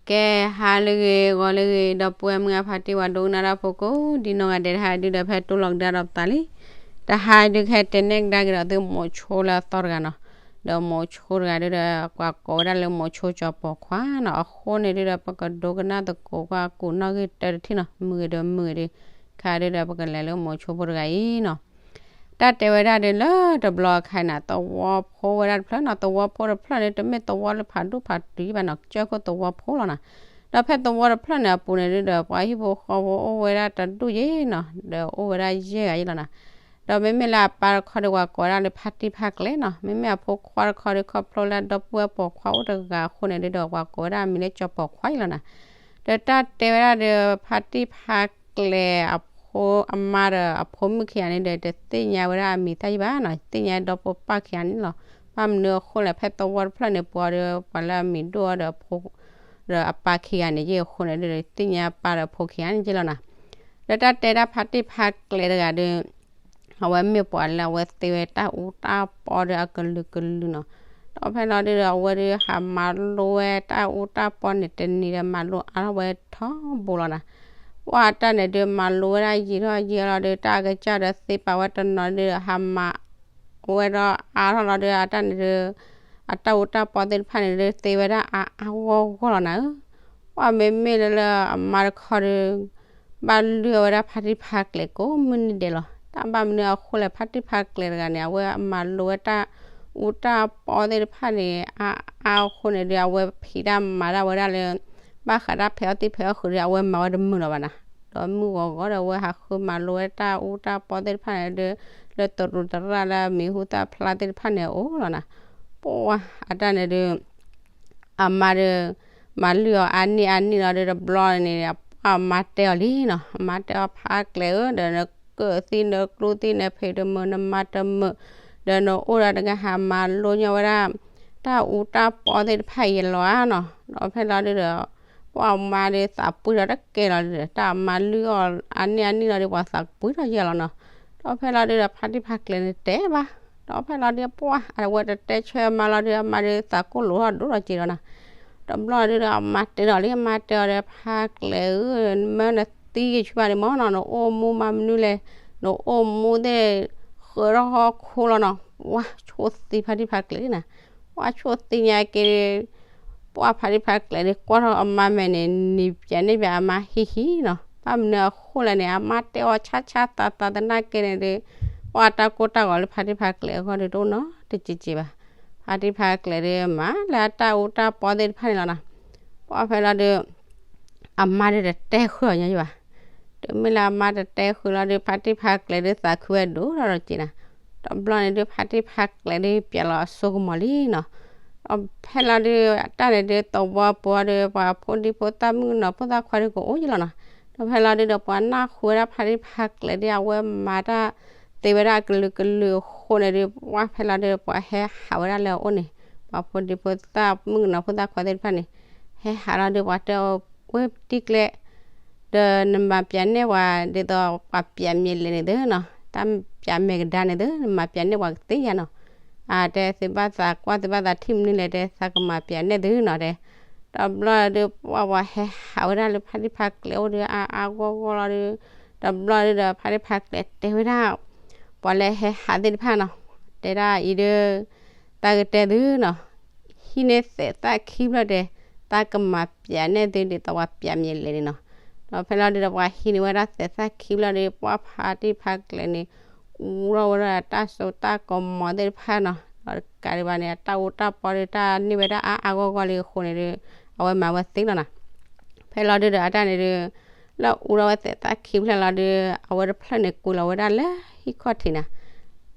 ကဲ, ဟါလၢအဂ့ၤ ဂီၤလၢအဂ့ၤ ဒီပုၢ်ဝဲၢ်မုၢ်အဖါတံၢ် ပှၤဒိကနၣ်တၢ်ဖိကိးဒ်နီၢ်ဂၤဒဲး တဟါဒုဒီး ဖဲတိၢ်လီၤကဒါဒီးပသးလံ. တဟါဒုး ကဟဲတဲနဲၣ်ကဒါက့ၤဒီးသု မိၤဆိလၢအသီတဂၤနီၤ. ဒီးမိၤဆိတဂၤဒုဒီး ပှၤကိးဝဲဒၣ်လၢ မိၤဆိကၠီၤပိာ်ခွါနီၤ. အဃိန့ၣ်ဒုဒီး ပကဒိကနၣ်သကိးကွၢ် ကူးနီၣ်ဂံၢ်တၢတထံၣ်နီၤ, မုာ်ဂ့ၤဒီးမုာ်ဂ့ၤဒီး ခါဒုဒီး ပကလဲၤလၢမိၤဆိဖိတဂၤအံၤနီၤ. တၢ်တဲဝဲဒၣ်ဒုး လၢတဘျီအခါန့ၣ် သဝီဖိဝဲဒၣ်တဖျၢၣ်နီၤ. သဝီဖိတဖျၢၣ်န့ၣ် တမ့ၢ်သဝီလၢဖးဒိၣ်ဖးတုၤဘၣ်နီၤ, ကစၢၢ်ခိၣ်သဝီဖိလီၤနီၤ. ဒီးဖဲသဝီတဖျၢၣ်န့ၣ်အပူၤန့ၣ်ဒုဒီး ပှၤဟံၣ်ဖိဃီဖိအိၣ်ဝဲဒၣ်တဒူၣ်ယဲၢ်နီၤ, ဒီးအိၣ်ဝဲဒၣ်ယဲၢ်ဂၤယဲၢ်လီၤနီၤ. ဒီးမ့မ့ၢ်လၢအပၢ်တခီဒီး ပှၤကိးဝဲဒၣ်လၢဖါတံၢ်ဖါကျဲနီၤ. မ့မ့ၢ်အဖိခွါတခီဒီး ခီဖျိလၢဒီပုၢ်ဝဲၢ်ပိာ်ခွါအိၣ်တဂၤအဃိန့ၣ်ဒုဒီး ပှၤကိးဝဲဒၣ်အမံၤလၢကၠီၤပိာ်ခွါယဲၢ်လီၤနီၤ. ဒီးတၢ်တဲဝဲဒၣ်ဒီး ဖါတံၢ်ဖါကျဲအဖိအမါဒီးအဖိမုၣ်ခံဂၤန့ၣ်ဒီး တသ့ၣ်ညါဝဲဒၣ်အမံၤတၢ်ယဲၢ်ဘၣ်နီၤ, သ့ၣ်ညါဒီဖိပၢ်ခံဂၤန့ၣ်လီၤ. ဘၣ်မနုၤအဃိလဲၣ်, ဖဲသဝီတဖျၢၣ်န့ၣ် ပှၤဒီး ပှၤလၢအမံၤဒိၣ်အီၤဒီးအဖိ ဒီးအပၢ်ခံဂၤန့ၣ်ယဲၢ်အဃိန့ၣ်ဒီး သ့ၣ်ညါပၢ်ဒီးအဖိခံဂၤန့ၣ်ယဲၢ်လီၤနီၤ. ဒီးတၢ်တဲဒၣ်ဖါတံၢ်ဖါကျဲတဂၤဒီး အဝဲမ့ၢ်ပှၤလၢအဝဲသ့ဝဲတၢ်အူတၢ်ပီဒီးအကလုာ်ကလုာ်နီၤ. ဒီးဖဲလီၤဒုဒီး အဝဲဒုးဟးမၤလိဝဲတၢ်အူတၢ်ပီန့ၣ် တနံၤဒီးမၤလိအါထီၣ်ဝဲထီဘိလီၤနီၤ. ပှၤအတၢ်န့ၣ်ဒုး မၤလိဝဲဒၣ်ယံာ်ထီၣ်ယံာ်လီၤဒုး တၢ်အကစၢ်ဒီးသ့ပာ်ဝဲတနီၤဒုး ဟးမၤဝဲဒီးအါထီၣ်လီၤဒုး အတၢ်န့ၣ်ဒုး အတၢ်အူတၢ်ပီသ့ၣ်တဖၣ်န့ၣ်ဒုး သ့ဝဲဒၣ်အါအါဂီၢ်ဂီၢ်လီၤနၤဧၢ. ပှၤမ့မ့ၢ်လၢလၢအမါတခီဒီး ဘၣ်လုၢ်အီၣ်ဝဲဒၣ်ဖါတံၢ်ဖါကျဲကိးမုၢ်နံၤဒဲးလီၤ. တၢ်ဘၣ်မနုၤအဃိလဲၣ်, ဖါတံၢ်ဖါကျဲတဂၤန့ၣ် အဝဲမၤလိဝဲတၢ်အူတၢ်ပီသ့ၣ်တဖၣ်န့ၣ် အါအါအဃိန့ၣ်ဒုး အဝဲဖံးတၢ်မၤတၢ်ဝဲဒၣ်လၢ ဘၣ်ဃးတၢ်ဖဲအီၣ်သံၣ်ဖဲအီၣ်ဃုာ်ဒီး အဝဲမၤဝဲတမုာ်လီၤဘၣ်နၤ. ဒီးမုၢ်ဂီၤဂီၤဒီး အဝဲဟးဃုမၤလိဝဲတၢ်အူတၢ်ပီသ့ၣ်တဖၣ်န့ၣ်ဒုး လၢတရူးတရၣ်လၢအမံၤဟူသၣ်ဖျါသ့ၣ်တဖၣ်န့ၣ်အအိၣ်လီၤနၤ. ပှၤအတၢ်န့ၣ်ဒုး အမါဒီး မၤလုၢ်အီၤအါနံၣ်အါနံၣ်လီၤဒုး တဘျီန့ၣ် အမါတဲအီၤလံနီၤ, အမါတဲအီၤ ဖါကျဲဧၢ, ဒီးနကၢၣ်သံနကျူသံ နဖံးတမုာ် နမၤတမုာ်, ဒီးနအိၣ်ဒီးတဂၤဟးမၤလိညီဝဲဒၣ် တၢ်အူတၢ်ပီသ့ၣ်တဖၣ်အံၤလီၤဧါနီၤ. ဒီးဖဲလီၤဒုးဒီး ပှၤအမါဒုးသးပှံၢ်ဒီးတကဲလီၤဒုး တၢ်မၤလုၢ်အီၤအါနံၣ်အါနံၣ်လီၤဒုး ပှၤသးပှံၢ်ထီၣ်ယဲၢ်လီၤနီၤ. ဒီးဖဲလီၤဒုးဒီး ဖါတံၢ်ဖါကျဲန့ၣ်တဲဘၣ်. ဒီးဖဲလီၤဒုး ပှၤအဝဲတတဲဆၢအမါလီၤဒုး အမါဒုးသးကိၢ်လိာ်ထီၣ်ဒိၣ်ထီၣ်က့ၤလီၤနၤ. တဘျီဒုးဒီး အမါတဲဒီးလံ အမါတဲအီၤဒီး ဖါကျဲဧၢ, မၢနသံက့ၤဆူဘၣ်ဒံးမၢနီၤ, နအိၣ်မူမၤမနုၤလဲၣ်, နအိၣ်မူသ့ၣ် ဃၢထီၣ်ဟီၣ်ခိၣ်လီၤနီၤ. ပှၤဆိၣ်သံဖါတံၢ်ဖါကျဲနၤ, ပှၤဆိၣ်သံညါက့ၤ ပှၤဖါတံၢ်ဖါကျဲဒုး ကွၢ်ထီၣ်အမါမဲာ်န့ၣ် နံၤပၠးန့ၢ်ပၠးအမါဟံၣ်ဟံၣ်နီၤ. ဘၣ်မနုၤအဃိလဲၣ်န့ၣ် အမါတဲအီၤဆါဆါသးသးသနာ်က့န့ၣ်ဒုး ပှၤတၢ်ကိၢ်တၢ်ဂီၤလၢဖါတံၢ်ဖါကျဲအဂီၢ်ဒုး တအိၣ်နီတက့ၤက့ၤဘၣ်. ဖါတံၢ်ဖါကျဲဒုး မၤလၢအတၢ်အူတၢ်ပီသ့ၣ်တဖၣ်န့ၣ်လီၤနီၤ. ပှၤဖဲလီၤဒုး အမါဒုးတတဲဃုာ်အီၤညီဘၣ်. တုၤမ့ၢ်လၢအမါတတဲဃုာ်လီၤဒုး ဖါတံၢ်ဖါကျဲဒုးသးခုဝဲဒိၣ်ထီၣ်ဒီးက့ၤနၤ. တဘျီန့ၣ်ဒုး ဖါတံၢ်ဖါကျဲဒုးပျဲလီၤအစိကမီၤလံနီၤ. ဒီးဖဲလီၤဒုး အတၢ်န့ၣ်ဒုး သဝီပူၤအီၤဒုး ပှၤဖိဒံဖိသၣ်မုၣ်ကနီၤဖိသၣ်ခွါဒုးကအိၣ်ယဲၢ်လီၤနီၤ. ဒီးဖဲလီၤဒုးဒီး ပှၤနၢ်ဟူဝဲဒၣ်ဖါတံၢ်ဖါကျဲဒုး အဝဲမၤတၢ်သ့ဝဲဒၣ်အကလုာ်ကလုာ်အဃိန့ၣ်ဒုး ပှၤဖဲလီၤဒုး ပှၤဟဲဟးဝဲဒၣ်လၢအအိၣ်န့ၣ် ပှၤဖိဒံဖိသၣ်မုၣ်ကနီၤဖိသၣ်ခွါသ့ၣ်တဖၣ်န့ၣ် ဟဲဟးလီၤဒုး ပှၤတဲအီၤ ဝဲတံၢ်ကျဲ ဒီးနမၤပျးနဲၣ်ပှၤ ဒ်သိးပှၤပျးမဲာ်လဲၤန့ၣ်သ့နီၤ, တၢ်ပျးမဲာ်ကဒါန့ၣ်သ့ နမၤပျးနဲၣ်ပှၤကသ့ဧါနီၤ. အတဲသုဘၣ်သးကွၢ်သုဘၣ်သးထံၣ်မနုၤလဲၣ် တဲသးကမၤပျးနဲၣ်သုနီၤတဲ. တဘျီဒုး ပှၤပှၤဟဲဟးဝဲဒၣ်လၢဖါတံၢ်ဖါကျဲအိၣ်ဒုး အါအါဂီၢ်ဂီၢ်လီၤဒုး, တဘျီဒုးဒီး ဖါတံၢ်ဖါကျဲတဲဝဲဒၣ် ပှၤလၢဟဲဟးသ့ၣ်တဖၣ်နီၤ, တဲဒၣ်အံၤဒုး တၢ်ကတဲသုနီၤ ဟံးန့ၢ်သဲးသၣ်ခံဖျၢၣ်တဲ, တၢ်ကမၤပျးနဲၣ်သုဒ်သိးပှၤပျးမဲာ်လဲၤန့ၣ်နီၤ. ဒီးဖဲလီၤဒုးဒီး ပှၤဟံးန့ၢ်ဝဲဒၣ်သဲးသၣ်ခံဖျၢၣ်ဒီး ပှၤဖါတံၢ်ဖါကျဲန့ၣ် အူထီၣ်ဝဲဒၣ်တၢ်စိတၢ်ကမီၤသ့ၣ်တဖၣ်နီၤ. ဒီးတကးဒံးဘၣ်န့ၣ် အတၢ်အူတၢ်ပီဒီး တၢ်န့ၢ်ဝဲဒၣ်အါအါဂီၢ်ဂီၢ်လံအဃိန့ၣ်ဒီး အဝဲမၤဝဲသ့လီၤနီၤ. ဖဲလီၤဒုးဒီး အတၢ်န့ၣ်ဒုး လၢအူထီၣ်ဝဲသဲးသၣ်ခံဖျၢၣ်လီၤဒုး အဝဲတဖျၢၣ်န့ၣ် ကွံာ်လီၤဝဲဒၣ်လၢဟံၣ်ခီၣ်ထံးနၤ,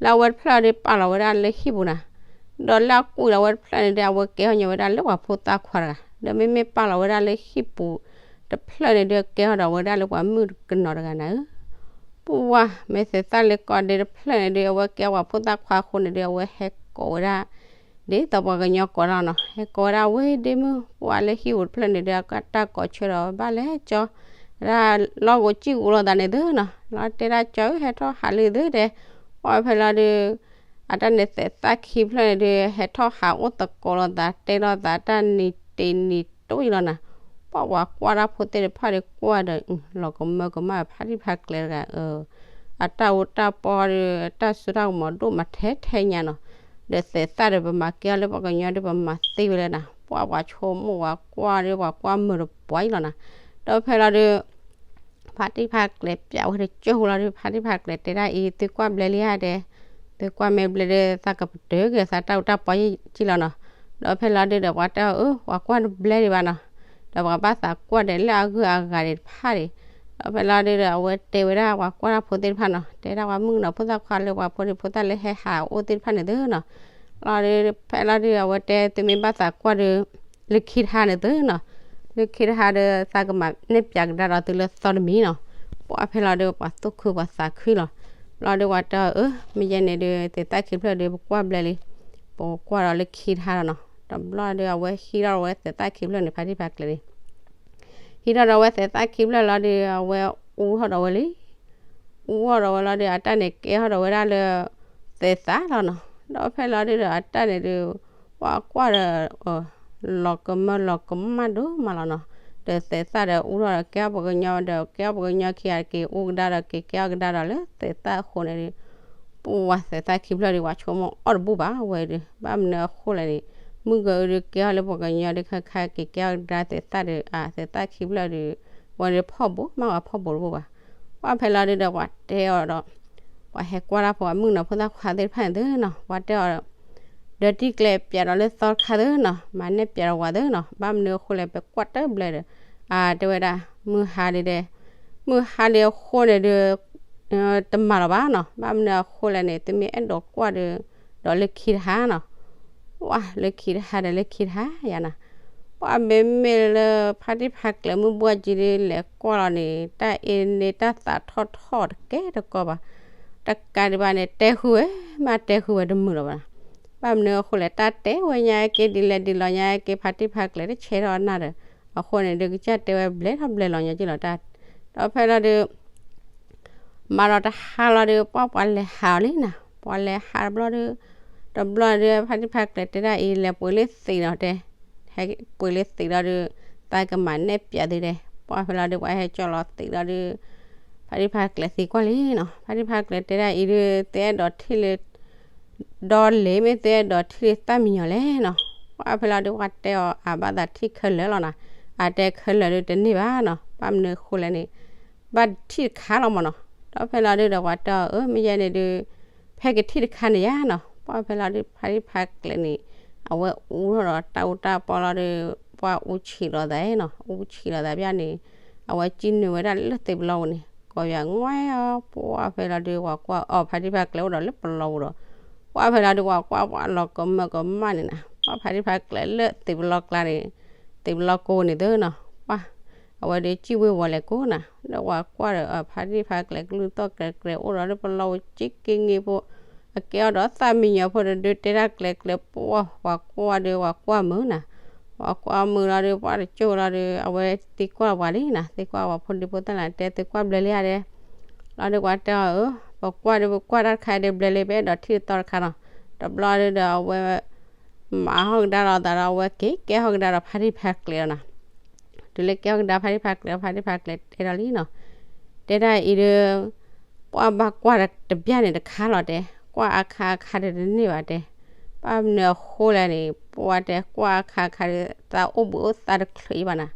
လၢအဝဲတဖျၢၣ်ဒုး ပာ်လီၤဝဲဒၣ်လၢဟံၣ်ပူၤနၤ, ဒီးလၢအကွံာ်လီၤဝဲတဖျၢၣ်န့ၣ်ဒုး အဝဲကဲထီၣ်ညီဝဲဒၣ်လၢပှၤဖိသၣ်ခွါတဂၤ, ဒီးမ့မ့ၢ်ပာ်လီၤဝဲဒၣ်လၢဟံၣ်ပူၤတဖျၢၣ်န့ၣ်ဒုး ကဲထီၣ်ဒီးဝဲဒၣ်လၢပှၤမုၣ်ကနီၤတဂၤနၤဧၢ. ပှၤမ့ၢ်သဲးသၣ်လၢကီၢ်ဒဲတဖျၢၣ်န့ၣ်ဒုး အဝဲကဲပှၤဖိသၣ်ခွါအဃိန့ၣ်ဒုး အဝဲဟဲကိးဝဲဒၣ် ဒ်သိးပှၤကညီကိးတၢ်နီၤ, ဟဲကိးဝဲဒၣ်ဝဲဒ့မုၣ် ပှၤလၢဟံၣ်ပူၤတဖျၢၣ်န့ၣ်ဒုး အတၢ်ကိးဆၢဒီးဘၣ်လဲၤကၠီ ဒၣ်လီၢ်ကိးကံၢ်ကိးလိာ်သးန့ၣ်သုနီၤ, လီၤတဲဒၣ်ကၠီဧၢ ဟဲထီၣ်ဟးလံသုတဲ, ပှၤဖဲလီၤဒုး အတၢ်န့ၣ်သဲးသၣ်ခံဖျၢၣ်န့ၣ်ဒုး ဟဲထီၣ်ဟးအိၣ်သကိးလိာ်သး တဲလိာ်သးတၢ်နံၤတ့နံၤတိၢ်အံၤလီၤနၤ. ပှၤကွၢ်တၢ်ဖိသ့ၣ်တဖၣ်ဒီးကွၢ်ဒီး လီၤကမၢကမၣ်ဖါတံၢ်ဖါကျဲတဂၤ အတၢ်အိၣ်တၢ်ပီဒီး တၢ်စိတၢ်ကမီၤဒိၣ်မးထဲထဲညါနီၤ, ဒီးသဲးသၣ်ဒီးပမၤကဲအီၤလၢပှၤကညီဒီး ပမၤသ့ဝဲလဲၣ်နၤ, ပှၤပှၤဆိကမိၣ်ပှၤကွၢ်ဒီး ပှၤကွၢ်မုာ်တပှၤအံၤလီၤနၤ, ဒီးဖဲလီၤဒီး ဖါတံၢ်ဖါကျဲပျးဝဲတကၠိၢ်ဃိလီၤဒီး ဖါတံၢ်ဖါကျဲတဲဒၣ်အံၤ သုကွၢ်ဘျဲလံဧါတဲ, သုကွၢ်မ့ၢ်ဘျဲဒီး သးကပတုာ်က့ၤသးတၢ်အိၣ်တၢ်ပီယံာ်လီၤနီၤ, ဒီးဖဲလီၤဒုးဒီးပှၤတဲအီၤ အၢ ပှၤကွၢ်တဘျဲဒံးဘၣ်နီၤ, ဒီးပှၤဘၣ်သးကွၢ်ဒီးလၢအဂုၤအဂၤဒံးတဖၣ်ဒံး, ဒီးဖဲလီၤဒုးဒီး အဝဲတဲဝဲဒၣ်ပှၤကွၢ်တၢ်ဖိသ့ၣ်တဖၣ်နီၤ, တဲဒၣ်ပှၤမုၣ်ကနီၤဖိသၣ်ခွါလၢပှၤဖိဒံဖိသၣ်လၢဟဲဟးအိၣ်သ့ၣ်တဖၣ်န့ၣ်သုနီၤ, လီၤဒုး ဖဲလီၤဒုး အဝဲတဲသုမ့ၢ်ဘၣ်သးကွၢ်ဒီး လၢခံတဟါန့ၣ်သုနီၤ, လၢခံတဟါဒီး သးကမၤနဲၣ်ပၠးကဒါဒီးသုလၢသီတမံၤနီၤ, ပှၤဖဲလီၤဒုး ပှၤသူၣ်ခုပှၤသးခုလီၤ, လီၤဒုးပှၤတဲအီၤ အၢ မ့ၢ်ယဲန့ၣ်ဒုး သဲးသၣ်ခံဖျၢၣ်ဒုး ပကွၢ်ဘျဲလံ, ပကွၢ်ဒီးလၢခံတဟါလီၤနီၤ, တဘျီဒုး အဝဲဟံးထီၣ်ဝဲသဲးသၣ်ခံဖျၢၣ်န့ၣ် ဖါတံၢ်ဖါကျဲန့ၣ် ဟံးထီၣ်ဒီးဝဲသဲးသၣ်ခံဖျၢၣ်လီၤဒီး အဝဲအူထီၣ်ဒီးဝဲလံ, အူထီၣ်ဒီးဝဲလီၤဒီး အတၢ်န့ၣ်ကဲထီၣ်ဒီးဝဲဒၣ်လၢ သဲးသၣ်လီၤနီၤ, ဒီးဖဲလီၤဒုးဒီး အတၢ်န့ၣ်ဒုး ပှၤကွၢ်ဒီး လီၤကမၢလီၤကမၣ်ဒိၣ်မးလီၤနီၤ, ဒီးသဲးသၣ်ဒီးအူထီၣ်ဒီးကဲထီၣ်ပှၤကညီဒီး ကဲထီၣ်ပှၤကညီခံဂၤတက့ၢ် အူကဒါဒီးက့ၤ ကဲထီၣ်ကဒါဒီးလၢသဲးသၣ်အဃိန့ၣ်ဒုး ပှၤသဲးသၣ်ခံဖျၢၣ်ဒုး ပှၤဆိကမိၣ်အီၣ်တဘူၣ်ဘၣ်ဝဲဒုး ဘၣ်မနုၤအဃိလဲၣ်န့ၣ် မုၢ်ကဒုးကဲထီၣ်လၢပှၤကညီဒုး ခါခါက့ၤကဲထီၣ်ကဒါ သဲးသၣ်ဒီး အသဲးသၣ်ခံဖျၢၣ်ဒုး ဝဲဒုးဖီၣ်ဘိး မ့ၢ်ဝဲဖီၣ်ဘိးတဘူၣ်ဘၣ်, ပှၤဖဲလီၤဒုးဒီး ပှၤတဲအီၤဒီး ပှၤဟဲကွၢ်တၢ်ဖိ အမုၣ်ကနီၤဖိသၣ်ခွါသ့ၣ်တဖၣ်န့ၣ်သုနီၤ ပှၤတဲအီၤ ဒီးတံၢ်ကျဲပျးဒီးလၢသီတခါသုနီၤ မၤနဲၣ်ပျးဒီးဝဲသုနီၤ ဘၣ်မနုၤအဃိလဲၣ် ပကွၢ်တဘျဲဒီး အတဲဝဲဒၣ် မုၢ်ဟါဒုးဒဲး မုၢ်ဟါဒုးအဃိန့ၣ်ဒုး တမၤလီၤဘၣ်နီၤ ဘၣ်မနုၤအဃိလဲၣ်န့ၣ် သုမ့ၢ်အဲၣ်ဒိးကွၢ်ဒီး ဒီးလၢခံတဟါနီၤ ပှၤလၢခံတဟါဒီးလၢခံတဟါယါနီၤ ပှၤမ့မ့ၢ်လၢဖါတံၢ်ဖါကျဲမုၢ်ဘှၢ်ကံဒုးလဲၤကွၢ်လီၤန့ၣ် တၢ်အ့န့ၢ်တၢ်သးထီၣ်ထီၣ်တကဲတကီဘၣ်, တကးဒံးဘၣ်န့ၣ် တဲဃုာ်ဝဲ မ့ၢ်တဲဃုာ်ဝဲတမုာ်လီၤဘၣ်နီၤ, ဘၣ်မနုၤအဃိလဲၣ် တၢ်တဲဝဲညါက့ဒ်လဲၣ်ဒ်လဲၣ်ညါက့ ဖါတံၢ်ဖါကျဲတဆဲးထီၣ်အနၢ်ဒီး အဃိန့ၣ်ဒုးကစၢ်တဲဝဲဘျဲထီၣ်ဘျဲလီၤညီက့လီၤတၢ်, ဒီးဖဲလီၤဒုး မၤဒီးတဟါလီၤဒုး ပှၤပှၤလဲၤဟးအီၤလံနီၤ ပှၤလဲၤဟးတဘျီဒုး တဘျီဒုး ဖါတံၢ်ဖါကျဲတဲဒၣ်အံၤ လဲၤပှ့ၤလၢသံးနီၤတဲ, ဟဲပှ့ၤလၢသံးလီၤဒုး သးကမၤနဲၣ်ပျးသုဒဲး, ပှၤဖဲလီၤဒုး ပှၤဟဲကၠီလီၤသံးလီၤဒုး ဖါတံၢ်ဖါကျဲသံကွၢ်လံနီၤ, ဖါတံၢ်ဖါကျဲတဲဒၣ်အံၤဒုး သုအဲၣ်ဒိးထံၣ်လၢ ဒီးလ့ၤမ့ၢ်သုအဲၣ်ဒိးထံၣ်လၢသၣ်မံညီၤလဲၣ်နီၤ, ပှၤဖဲလီၤဒုး ပှၤတဲအီၤ အဘၣ်သးထံၣ်ခဲလၢာ်လီၤနီၤ, အတဲခဲလၢာ်ဒုးတန့ၢ်ဘၣ်နီၤ, ဘၣ်မနုၤအဃိလဲၣ်န့ၣ် ဘၣ်ထံၣ်တခါလီၤမးနီၤ, ဒီးဖဲလီၤဒုးဒီးပှၤတဲအီၤ အၢ မ့ၢ်ယဲန့ၣ်ဒုး ဖဲကထံၣ်တခါန့ၣ်ယါနီၤ, ပှၤဖဲလီၤဒုး ဖါတံၢ်ဖါကျဲန့ၣ် အဝဲအူထီၣ်ဒီးတၢ်အူတၢ်ပီလီၤဒုး ပှၤအူဆံးလီၤသးနီၤ, အူဆံးလီၤသးဘၣ်န့ၣ် အဝဲစံၣ်နုာ်ဝဲဒၣ်လၢသ့ၣ်ပလီၢ်ပူၤန့ၣ် ကီၢ်ယွၤငွဲအီၤ, ပှၤဖဲလီၤဒုး ပှၤကွၢ်အီၤ ဖါတံၢ်ဖါကျဲအိၣ်ဒီးလၢပလီၢ်ပူၤဒီး ပှၤဖဲလီၤဒုး ပှၤကွၢ်ပှၤလီၤကမၢကမၣ်န့ၣ်နီၤ, ပှၤဖါတံၢ်ဖါကျဲလၢသ့ၣ်ပလီၢ်ကျါန့ၣ် သ့ၣ်ပလီၢ်ကိးန့ၣ်သုနီၤ, ပှၤ အဝဲဒုးစံၣ်ဝ့ၤဝီၤလဲၤကိးနီၤ, ဒီးပှၤကွၢ်ဒီး ဖါတံၢ်ဖါကျဲကလုၢ်သီၣ်ကျဲကျဲအိၣ်ဒီးလၢပလီၢ်ပူၤ က့က့င့ဖိ အကဲအီၤဒီးသၣ်မံညီၤဖိတဒုးတဲတၢ်ကျဲကျဲ ပှၤ ပှၤကွၢ်ဒုး ပှၤကွၢ်မုာ်နီၤ, ပှၤကွၢ်မုာ်လီၤဒုး ပှၤတကၠိၢ်လီၤဒုး အဝဲသံကွၢ်ပှၤလံနီၤ, သံကွၢ်ပှၤဖိဒံဖိသၣ်လၢတဲ သုကွၢ်ဘျဲလံဧါဒဲး, လီၤဒုးပှၤတဲအီၤ အၢ ပကွၢ်ဒုး ပကွၢ်တၢ်တခါဒုးဘျဲလံ ပအဲၣ်ဒိးထံၣ်တသီတခါနီၤ, တဘျီဒုးဒီးအဝဲ မၤဟီၣ်ကဒါလီၤသးဒီး အဝဲက့ၤကဲဟီၣ်ကဒါဒီးဖါတံၢ်ဖါကျဲလီၤနီၤ, တုၤလၢကဲဟီၣ်ကဒါဖါတံၢ်ဖါကျဲ ဖါတံၢ်ဖါကျဲတဲဒီးလံနီၤ, တဲဒၣ်အံၤဒုး ပှၤဘၣ်ကွၢ်တဘျီန့ၣ်တခါလီၤတဲ, ကွၢ်အခါအခါဒုးတန့ၢ်ဘၣ်တဲ, ဘၣ်မနုၤအဃိလဲၣ်န့ၣ် ပှၤတဲကွၢ်အခါအခါဒုး သးအိၣ်ဘှံးအိၣ်သါတချုးအံၤဘၣ်နီၤ,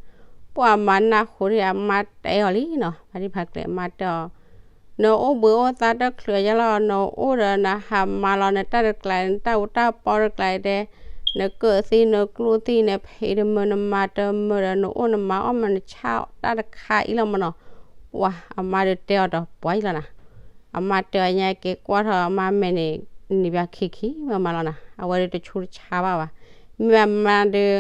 ပှၤမၤနၢ်ဟူဒံး အမါတဲအီၤလံနီၤ, ဖါတံၢ်ဖါကျဲအမါတဲအီၤ နအိၣ်ဘှံးအိၣ်သါတချုးယါလီၤ, နအိၣ်ဒီးနဟးမၤလီၤနတၢ်တကျါ နတၢ်အူတၢ်ပီတကျါတဲ, နကၢၢ်သံနကျိၣ်သံ နဖံးတမုာ်နမၤတမုာ်ဒီး နအိၣ်နမၤအီၣ်မၤနဆါတၢ်တခါအံၤလီၤမးနီၤ, ပှၤအမါဒုးတဲအီၤဒီး ပှၤအံၤလီၤနီၤ, အမါတဲအီၤညါက့ၤကွၢ်ထီၣ်အမါမဲာ်န့ၣ် နံၤဘၣ်ခံခံမးမးလီၤနီၤ, အဝဲဒုးတဆူတဆါဘၣ်ဘၣ်, မ့ၢ်အမါဒုး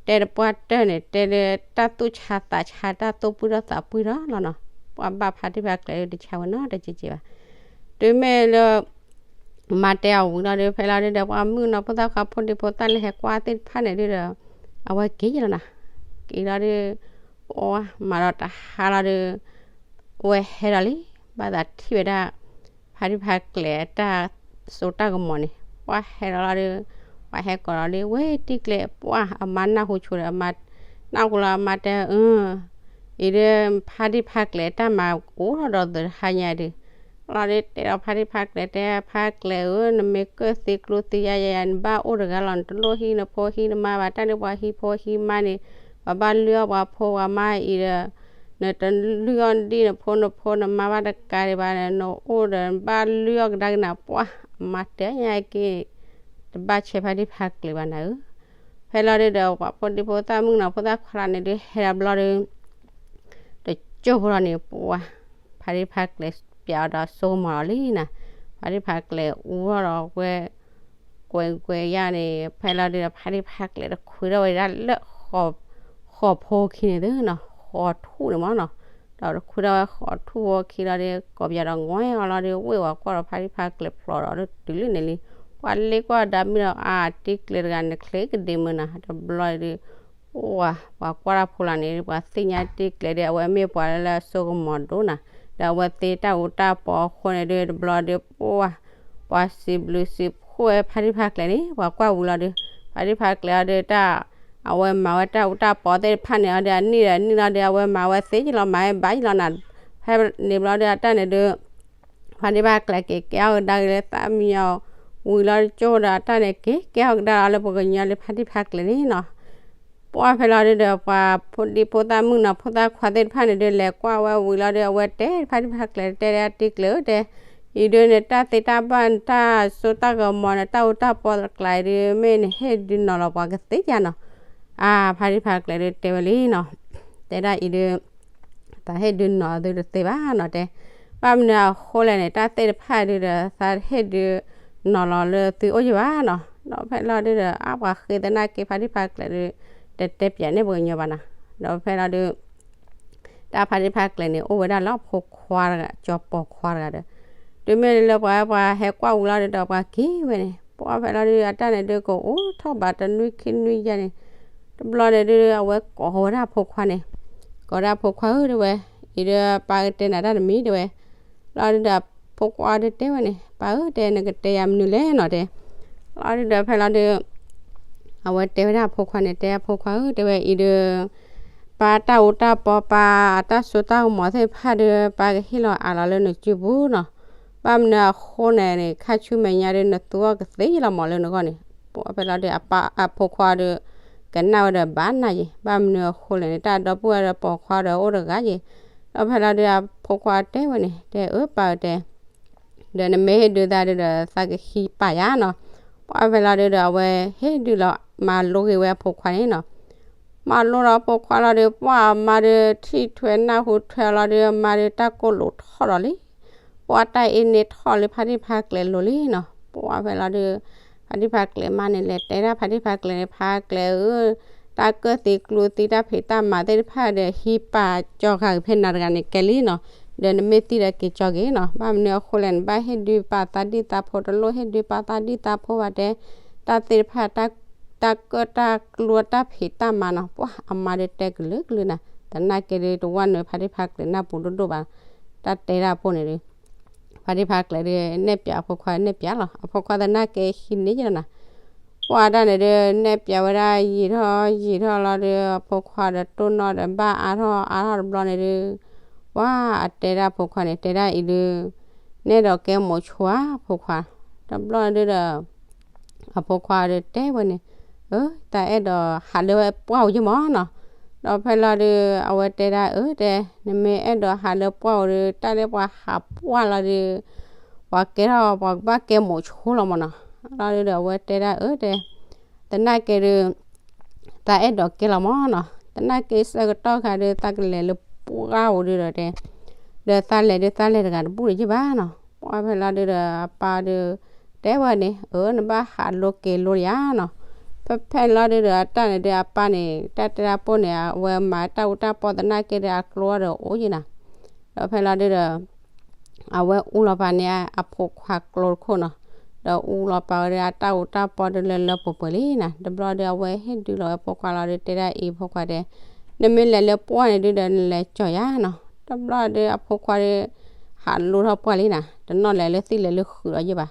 တဲတပှၢ်တၢၢ်န့ၣ် တဲလၢတၢ်သူၣ်ဆါသးဆါ တၢ်သူၣ်ပှံၢ်ထီၣ်သးပှံၢ်ထီၣ်လီၤနီၤ, ပှၤဘၣ်ဖါတံၢ်ဖါကျဲဒုးတဆါဝဲနီတက့က့ဘၣ်, တုၤမ့ၢ်လၢ မါတဲအီၤဝံၤလီၤဒုး ဖဲလီၤဒုးဒီး ပှၤမုၣ်ကနီၤဖိသၣ်ခွါဖိဒံဖိသၣ်လၢဟဲကွၢ်သ့ၣ်တဖၣ်န့ၣ်ဒုးဒီး အဝဲက့ၤလီၤနီၤ, က့ၤလီၤဒုး ပှၤမၤဒီးတဟါလီၤဒုး ဝဲဟဲဒီးလံ, ဘၣ်သးထံၣ်ဝဲဒၣ် ဖါတံၢ်ဖါကျဲတၢ်စိတၢ်ကမီၤန့ၣ် ပှၤဟဲဒီးလီၤဒုး ပှၤဟဲကိးလီၤဒုး ဝဲတံၢ်ကျဲ ပှၤအမါနၢ်ဟူဆိဒီး အမါ နၢ်ဟူလီၤအမါတဲ အံၤဒီး ဖါတံၢ်ဖါကျဲၤတၢ်မၤအိၣ်ထီၣ်ဒီးသုတဟါညါဒုး, လီၤဒုးတဲဒီးဖါတံၢ်ဖါကျဲၤတဲ ဖါကျဲၤဧၢ နမ့ၢ်ကၢၣ်သံကျိသံယါယါ နဘၣ်အိၣ်တဂၤလီၤ နတလိၣ်ဟံးနဖိဟံးနမါဘၣ် တၢ်န့ၣ်ပှၤဟံးဖိဟံးမါန့ၣ် ပှၤဘၣ်လုၢ်အီၣ်ပှၤဖိပှၤမါအံၤဒီး နတလုၢ်အီၣ်ဒံၣ်နဖိနဖိနမါဘၣ်တကးဒံးဘၣ် နအိၣ်ဒီးနဘၣ်လုၢ်အီၣ်ကဒါက့ၤနၤ ပှၢ်အမါတဲညါက့ၤ တဘၣ်ဆဲးဖါတံၢ်ဖါကျဲၤဘၣ်နၤဧၢ, ဖဲလီၤဒုးဒီး ပှၤဖိဒံဖိသၣ်မုၣ်ကနီၤဖိသၣ်ခွါလီၤန့ၣ်ဒုး ဟဲဒီးဘျီဒုး တကၠိၢ်ဖိလီၤန့ၣ် ပှၢ် ဖါတံၢ်ဖါကျဲၤပျးအီၤဒီးစိကမီၤလီၤလံနၤ, ဖါတံၢ်ဖါကျဲၤအူထီၣ်ဒီးဝဲ ကွဲးကွဲးယါန့ၣ် ဖဲလီၤဒုးဒီး ဖါတံၢ်ဖါကျဲၤတခွံထီၣ်ဝဲဒၣ်လၢ ဃီၤဖိခံန့ၣ်သုနီၤ ဃီၤထူၣ်န့ၣ်မ့ၢ်နီၤ, ဒီးတခွံထီၣ်ဝဲဃီၤထူၣ်ဖိခံလီၤဒုး ကိးပယီၤဒီးငွဲအီၤလီၤဒုး ဝ့ၢ်ဝဲကွၢ်ဒီးဖါတံၢ်ဖါကျဲၤဖျိးဒီး တုၤလၢန့ၣ်လံ, ပှၤလ့ကွၢ်ဒီးမ့ၢ်ဒီး အါ တံၢ်ကျဲၤတဂၤန့ၣ် ချ့ကဒ့မုာ်နၤ တဘျီဒုး ပှၢ် ပှၤကွၢ်တၢ်ဖိလီၤန့ၣ် ပှၤသ့ၣ်ညါတံၢ်ကျဲၤဒုး အဝဲမ့ၢ်ပှၤလၢလၢအစိကမီၤဒိၣ်နၤ, ဒီးအဝဲသ့တၢ်အူတၢ်ပီအဃိန့ၣ်ဒုး တဘျီဒုး ပှၢ် ပှၤစံးဘျုးစံးဖှိၣ်ဝဲဖါတံၢ်ဖါကျဲၤန့ၣ် ပှၤကွၢ်ဝံၤလီၤဒုး ဖါတံၢ်ဖါကျဲၤအီၤဒုးတၢ် အဝဲမၤဝဲတၢ်အူတၢ်ပီသ့ၣ်တဖၣ်န့ၣ်အီၤဒုး အနံၣ်ဒီးအနံၣ်လီၤဒုး အဝဲမၤဝဲသ့ကလီၤ မၤဝဲဘၣ်ယလီၤနၤ, ဖဲန့ၣ်ဘျီဒုးအတၢ်န့ၣ်ဒုး ဖါတံၢ်ဖါကျဲၤက့ၤကဲထီၣ်ကဒါက့ၤလၢသးမံယီၤ ဝံၤလီၤကၠိဒီးအတၢ်န့ၣ်က့ၤကဲထီၣ်ကဒါလီၤလၢပှၤကညီလၢဖါတံၢ်ဖါကျဲၤန့ၣ်နီၤ, ပှၢ်ဖဲလီၤဒုးဒီး ပှၤဖိဒံဖိသၣ်မုၣ်ကနီၤဖိသၣ်ခွါသ့ၣ်တဖၣ်န့ၣ်ဒုး လဲၤကွၢ်ဝဲဝံၤလီၤဒုး အဝဲတဲဖါတံၢ်ဖါကျဲၤတဲဒၣ်တံၢ်ကျဲၤဧၢတဲ, အံၤဒုးန့ၣ် တၢ်သ့တၢ်ဘၣ် တၢ်စိတၢ်ကမီၤန့ၣ် တၢ်အူတၢ်ပီတကျးအံၤဒုး မ့ၢ်နဟ့ၣ်ဒုးနီၤလီၤပှၤကသ့ဧါနီၤ, အါ ဖါတံၢ်ဖါကျဲၤဒုးတဲဝဲလံနီၤ, တဲဒၣ်အံၤဒုး သးဟ့ၣ်ဒုးနီၤသုတသ့ဘၣ်နီၤတဲ, ဘၣ်မနုၤအဃိလဲၣ်န့ၣ် တၢ်သ့ၣ်တဖၣ်ဒုးဒီး သးဟ့ၣ်ဒုးနီၤလီၤလၢသုအိၣ်ယံၤဘၣ်နီၤ, ဒီးဖဲလီၤဒုးဒီး အါ ပှၤဃ့သနာ်က့ဖါတံၢ်ဖါကျဲၤဒုး တတဲပၠးန့ၢ်ပှၤကညီဘၣ်နီၤ, ဒီးဖဲလီၤဒုး တၢ်ဖါတံၢ်ဖါကျဲၤန့ၣ် အိၣ်ဝဲဒၣ်လၢအဖိခွါတဂၤ ကၠီၤပိာ်ခွါတဂၤဒီး, တုၤမ့ၢ်လၢပှၤ ပှၤဟဲကွၢ်ဝံၤလီၤဒုးဒီးပှၤက့ၤဝဲန့ၣ်, ပှၢ်ဖဲလီၤဒုး အတၢ်န့ၣ်ဒုးကအိၣ်ထီၣ်ဘးတနွံခံနွံယါန့ၣ်, တဘျီန့ၣ်ဒုး အဝဲကိးဝဲဒၣ်အဖိခွါန့ၣ်, ကိးဒၣ်ဖိခွါဧၢတဲဝဲ, အံၤဒုးပၢ်ကတဲနၤတၢ်တမံၤတဲဝဲ, လီၤဒုးဒီးအဖိခွါဒုးတဲဝဲန့ၣ် ပၢ်ဧၢတဲ နကတဲယၤမနုၤလဲၣ်နီၤတဲ, လီၤဒုးဒီးဖဲလီၤဒုး အဝဲတဲဝဲဒၣ်အဖိခွါန့ၣ် တဲအဖိခွါဧၢတဲဝဲအံၤဒုး ပၢ်တၢ်အူတၢ်ပီ ပၢ်အတၢ်စိတၢ်ကမီၤသ့ၣ်တဖၣ်ဒီး ပၢ်ကဟ့ၣ်လီၤအးလီၤလၢနစုပူၤနီၤ, ဘၣ်မနုၤအဃိန့ၣ်န့ၣ် ခါဆူမဲာ်ညါဒီး နသူအီၤကသ့လီၤမးလၢနဂီၢ်န့ၣ်, ပှၢ်ဖဲလီၤဒုး အပၢ်အဖိခွါဒီး ကနၣ်ဝဲဒီးဘၣ်နၤယံၤ, ဘၣ်မနုၤအဃိလဲၣ်န့ၣ် တၢ်ဒီပုၢ်ဝဲၢ်ဒီးပိာ်ခွါဒီးအိၣ်တဂၤယံၤ, ဒီးဖဲလီၤဒုး အဖိခွါတဲဝဲန့ၣ် တဲအၢပၢ်ဧၢတဲ ဒီးနမ့ၢ်ဟ့ၣ်ဒုးသးဒုးဒီး သးကဟံးပၢ်ယၤနီၤ, ပှၢ်ဖဲလီၤဒုးဒီး အဝဲဟ့ၣ်ဒုးလီၤ မၤလိက့ၤဝဲအဖိခွါန့ၣ်နီၤ, မၤလိဒီးအဖိခွါလီၤဒုး ပှၢ်အမါဒုး ထံၣ်ထွဲနၢ်ဟူထွဲအီၤလီၤဒုး အမါဒုးတၢ်ကိၢ်လိာ်ထီၣ်ဒီးလံ, ပှၢ်တၢ်အ့န့ၢ်ထီၣ်လၢဖါတံၢ်ဖါကျဲၤလိၤလံနီၤ, ပှၢ်ဖဲလီၤဒုး ဖါတံၢ်ဖါကျဲၤမါန့ၣ် လဲၤတဲဒၣ်ဖါတံၢ်ဖါကျဲၤန့ၣ် ဖါကျဲၤဧၢ တၢ်ကၢၣ်သံကျူသံတၢ်ဖံးတၢ်မၤသ့ၣ်တဖၣ်ဒီး ဟံးပၢ်ကၠီဃာ်ဖဲနၤတဂၤန့ၣ်ကဲလံနီၤ, ဒီးနမ့ၢ်သံဒီးက့ၤကၠီက့ၤနီၤ, ဘၣ်မနုၤအဃိလဲၣ် နဘၣ်ဟ့ၣ်ဒုးပၢ်သးဒံၣ်သးဖိ တလိၣ်ဟ့ၣ်ဒုးပၢ်သးဒံၣ်သးဖိဘၣ်တဲ, တၢ်သ့ၣ်တဖၣ် တၢ်ကၢၣ်တၢ်ကျူတၢ်ဖံးတၢ်မၤနီၤ, ပှၢ်အမါဒုးတဲကလုာ်ကလုာ်နၤ, သနာ်က့ဒုး တဝၢ်နုာ်ဖါတံၢ်ဖါကျဲၤနၢ်ပူၤဒိၣ်ဒိၣ်ဘၣ်, တၢ်တဲဒၣ်အဖိန့ၣ်ဒုး ဖါတံၢ်ဖါကျဲၤဒုး နဲၣ်ပၠးအဖိခွါ နဲၣ်ပၠးလီၤ, အဖိခွါသနာ်က့ဟံးန့ၢ်ယလီၤနၤ, ပှၢ်တၢ်န့ၣ်ဒုး နဲၣ်ပၠးဝဲဒၣ်ယံာ်ထီၣ်ယံာ်ထီၣ်လီၤဒုး အဖိခွါဒီးတိၢ်နီၣ်ဒီးဘၣ်အါထီၣ်အါထီၣ်တဘျီန့ၣ်ဒုး, ပှၢ်အတဲဒၣ်အဖိခွါန့ၣ် တဲဒၣ်အံၤဒုး နဲၣ်ဒီးကဲမိာ်ဆိဧါ အဖိခွါ, တဘျီဒုးဒီး အဖိခွါဒုးတဲဝဲန့ၣ်, အၢ တၢ်အဲၣ်ဒိးဟးလၢပှၢ်ဧိၤယမၢ်နီၤ, ဒီးဖဲလီၤဒုး အဝဲတဲဒၣ်အၢတဲ, နမ့ၢ်အဲၣ်ဒိးဟးလၢပှၢ်ဧိၤဒီး တၢ်လၢပှၤဟးပှၢ်လီၤဒုး ပှၤကဲထီၣ်ပှၤကဘၣ်ကဲမိာ်ဆိလီၤမၢ်နီၤ, လီၤဒုးဒီးအဝဲတဲဒၣ်အၢတဲ, သနာ်က့ဒုး တၢ်အဲၣ်ဒိးကဲလီၤမၢ်နီၤ, သနာ်က့ဆၢကတီၢ်ခါဒုး သးကလဲၤလၢပှၢ်ဧိၤဒုးဒီးတဲ, ဒီးသးလဲၤဒုးသးလဲၤတဂၤတဘူၣ်တယံာ်ဘၣ်နီၤ, ပှၢ်ဖဲလီၤဒုးဒီးအပၢ်ဒုး တဲဝဲန့ၣ်, အၢ နဘၣ်ဟးလိၤက့ၤလိၤယၤနီၤ, ဖဲဖဲလီၤဒုးဒီးအတၢ်န့ၣ်ဒုးအပၢ်န့ၣ် တၢ်တဲဒၣ်ပိၢ်န့ၣ် အဝဲမၤတၢ်အူတၢ်ပီသနာ်က့ဒီးအကျိဒီးအိၣ်ယံၤနၤ, ဒီးဖဲလီၤဒုးဒီး အဝဲအူလီၤပာ်န့ၢ်အဖိခွါကျိတခိၣ်နီၤ, ဒီးအူလီၤပာ်ဝဲဒၣ်အတၢ်အူတၢ်ပီဒုးလၢလၢပှဲၤပှဲၤလံနၤ, တဘျီဒုးအဝဲဟ့ၣ်ဒုးလီၤဝဲဖိခွါလီၤဒုး တဲဒၣ်အံၤဖိခွါတဲ, နမ့ၢ်လဲၤလၢပှၢ်န့ၣ်ဒုးဒီးနလဲၤကၠီယၤနီၤ, တဘျီဒုးအဖိခွါဒုး ဟးလိၤထီၣ်ပှၢ်လံနၤ, တနီၣ်လဲၤလၢသံၣ်လဲၤလၢဃုာ်လီၤယံၤဘၣ်,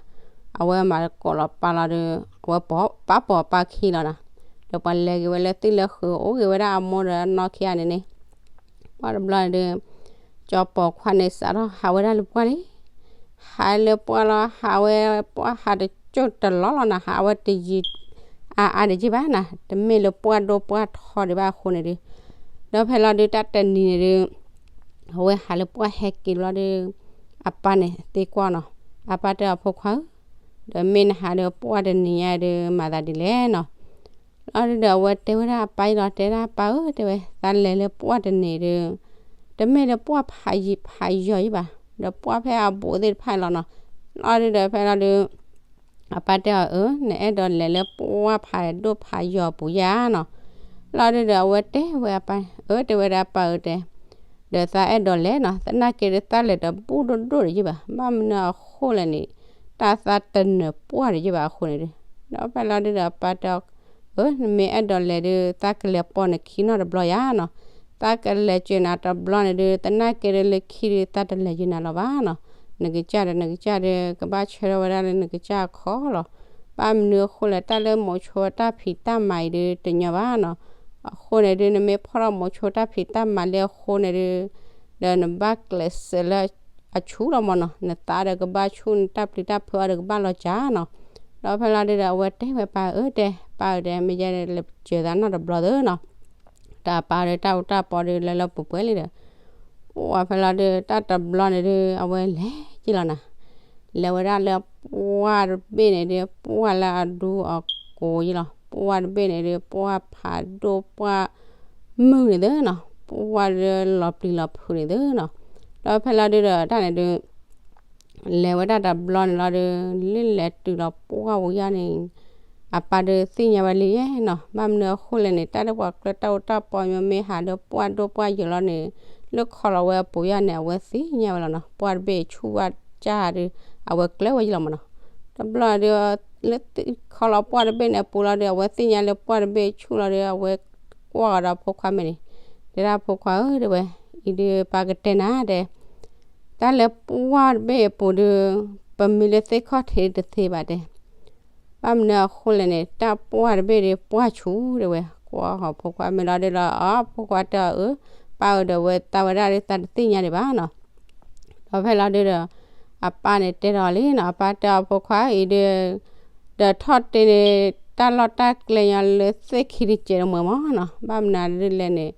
အဝဲမၤကိးလီၤပၢ်လီၤဒုး အဝဲပၢ်ပိာ်ပၢ်ခံလီၤနၤ ဒီးပှၤလဲၤက့ၤဝဲလၢသ့ၣ်လၢဃုာ် အိၣ်က့ၤဝဲဒၣ်အမိၢ်ဒီးအနီၢ်ခံဂၤန့ၣ်န့ၣ်, ပှၢ်တဘျီန့ၣ်ဒီး ကၠီပီၤခွါန့ၣ် စးထီၣ်ဟးဝဲဒၣ်လၢပှၢ်လံ. ဟးလၢပှၢ်လီၤ ဟးဝဲပှၢ်ဟးတကၠိၢ်တလီၢ်လီၤနၤ, ဟးဝဲတယံၤအါအါဒံးက့ၢ်ဘၣ်နၤ, တမ့ၢ်လၢပှၢ်ဒိၣ်ပှၢ်ထီဒံးဘၣ်အဃိန့ၣ်ဒီး, ဒီးဖဲလီၤဒုးတၢ်တနံၤန့ၣ်ဒီး အဝဲဟးလၢပှၢ်ဟဲက့ၤဘျီဒီး အပၢ်န့ၣ်သံကွၢ်နီၤ, အပၢ်တဲအီၤ ဖိခွါဧၢ, ဒီးမ့ၢ်နဟးဒီးပှၢ်တနံၤညါဒီး မၤသးဒ်လဲၣ်နီၤ. လီၤဒုးဒီးအဝဲတဲဝဲဒၣ်အပၢ်အံၤလီၤ, တဲဒၣ်ပၢ်ဧၢ, တဲဝဲ သးလဲၤလၢပှၢ်တနံၤဒီး တမ့ၢ်လၢပှၢ်ဖးယံၤဖးယီၤယံၤဘၣ်, ဒီးပှၢ်ဖဲအဘူးသ့ၣ်တဖၣ်အံၤလီၤနီၤ. လီၤဒုးဒီးဖဲလီၤဒုး အပၢ်တဲအီၤ အၢ နအဲၣ်ဒိးလဲၤလၢပှၢ်ဖးဒိၣ်ဖးယီၤအပူၤယါနီၤ. လီၤဒုးဒီးအဝဲတဲဝဲအပၢ် အၢ တဲဝဲဒၣ်ပၢ်ဧၢတဲ, ဒီးသးအဲၣ်ဒိးလဲၤနီၤ, သနာ်က့ဒီးသးလဲၤတဘူးဒိၣ်ဒိၣ်ဒံးယံၤဘၣ်, ဘၣ်မနုၤအဃိလဲၣ်န့ၣ် တၢ်သးတနၢၤပှၢ်ဒံးယံၤဘၣ်အဃိန့ၣ်ဒီး, ဒီးဖဲလီၤဒုးဒီးအပၢ်တဲအီၤ အၢ နမ့ၢ်အဲၣ်ဒိးလဲၤဒီး သးကလဲၤပိာ်နခံနီတဘျီယါနီၤ. သးကလဲၤစၢၤနၤတဘျီန့ၣ်ဒီး သနာ်က့ဒီးလၢခံဒီး သးတလဲၤယုာ်နၤလီၤဘၣ်နီၤ. နကစၢ်ဒီးနကစၢ်ဒီး ကဘၣ်ဆၢထၢၣ်ဝဲဒၣ်လၢနကစၢ်အခီၣ်လီၤ. ဘၣ်မနုၤအဃိလဲၣ် တၢ်လၢမိၤဆိတၢ်ဖံးတၢ်မၤအံၤဒီး တညီဘၣ်နီၤ. အဃိန့ၣ်ဒီး နမ့ၢ်ဖီၣ်ထီၣ်မိၤဆိတၢ်ဖံးတၢ်မၤလၢအဃိန့ၣ်ဒီး ဒီးနဘၣ်ကျဲးစၢးလၢအဆူၣ်လီၤမၢ်နီၤ, နသးဒီးကဘၣ်ဆူၣ် နတၢ်ပျံၤတၢ်ဖုးအီၤဒီးကဘၣ်လီၤစၢ်နီၤ. ဒီးဖဲလီၤဒုးဒီးအဝဲတဲဝဲပၢ် အၢ တဲ ပၢ်ဧၢတဲ မ့ၢ်ယဲဒီးလဲၤစၢၤသးနီတဘျီသ့နီၤ. တၢ်ပၢ်ဒီးတၢ်အူတၢ်ပီဒီးလၢလၢပှဲၤပှဲၤလံဒီး ပှၢ်ဖဲလီၤဒုး တၢ်တဘျီန့ၣ်ဒုး အဝဲလဲၤက့ၤလီၤနၤ, လဲၤဝဲဒၣ်လၢပှၢ်တဘ့ၣ်န့ၣ်ဒုး ပှၢ်လၢအဒူအကိးယံၤလီၤ. ပှၢ်တဘ့ၣ်န့ၣ်ဒုး ပှၢ်ဖးဒိၣ်ပှၢ်မုၢ်န့ၣ်သ့နီၤ, ပှၢ်လၢလီၤပျံၤလီၤဖုးန့ၣ်သ့နီၤ. ဒီးဖဲလီၤဒုးဒီးတၢ်န့ၣ်ဒုး လဲၤဝဲဒၣ်တဘျီန့ၣ်လီၤဒီး လၢလဲၤတုၤလီၤပှၢ်ဝံၤယါန့ၣ် အပၢ်ဒုးသ့ၣ်ညါဝဲလံယဲနီၤ. ဘၣ်မနုၤအဃိလဲၣ်န့ၣ် တၢ်လၢပှၤကျၢၤတၢ်အူတၢ်ပီမ့ၢ်ဟးဒီးပှၢ်ဒိၣ်ပှၢ်ယိာ်လီၤန့ၣ် လၢခီလီၤဝဲအပူၤယါန့ၣ် အဝဲသ့ၣ်ညါဝဲလီၤနီၤ. ပှၢ်တဘ့ၣ်ဆူၣ်ဘၣ်ကၢ်ဒီး အဝဲကျၢၤဝဲယံၤလီၤမၢ်နီၤ. တဘျီဒီး လၢခီလီၤပှၢ်တဘ့ၣ်န့ၣ်အပူၤလီၤဒီး အဝဲသ့ၣ်ညါလၢပှၢ်တဘ့ၣ်ဆူၣ်လီၤဒီး အဝဲကွၢ်ဃီၤဒီးအဖိခွါမဲာ်န့ၣ်, တဲဒၣ်ဖိခွါဧၢ တဲဝဲ, အံၤဒုးပၢ်ကတဲနၤတဲ တၢ်လၢပှၢ်တဘ့ၣ်အပူၤဒီး ပမ့ၢ်လၢသ့ၣ်ခီၣ်ထံးတသ့ဘၣ်တဲ. ဘၣ်မနုၤအဃိလဲၣ်န့ၣ် တၢ်ပှၢ်တဘ့ၣ်ဒီးပှၢ်ဆူၣ်တဲဝဲ, ကွၢ်ဃီၤဖိခွါမဲာ်လီၤဒုးဒီး အဖိခွါတဲအီၤ အၢ ပၢ်ဧၢ ဒီးဝဲသးဝဲဒၣ်ဒီးသးတသ့ၣ်ညါဒံးဘၣ်နီၤ. ဒီးဖဲလီၤဒုးဒီး အပၢ်န့ၣ်တဲထီၣ်လံနီၤ, အပၢ်တဲအီၤဖိခွါအံၤဒီး ဒီးထီၣ်တ့န့ၣ် တၢ်လီၢ်တၢ်ကျဲညီလၢသ့ၣ်ခံတစဲးတမှဲၤမၢ်နီၤ. ဘၣ်မနုၤဒ်လဲၣ်န့ၣ်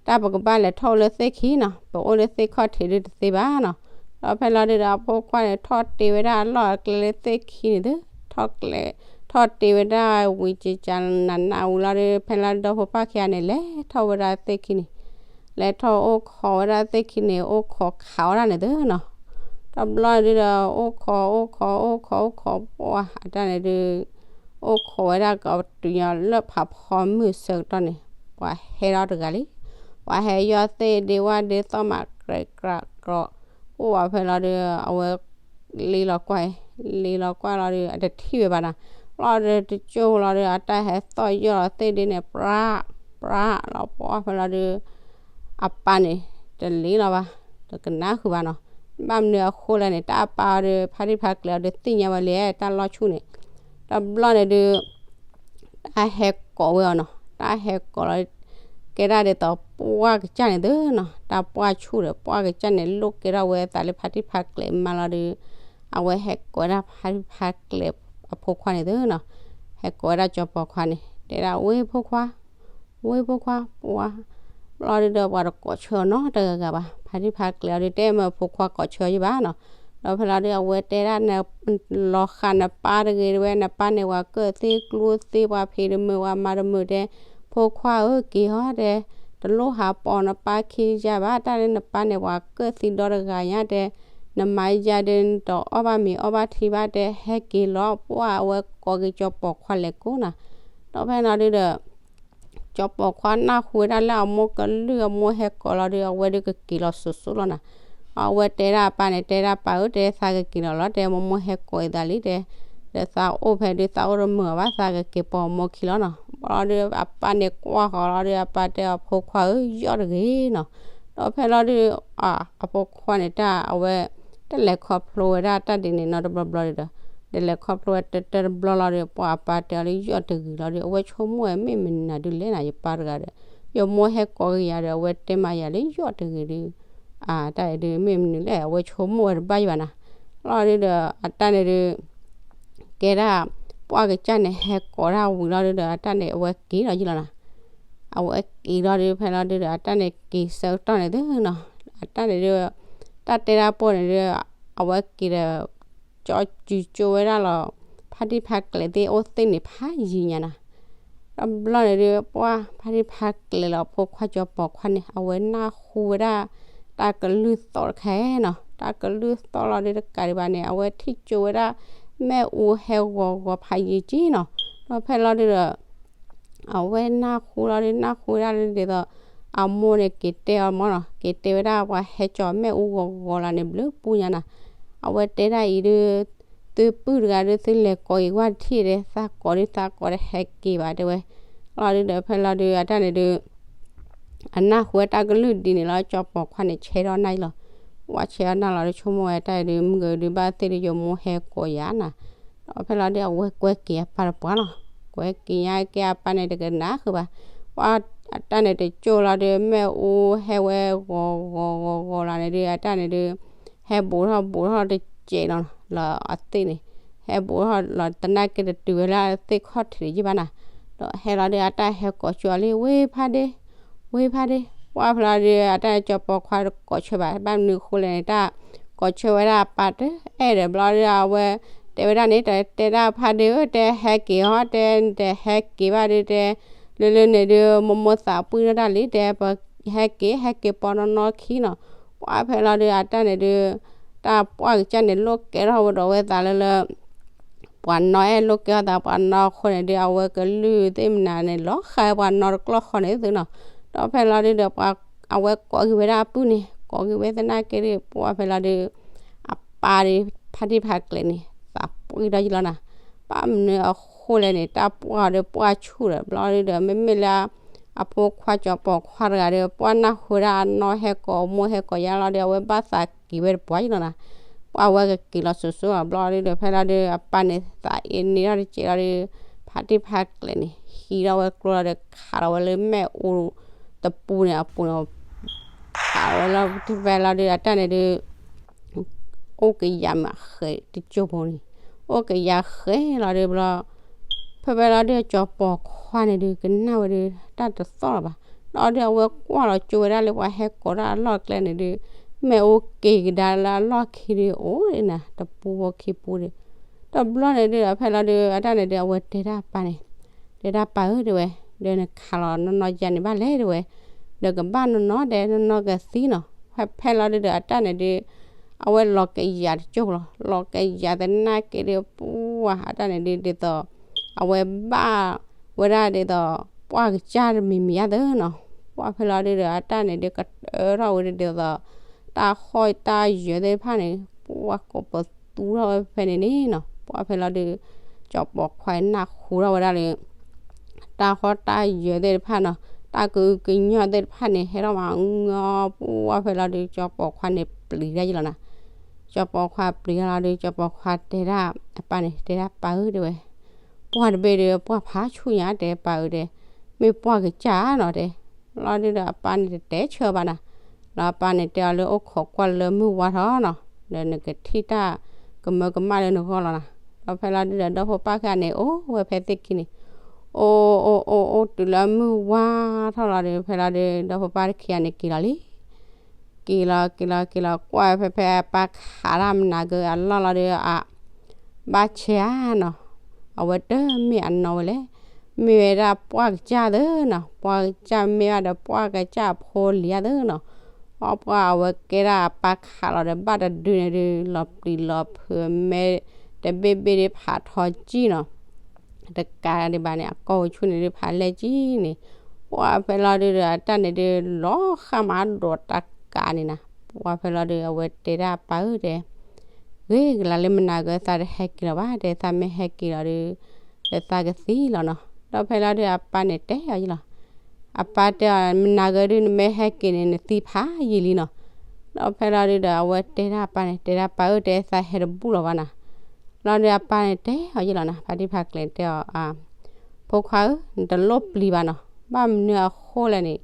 တၢ်ပကဘၣ်လဲၤထီၣ်အိၣ်လၢသ့ၣ်ခံနီၤ, ပအိၣ်လၢသ့ၣ်ခီၣ်ထံးဒုးတသ့ဘၣ်နီၤ. ဒီးဖဲလီၤဒုးဒီး အဖိခွါန့ၣ် ထီၣ်တ့ဝဲဒၣ်အလီၢ်အကျဲလၢသ့ၣ်ခံန့ၣ်သ့, ထီၣ်ကျဲ ထီၣ်တ့ဝဲဒၣ်ဝံၤကကနးနးဝံၤလီၤဒီး ဖဲလီၤဒီဖိပၢ်ခံဂၤန့ၣ် လဲၤထီၣ်ဝဲဒၣ်သ့ၣ်ခံန့ၣ်, လဲၤထီၣ်အိၣ်ခိးဝဲဒၣ်သ့ၣ်ခံန့ၣ် အိၣ်ခိးခးဝဲဒၣ်န့ၣ်သ့နီၤ. တဘျီဒုးဒီး အိၣ်ခိးအိၣ်ခိးအိၣ်ခိးအိၣ်ခိးပှၢ်အတၢ်န့ၣ်ဒုး အိၣ်ခိးဝဲဒၣ်ကတုၤညီလၢဖးဖီမုၢ်ဆၢကတီၢ်န့ၣ် ပှၤဟဲဒီးတဂၤလံ. ပှၤဟဲယီၢ်သ့ၣ်ဒ့ဝၣ်ဒ့သီၣ်မးကြဲးကြးကြီး, အိၣ်ဝဲဖဲလီၤဒုး အဝဲ လ့လီၤကွၢ်, လ့လီၤကွၢ်လီၤဒီး အတထံၣ်ဝဲဘၣ်နၤ. လီၤဒီးတကၠိလီၤဒီး အတၢ်ဟဲသီၣ်ယီၢ်လီၤသ့ၣ်ဒ့န့ၣ် ပြး ပြးလီၤပှၢ်ဖဲလီၤဒုး အပၢ်န့ၣ် တလ့လီၤဘၣ်, တကနၣ်ဃုာ်ဘၣ်နီၤ. ဘၣ်မနုၤအဃိလဲၣ်န့ၣ် တၢ်အပၢ်အီၤဒီး ဖါတံၢ်ဖါကျဲအီၤဒီးသ့ၣ်ညါဝဲလံ တၢ်လီၢ်ဆူၣ်န့ၣ်. တဘျီန့ၣ်ဒုး တၢ်ဟဲကိးဝဲအီၤနီၤ, တၢ်ဟဲကိးလီၤ ကဲဒၣ်ဒ်သိးပှၢ်ကစၢ်န့ၣ်သ့နီၤ, တၢ်ပှၢ်ဆူၣ်ဒီးပှၢ်ကစၢ်န့ၣ် လိၣ်ကဲထီၣ်ဝဲအသးလၢဖါတံၢ်ဖါကျဲမးလီၤဒီး အဝဲဟဲကိးဝဲဒၣ်ဖါတံၢ်ဖါကျဲအဖိခွါန့ၣ်သ့နီၤ, ဟဲကိးဝဲဒၣ်ကၠီပီၤခွါန့ၣ် တဲဒၣ်ဝ့ၢ်ဖိခွါ ဝ့ၢ်ဖိခွါ ပှၢ် ဘျီဒုးဒီးပှၤတကိးဆၢအီၤနီတဂၤဂၤဘၣ်, ဖါတံၢ်ဖါကျဲအီၤဒုး တဲမ့ၢ်ဖိခွါကိးဆၢယံၤဘၣ်နီၤ. ဒီးဖဲလီၤဒုး အဝဲတဲဒၣ် လီၤဃာ်နပၢ်တဂ့ၤတဲဝဲ, နပၢ်န့ၣ် ပှၤကၢၣ်သ့ကျိသ့ ပှၤဖံးတမုာ် ပှၤမၤတမုာ်တဲ, ဖိခွါဧၢ က့ၤဟီတဲ, တလိၣ်ဟးပိာ်နပၢ်ခံယါဘၣ်, တၢ်လၢနပၢ်န့ၣ် ပှၤကၢၣ်သံဒီတဂၤညါတဲ, နမၤယါဒီး နတအီၣ်ဘၣ်မ့ၤအီၣ်ဘၣ်ထံဘၣ်တဲ, ဟဲက့ၤလီၤ ပှၢ် အဝဲကိးက့ၤကၠီပီၤခွါလဲၤကိးနီၤ. ဒီးဖဲလီၤဒုးဒီး ကၠီပီၤခွါနၢ်ဟူဝဲဒၣ်လၢအမိၢ်ကလုၢ်အမိၢ်ဟဲကိးလီၤဒီး အဝဲဒုးကက့ၤလီၤစိၤစိၤလီၤနၤ. အဝဲတဲဒၣ်အပၢ်န့ၣ် တဲဒၣ်ပၢ်ဧၢ တဲသးကက့ၤလီၤလီၤ တဲမိၢ်မိၢ်ဟဲကိးအသးလံတဲ, ဒီးသးအိၣ်ဖဲဒုးသးအိၣ်တမုာ်ဘၣ် သးကက့ၤပိာ်မိၢ်ခံလီၤနီၤ. ဘျီဒုးအပၢ်န့ၣ်ကွၢ်ဃီၤလီၤဒီး အပၢ်တဲအီၤဖိခွါဧၢ ယီၢ်တဂ့ၤနီၤ. ဒီးဖဲလီၤဒုး အဖိခွါန့ၣ်တၢ်အဝဲ တလဲၤခီဖျိဝဲဒၣ်တၢ်ဒ်န့ၣ်နီတဘျီဘျီဒုးဒီး တလဲၤခီဖျိဝဲတၢ်တဘျီလီၤဒီး ပှၢ်အပၢ်တဲအီၤလၢယီၢ်တဂ့ၤလီၤဒီး အဝဲဆိကမိၣ်ဝဲမ့ၢ်မနုၤဒုးလဲၣ်နၤ ယပၢ်တဂၤဒီး ယမိၢ်ဟဲကိးက့ၤယၤဒီး အဝဲတဲမးယၤလၢယီၢ်တဂ့ၤဒီး အတၢ်အံၤဒုးမ့ၢ်မနုၤလဲၣ် အဝဲဆိကမိၣ်ဝဲတဘၣ်ယံၤဘၣ်နၤ. လီၤဒုးဒီး အတၢ်န့ၣ်ဒုး ကဲဒၣ် ပှၢ်ကစၢ်န့ၣ် ဟဲကိးတၢ်ဝံၤလီၤဒုးဒီး အတၢ်န့ၣ် အဝဲက့ၤလီၤယံၤလီၤနၤ. အဝဲက့ၤလီၤဒုး ဖဲလီၤဒုးဒီး အတၢ်န့ၣ်က့ၤဆၢကတီၢ်န့ၣ်သုနီၤ, အတၢ်န့ၣ်ဒုး တၢ်တဲတၢ်ပိၢ်န့ၣ်ဒုး အဝဲက့ၤဒီး ကၠီစုၤကၠိဝဲဒၣ်လီၤ ဖါတံၢ်ဖါကျဲသ့ၣ်အိၣ်သ့ၣ်န့ၣ် ဖးယံၤညါနၤ. တဘျီန့ၣ်ဒုး ပှၢ်ဖါတံၢ်ဖါကျဲလီၤ အဖိခွါကၠီၤပီၤခွါန့ၣ် အဝဲနၢ်ဟူဝဲဒၣ် တၢ်ကလုၢ်သီၣ်တခါနီၤ, တၢ်ကလုၢ်သီၣ်လီၤဒုးတကးဒံးဘၣ်န့ၣ် အဝဲထံၣ်ကၠိဝဲဒၣ် မ့ၣ်အူဟဲဂီၤဂီၤဖးယံၤက့နီၤ. ဒီးဖဲလီၤဒုးဒီး အဝဲနၢ်ဟူလီၤဒုး နၢ်ဟူဝဲဒၣ်လၢဒ်သိး အမိၢ်န့ၣ်က့ၤတဲအီၤမၢ်နီၤ, က့ၤတဲဝဲဒၣ်ပှၤဟဲကၠီၤမ့ၣ်အူဂီၤဂီၤလၢန့ၣ် ဘျုးပူညါနၤ. အဝဲတဲဒၣ်အံၤဒုး သုပုၢ်တဂၤဒုး သုလဲၤကိးက့ၤကွၢ်တထံၣ်ဒီး သးကိးဒုးသးကိးဒီးဟဲက့ၤဘၣ်တဲဝဲ. လီၤဒုးဒီး ဖဲလီၤဒုး အတၢ်န့ၣ်ဒုး အနၢ်ဟူဝဲတၢ်ကလုၢ်ဒ်န့ၣ်လီၤ ကၠီၤပီၤခွါန့ၣ် ဆဲးထီၣ်နၢ်အံၤလီၤ. ပှၢ်ဆဲးထီၣ်နၢ်လီၤဒုး ဆိကမိၣ်ဝဲတၢ်အံၤဒုး မုၢ်ဂၤဒုးဘၣ်သ့ၣ်ဒုး ယမိၢ်ဟဲကိးယၤနၤ. ဒီးဖဲလီၤဒုး အဝဲကွဲက့ၤအပၢ်တပှၢ်လီၤ. ကွဲက့ၤညါက့ၤအပၢ်န့ၣ် တကနၣ်ဃုာ်ဘၣ်. ပှၢ်အတၢ်န့ၣ်တကၠိၢ်လီၤဒုး မ့ၣ်အူဟဲဝဲဂီၤဂီၤဂီၤဂီၤလီၤန့ၣ်ဒုး အတၢ်န့ၣ်ဒုး ဟဲဘူးထီၣ်ဘူးထီၣ်တစဲးနီၤ လၢအသ့ၣ်န့ၣ်, ဟဲဘူးထီၣ်လီၤ တနာ်က့ၤတတုၤဝဲလၢသ့ၣ်ခီၣ်ထံးန့ၣ်ယံၤဘၣ်နၤ. ဒီးဟဲလီၤဒုး အတၢ်ဟဲကိးကၠိအီၤလံ ဝ့ဖးဒ့ ဝ့ဖးဒ့, ပှၢ်ဖဲလီၤဒုး အတၢ်န့ၣ် ကၠီၤပီၤခွါတကိးဆၢဘၣ် ဘၣ်မနုၤအဃိလဲၣ်န့ၣ် တၢ်ကိးဆၢဝဲဒၣ်အပၢ်တအဲၣ်ဒီး ဘျီဒုး အဝဲတဲဝဲဒၣ်န့ၣ် တတဲဒၣ်ဖးဒ့ဧၢ တဲဟဲက့ၤဟီ တဲနတဟဲက့ၤဘၣ်ဒုး တဲ လၢလၢန့ၣ်ဒုး မိၢ်မိၢ်သးပှံၢ်ထီၣ်တၢ်လံ တဲပဟဲက့ၤ ဟဲက့ၤပိာ်နီၢ်နီၢ်ခံနီၤ. ပှၢ်ဖဲလီၤဒုး အတၢ်န့ၣ်ဒုး တၢ်ပှၢ်ကစၢ်န့ၣ် လိၣ်ကဲထီၣ်ဝဲဒီးဝဲသးလၢလၢ ပှၤနီၢ်အဲၣ်လိၣ်ကဲထီၣ်သး ပှၤနီၢ်အဃိန့ၣ်ဒုး အဝဲကလုၢ်သ့ၣ်မနုၤန့ၣ် လီၤဃာ်ပှၤနီၢ်တကျီၢ်ဃီန့ၣ်သုနီၤ. ဒီးဖဲလီၤဒုးဒီး ပှၤအဝဲကိးက့ၤဝဲဒၣ်အပုၢ်န့ၣ် ကိးက့ၤဝဲသနာ်က့ဒုး ပှၢ်ဖဲလီၤဒုး အပၢ်ဒုး ဖါတံၢ်ဖါကျဲန့ၣ် သးပှံၢ်ထီၣ်ယံၤလီၤနၤ. ဘၣ်မနုၤအဃိလဲၣ်န့ၣ် တၢ်ပှၢ်အီၤဒီးပှၢ်ဆူၣ်ဒီး ဘျီဒုးဒီး မ့မ့ၢ်လၢ အဖိခွါကၠီၤပီၤခွါတဂၤဒီး ပှၢ်နၢ်ဟူဝဲဒၣ်အနီၢ်ဟဲကိး အမိၢ်ဟဲကိးယါလီၤဒီး အဝဲဘၣ်သးက့ၤဝဲတပှၢ်ယံၤလီၤနၤ. ပှၢ်ဝဲကက့ၤလီၤစိၤစိၤအီၤ ဘျီဒုးဒီး ဖဲလီၤဒုး အပၢ်န့ၣ် သးအ့န့ၢ်ထီၣ်တစဲးလီၤဒီး ဖါတံၢ်ဖါကျဲန့ၣ် ဟံးထီၣ်ဝဲကျိလီၤဒီး ခးလီၤဝဲလၢမ့ၣ်အူတပူၤန့ၣ်အပူၤန့ၣ် ခးလီၤဝဲလီၤတဖဲလီၤဒုး အတၢ်န့ၣ်ဒုး အိၣ်ကယၤမးဃဲးတကၠိဖိန့ၣ် အိၣ်ကယၤဃဲးလီၤဒုးဘျီ ဖဲဖဲလီၤဒုး ကၠီၤပီၤခွါန့ၣ်ဒုး ကနၣ်ဝဲဒုး တၢ်တသီၣ်လၢၤဘၣ်. ဒီးဒုးအဝဲကွၢ်လီၤကၠိဝဲဒၣ်လၢပှၤဟဲကိးတၢ်အလီၢ်အကျဲန့ၣ်ဒုး မ့ၣ်အူက့ၤကဒါလၢအလီၢ်ခံဒုး အိၣ်ဒၣ်နၤ တပူဖိခံပူဒီး တဘျီန့ၣ်ဒုး ဖဲလီၤဒုး အတၢ်န့ၣ်ဒုး အဝဲတဲဒၣ်ပၢ်န့ၣ် တဲဒၣ်ပၢ်ဧၢ တဲဝဲ, ဒီးနခးလီၤနီၢ်နီၢ်ယၤန့ၣ်ဘၣ်လဲၣ် တဲဝဲ, ဒီးကဘၣ်နီၢ်နီၢ်ဒဲး နီၢ်နီၢ်ကသံနီၤ. ဖဲဖဲလီၤဒုးဒီး အတၢ်န့ၣ်ဒုး အဝဲလီၤကယၤတကၠိၢ်လီၤ. လီၤကယၤသနာ်က့ဒုး ပှၢ်အတၢ်န့ၣ်ဒုး ဒ်သိး အဝဲဘၣ်ဝဲဒၣ်ဒ်သိး ပှၢ်ကစၢ်တမံၤမံၤဧါသၢနီၤ. ပှၢ်ဖဲလီၤဒုးဒီး အတၢ်န့ၣ်ဒုး ကတၢၢ်ထီၣ်ဝဲဒၣ်ဒ်သိး တၢ်ဟီၣ်တၢ်ယၢၤသ့ၣ်တဖၣ်န့ၣ် ပှၢ်ကိးပသူထီၣ်ဝဲဖဲန့ၣ်န့ၣ်နီၤ. ပှၢ်ဖဲလီၤဒုး ကၠီၤပီၤခွါနၢ်ဟူထီၣ်ဝဲဒၣ်လၢ တၢ်ဟီၣ်တၢ်ယၢၤသ့ၣ်တဖၣ်နီၤ, တၢ်ကအုကညီၢ်သ့ၣ်တဖၣ်န့ၣ် ဟဲထီၣ်မၤအီၤ ပှၢ်ဖဲလီၤဒုး ကၠီၤပီၤခွါန့ၣ်ပျံၤတၢ်ယံၤလီၤနၤ. ကၠီၤပီၤခွါပျံၤတၢ်လီၤဒုး ကၠီၤပီၤခွါတဲဒၣ်အပၢ်န့ၣ် တဲဒၣ်ပၢ်ဧၢ တဲဝဲ, ပှၢ်တဘ့ၣ်ဒီး ပှၢ်ဖးဆူၣ်ညါ တဲပၢ်ဧၢ တဲ, မ့ၢ်ပှၢ်ကစၢ်နီၤ တဲ. လီၤဒုးဒီးအပၢ်န့ၣ်တတဲဆၢဘၣ်နၤ, ဒီးအပၢ်န့ၣ်တဲအီၤလၢအိၣ်ခိးကွၢ်လၢမုၢ်ဝါထီၢ်နီၤ, ဒီးနကထံၣ်တၢ်ကမၢကမၣ်လၢနဂီၢ်လီၤနၤ. ဒီးဖဲလီၤဒုးဒီး ဒီဖိပၢ်ခံဂၤန့ၣ် အိၣ်ဝဲဖဲသ့ၣ်ခံန့ၣ်, အိၣ်အိၣ်အိၣ်အိၣ်တုၤလၢမုၢ်ဝါထီၣ်လီၤဒီး ဖဲလီၤဒုး ဒီဖိပၢ်တခံဂၤန့ၣ်က့ၤလီၤလံ က့ၤလီၤက့ၤလီၤက့ၤလီၤ ကွၢ်ဖဲဖဲအပၢ်ခးတၢ်မနၤကၢအလီၢ်လီၤဒီး အဘၣ်ဆဲးဧါနီၤ, အဝဲတမ့ၢ်အနီၢ်ဝဲလဲၣ်, မ့ၢ်ဝဲဒၣ်ပှၢ်ကစၢ်သၢနီၤ, ပှၢ်ကစၢ်မ့ၢ်ဘၣ်ဒီးပှၢ်ကစၢ်အဖိလံၤဧါသၢနီၤ. အပှၢ်အဝဲကဲဒၣ်အပၢ်ခးလီၤဒီး ဘၣ်တဒုန့ၣ်ဒုး လီၤပျံၤလီၤဖုးမဲ တဘ့ၣ်ဘ့ၣ်ဒုးဖးထီကံၢ်နီၤ တကးဒံးဘၣ်န့ၣ် အကီၢ်ဝဆူၣ်န့ၣ်ဒုးဖးလဲၢ်ကံၢ်န့ၣ်, ပှၢ်ဖဲလီၤဒုးဒီး အတၢ်န့ၣ်ဒုး လီၤဃၣ်မးဒိးတၢ်ကးန့ၣ်နၤ, ပှၢ်ဖဲလီၤဒုး အဝဲတဲဒၣ်အပၢ်ဧၢ တဲ, ဂ့ၤကလၤလၢမနၤကၢသးတဟဲက့ၤလီၤဘၣ် တဲ, သးမ့ၢ်ဟဲက့ၤလီၤဒုး ဒီးသးကသံလီၤနီၤ. ဒီးဖဲလီၤဒုးအပၢ်န့ၣ်တဲအီၤယံၤလီၤ, အပၢ်တဲအီၤ မနၤကၢဒုးနမ့ၢ်ဟဲက့ၤန့ၣ် နသံဖးယံာ်လံနီၤ. ဒီးဖဲလီၤဒုးဒီး အဝဲတဲဒၣ်အပၢ်န့ၣ် တဲဒၣ်ပၢ်ဧၢ တဲ သးဟဲတဘူၣ်လီၤဘၣ်နၤ ဘျီဒီးအပၢ်န့ၣ်တဲအီၤယဲလီၤနၤ, ဖါတံၢ်ဖါကျဲၤတဲအီၤ, ဖိခွါဧၢ, နတလိၣ်ပျံၤဘၣ်နီၤ, ဘၣ်မနုၤအဃိလဲၣ်န့ၣ်,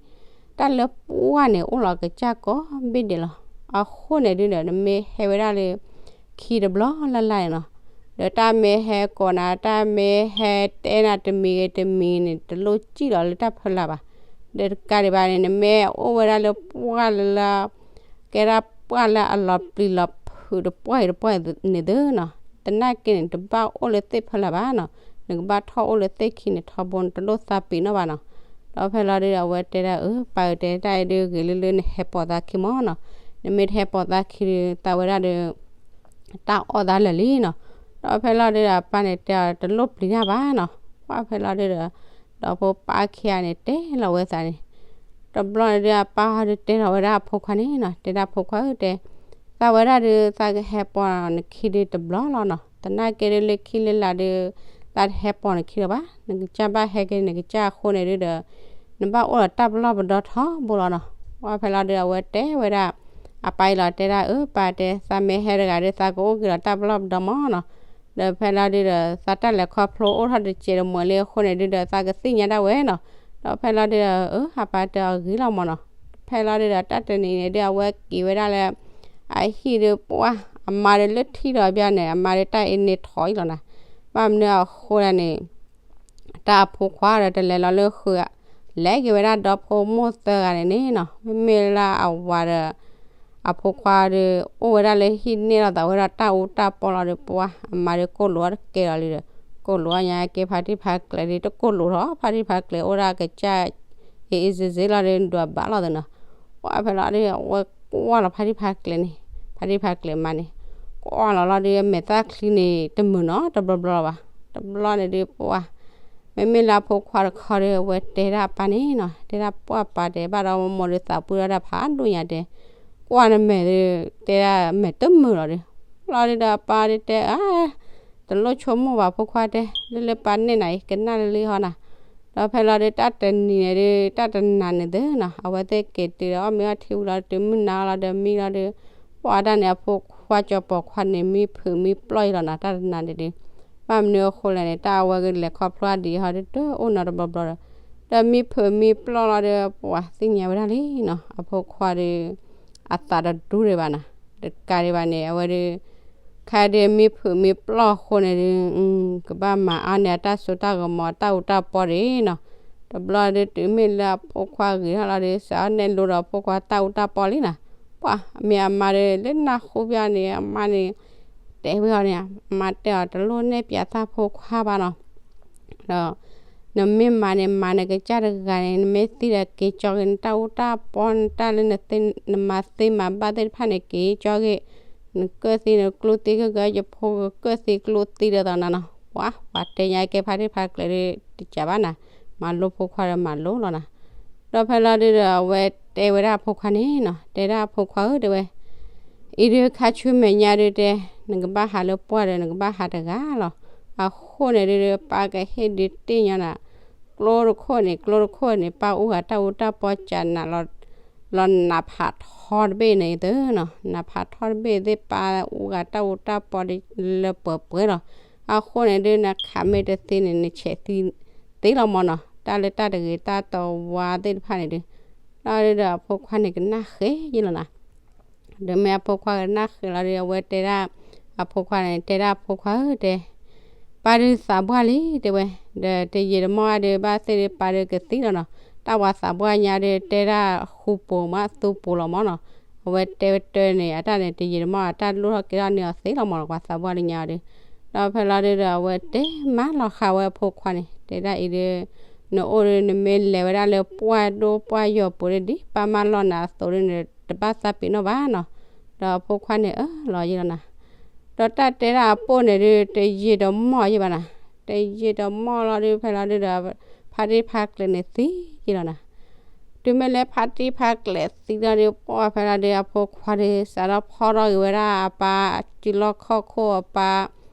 တၢ်လၢပှၢ်န့ၣ် အိၣ်လီၤကစၢ်ကိးဘ့ၣ်ဒဲးလီၤ. အဃိန့ၣ်ဒုဒီး နမ့ၢ်ဟဲဝဲဒၣ်လၢ ခံတဘျီလၢ်လၢ်န့ၣ်နီၤ, ဒီးတၢ်မ့ၢ်ဟဲကိးနၤ, တၢ်မ့ၢ်ဟဲတဲနၤတမံၤဂ့ၤတမံၤန့ၣ် တလိၣ်စံၣ်လီၤလၢတၢ်ဖီလာ်ဘၣ်. ဒီးတကးဒံးဘၣ်န့ၣ် နမ့ၢ်အိၣ်ဝဲဒၣ်လၢပှၢ်လၢ ကဲဒၣ်ပှၢ်လၢအလီၤပျံၤလီၤဖုးတပှၢ်အံၤတပှၢ်န့ၣ်သုနီၤ, သနာ်က့န့ၣ် တဘၣ်အိၣ်လၢသ့ၣ်ဖီလာ်ဘၣ်နီၤ, နကဘၣ်ထီၣ်အိၣ်လၢသ့ၣ်ခံန့ၣ်ထီဘိန့ၣ် တလိၣ်သးပံၤနီၣ်ဘၣ်နီၤ. ဒီးဖဲလီၤဒုဒီး အဝဲတဲဒၣ်အၢ ပၢ်ဧၢတဲ တၢ်အံၤဒုဂ့ၤလၢလၢနဟဲပိာ်သးခံမၢ်နီၤ, နမ့ၢ်တဟဲပိာ်သးခံဒီး သးဝဲဒၣ်ဒီး တၢ်အီၣ်သးလၢာ်လံနီၤ. ဒီးဖဲလီၤဒုဒီး အပၢ်န့ၣ်တဲအီၤ တလိၣ်ပျံၤတၢ်ဘၣ်နီၤ. ပှၢ်ဖဲလီၤဒုဒီး ဒီဖိပၢ်ခံဂၤန့ၣ် တဲလီၤဝဲသးန့ၣ်, တဘျီန့ၣ်ဒု အပၢ်ဟီဒုတဲလီၤဝဲဒၣ်အဖိခွါန့ၣ်နီၤ, တဲဒၣ်ဖိခွါဧၢတဲ, သးဝဲဒၣ်ဒု သးကဟဲပိာ်နခံဒုတဘျီလီၤနီၤ, သနာ်က့ဒုလၢခံလၢလာ်ဒု သးတဟဲပိာ်နခံလၢၤဘၣ်, နကစၢ်ဘၣ်ဟဲက့ၤ နကစၢ်အဃိန့ၣ်ဒုဒီး နဘၣ်အိၣ်ဒီးတၢ်ပလီၢ်ပဒီထီဘိလီၤနီၤ. ပှၢ်ဖဲလီၤဒု အဝဲတဲဝဲဒၣ် အပၢ်အံၤလီၤ တဲဒၣ်အၢ ပၢ်တဲ သးမ့ၢ်ဟဲတဂၤဒု သးကအိၣ်က့ၤဒီးတၢ်ပလီၢ်ပဒီမၢ်နီၤ. ဒီးဖဲလီၤဒုဒီး သးတၢ်လဲၤခီဖျိအိၣ်ထီၣ်တစဲးတမှဲၤလံအဃိန့ၣ်ဒုဒီး သးကသ့ၣ်ညါဒၣ်ဝဲနီၤ. ဒီးဖဲလီၤဒုဒီး အၢ အပၢ်တဲအီၤဂ့ၤလီၤမၢ်နီၤ. ဖဲလီၤဒုဒီး တၢ်တနံၤန့ၣ်ဒု အဝဲက့ၤဝဲဒၣ်လၢ အဟံၣ်ဒု ပှၢ် အမါဒုလၢထံၣ်ဒီးဘၣ်န့ၣ် အမါဒုတၢ်အ့န့ၣ်ထီၣ်အံၤလီၤနၤ. ဘၣ်မနုၤအဃိလဲၣ်န့ၣ် တၢ်အဖိခွါဒီးတလဲၤလီၤလၢဃုာ်, လဲၤက့ၤဝဲဒၣ်ဒီဖိမိၢ်သၢဂၤန့ၣ်န့ၣ်နီၤ, မ့မ့ၢ်လၢအဝၤဒီး အဖိခွါဒီး အိၣ်ဝဲဒၣ်လၢဟံၣ်န့ၢ်လိာ်သးဝဲဒီးတၢ်အူတၢ်ပီလီၤဒီး ပှၢ် အမါဒီးကိၢ်လိာ်အီၤတကဲလီၤလံဒီး ကိၢ်လိာ်အီၤညါက့ၤ ဖါတံၢ်ဖါကျဲၤဒီး တကိၢ်လိာ်ထီၣ် ဖါတံၢ်ဖါကျဲၤအိၣ်ဒၣ်ကစၢ် အ့ၣ်အ့ၣ်စ့စ့လီၤဒီး ဒွးဘၣ်လီၤသနီၤ. ပှၢ်ဖဲလီၤဒီး အဝဲကွၢ်လီၤဖါတံၢ်ဖါကျဲၤန့ၣ်, ဖါတံၢ်ဖါကျဲၤမါန့ၣ် ကွၢ်လီၤလီၤဒီး အမဲာ်သၣ်ချံန့ၣ် တမုာ်နီတဘျီဘျီလီၤဘၣ်. တဘျီန့ၣ်ဒုး ပှၢ် မ့မ့ၢ်လၢအဖိခွါတခီဒီး အဝဲတဲဒၣ်အပၢ်န့ၣ်နီၤ, တဲဒၣ်ပှၢ်ပၢ်တဲ ဘၣ်ဒီးမိၢ်ဒီးသးပှၢ်ဒီးတၢ်ဖးဒိၣ်ညါတဲ, ကွၢ်နမဲာ်ဒီး တဲဒၣ်မဲာ်တမုာ်လီၤဒီး, လီၤဒုးဒီးအပၢ်ဒီးတဲ အါ တလိၣ်ဆိကမိၣ်ဘၣ်ဖိခွါတဲ, လၢလၢပၢ်နဲၣ်နၤအံၤ ကနၣ်လၢလံဟီနၤ. ဒီးဖဲလီၤဒုး တၢ်တနံၤန့ၣ်ဒုး တၢ်တနၤန့ၣ်သ့နီၤ, အဝဲသ့ၣ်က့ၤတုၤဒီး အီၣ်မ့ၤအီထံဝံၤလီၤ တုၤမုၢ်နၤလီၤဒီးမံလီၤဒီး, ပှၢ်တၢ်န့ၣ် အဖိခွါကၠီၤပီၤခွါန့ၣ် မံဖုးမံပျီၢ်အံၤလီၤနီၤ တၢ်တနၤန့ၣ်ဒုး, ဘၣ်မနုၤအဃိလဲၣ်န့ၣ် တၢ်အဝဲကလဲၤခီဖျိဒံးဟီဒုး တအိၣ်နီတဘျီဘျီဒီး, ဒီးမံဖုးမံပျီၢ်လီၤဒီး ပှၢ်သ့ၣ်ညါဝဲဒၣ်လံနီၤ, အဖိခွါဒီး အသးတဒူဒံးဘၣ်နီၤ, တကးဒံးဘၣ်န့ၣ် အဝဲဒုး ခဲဒုးမံဖုးမံပျီၢ်အဃိန့ၣ်ဒုး ကဘၣ်မၤအါန့ၢ်အတၢ်စိတၢ်ကမီၤ တၢ်အူတၢ်ပီဒံးနီၤ. တဘျီဒုး တုၤမ့ၢ်လၢအဖိခွါဂ့ၤထီၣ်လီၤဒီး စးထီၣ်နဲၣ်လိဒီးအဖိခွါတၢ်အူတၢ်ပီလံနီၤ. ပှၢ် မ့ၢ်အမါဒီး လၢနၢ်ဟူဘၣ်န့ၣ် အမါန့ၣ် တဲဝဲအီၤန့ၣ်, အမါတဲအီၤ တလိၣ်နဲၣ်ပၠးသးဖိခွါဘၣ်နီၤ. ဒီး နမ့ၢ်မၤန့ၣ် မၤနကစၢ်တဂၤန့ၣ် နမ့ၢ်သံဒီးက့ၤကၠီက့ၤ နတၢ်အူတၢ်ပီ နတၢ်လၢနသ့ နမၤသ့မၤဘၣ်သ့ၣ်တဖၣ်န့ၣ် က့ၤကၠီက့ၤ, နကၢၣ်သံနကျိသံ ကကၢၢ်ယဖိကကၢၣ်သံကျိသံဒီးသးနၤနီၤ. ပှၢ် ပှၤတဲညါကဲဖါတံၢ်ဖါကျဲၤဒီး တကးဘၣ်နၤ, မၤလိဖိခွါဒီးမၤလိလီၤနၤ. ဒီးဖဲလီၤဒုးဒီး အဝဲတဲဝဲဒၣ်အဖိခွါန့ၣ်နီၤ, တဲဒၣ်အဖိခွါဧၢ တဲဝဲ အံၤဒုးခါဆူမဲာ်ညါဒုးတဲ, နကဘၣ်ဟးလၢပှၢ်ဒီး နကဘၣ်ဟးတဂၤလီၤ. အဃိန့ၣ်ဒုး ပၢ်ကဟ့ၣ်ဒုးတ့ၢ်ညီနၤ, ကျိတခိၣ်န့ၣ် ကျိတခိၣ်န့ၣ် ပၢ်အူဂၤတၢ်အူတၢ်ပီစးနးလီၤ, လီၤနးဖးထီတဘ့ၣ်န့ၣ်သ့နီၤ, နးဖးထီတဘ့ၣ်သ့ၣ် ပၢ်အူဂၤတၢ်အူတၢ်ပီဒုးလၢပှဲၤပှဲၤလီၤ. အဃိန့ၣ်ဒုး နခးမ့ၢ်တသ့န့ၣ် နဆဲးသံသ့လီၤမၢ်နီၤ, တၢ်လၢတၢ်တဂ့ၤတၢ်တဝါသ့ၣ်တဖၣ်န့ၣ်ဒုး, လီၤဒုးဒီးအဖိခွါန့ၣ်ကနၣ်ဃဲယ့လီၤနၤ. ဒီးမ့ၢ်အဖိခွါကနၣ်ဃဲလီၤဒီး အဝဲတဲဒၣ် အဖိခွါန့ၣ် တဲဒၣ်အဖိခွါဧၢ တဲ, ပၢ်ဒုးသးပှၢ်လံ တဲဝဲ, ဒီးတယံာ်တမီၢ်အါဒုး ဘၣ်သ့ၣ်ဒုးပၢ်ဒုးကသံလီၤနီၤ. တၢ်ဝၤသးပှၢ်ညါဒုး တဲဒၣ်ဃူပိာ်မးသူပိာ်လီၤမၢ်နီၤ. အဝဲတဲဝဲတၢ်န့ၣ် အတၢ်န့ၣ် တယံာ်တမီၢ်အတၢ်လိၣ်ထီၣ်ကဲထီၣ်န့ၢ်အီၤသ့လီၤမၢ်နီၤ ပှၤသးပှၢ်လံညါအီၤဒုး. ဒီးဖဲလီၤဒုးဒီး အဝဲတဲမၤလီၤဃာ်ဝဲအဖိခွါန့ၣ် တဲဒၣ်အံၤဒုး နအိၣ်ဒုး နမ့ၢ်လဲၤဝဲဒၣ်လၢပှၢ်ဒိၣ်ပှၢ်ယိာ်ပူၤဒုး ဒ်ပၢ်မၢလီၤနၤအသိးဒုး နတဘၣ်သးပ့ၤနီၣ်ဘၣ်နီၤ. ဒီးအဖိခွါန့ၣ် အၢၣ်လီၤယ့လီၤနၤ. ဒီးတၢ်တဲဒၣ်အပိၢ်န့ၣ်ဒုး တယံာ်တမီၢ်ယ့ဘၣ်နၤ, တယံာ်တမီၢ်လီၤဒုး ဖဲလီၤဒုးဒီး ဖါတံၢ်ဖါကျဲၤန့ၣ်သံယ့လီၤနၤ. တုၤမ့ၢ်လၢဖါတံၢ်ဖါကျဲၤသံလီၤဒုး ပှၢ်ဖဲလီၤဒုး အဖိခွါဒုး စးထီၣ်ဖီၣ်ထီၣ်က့ၤဝဲဒၣ်အပၢ်စုလီၢ်ခီၣ်ခိၣ်အပၢ်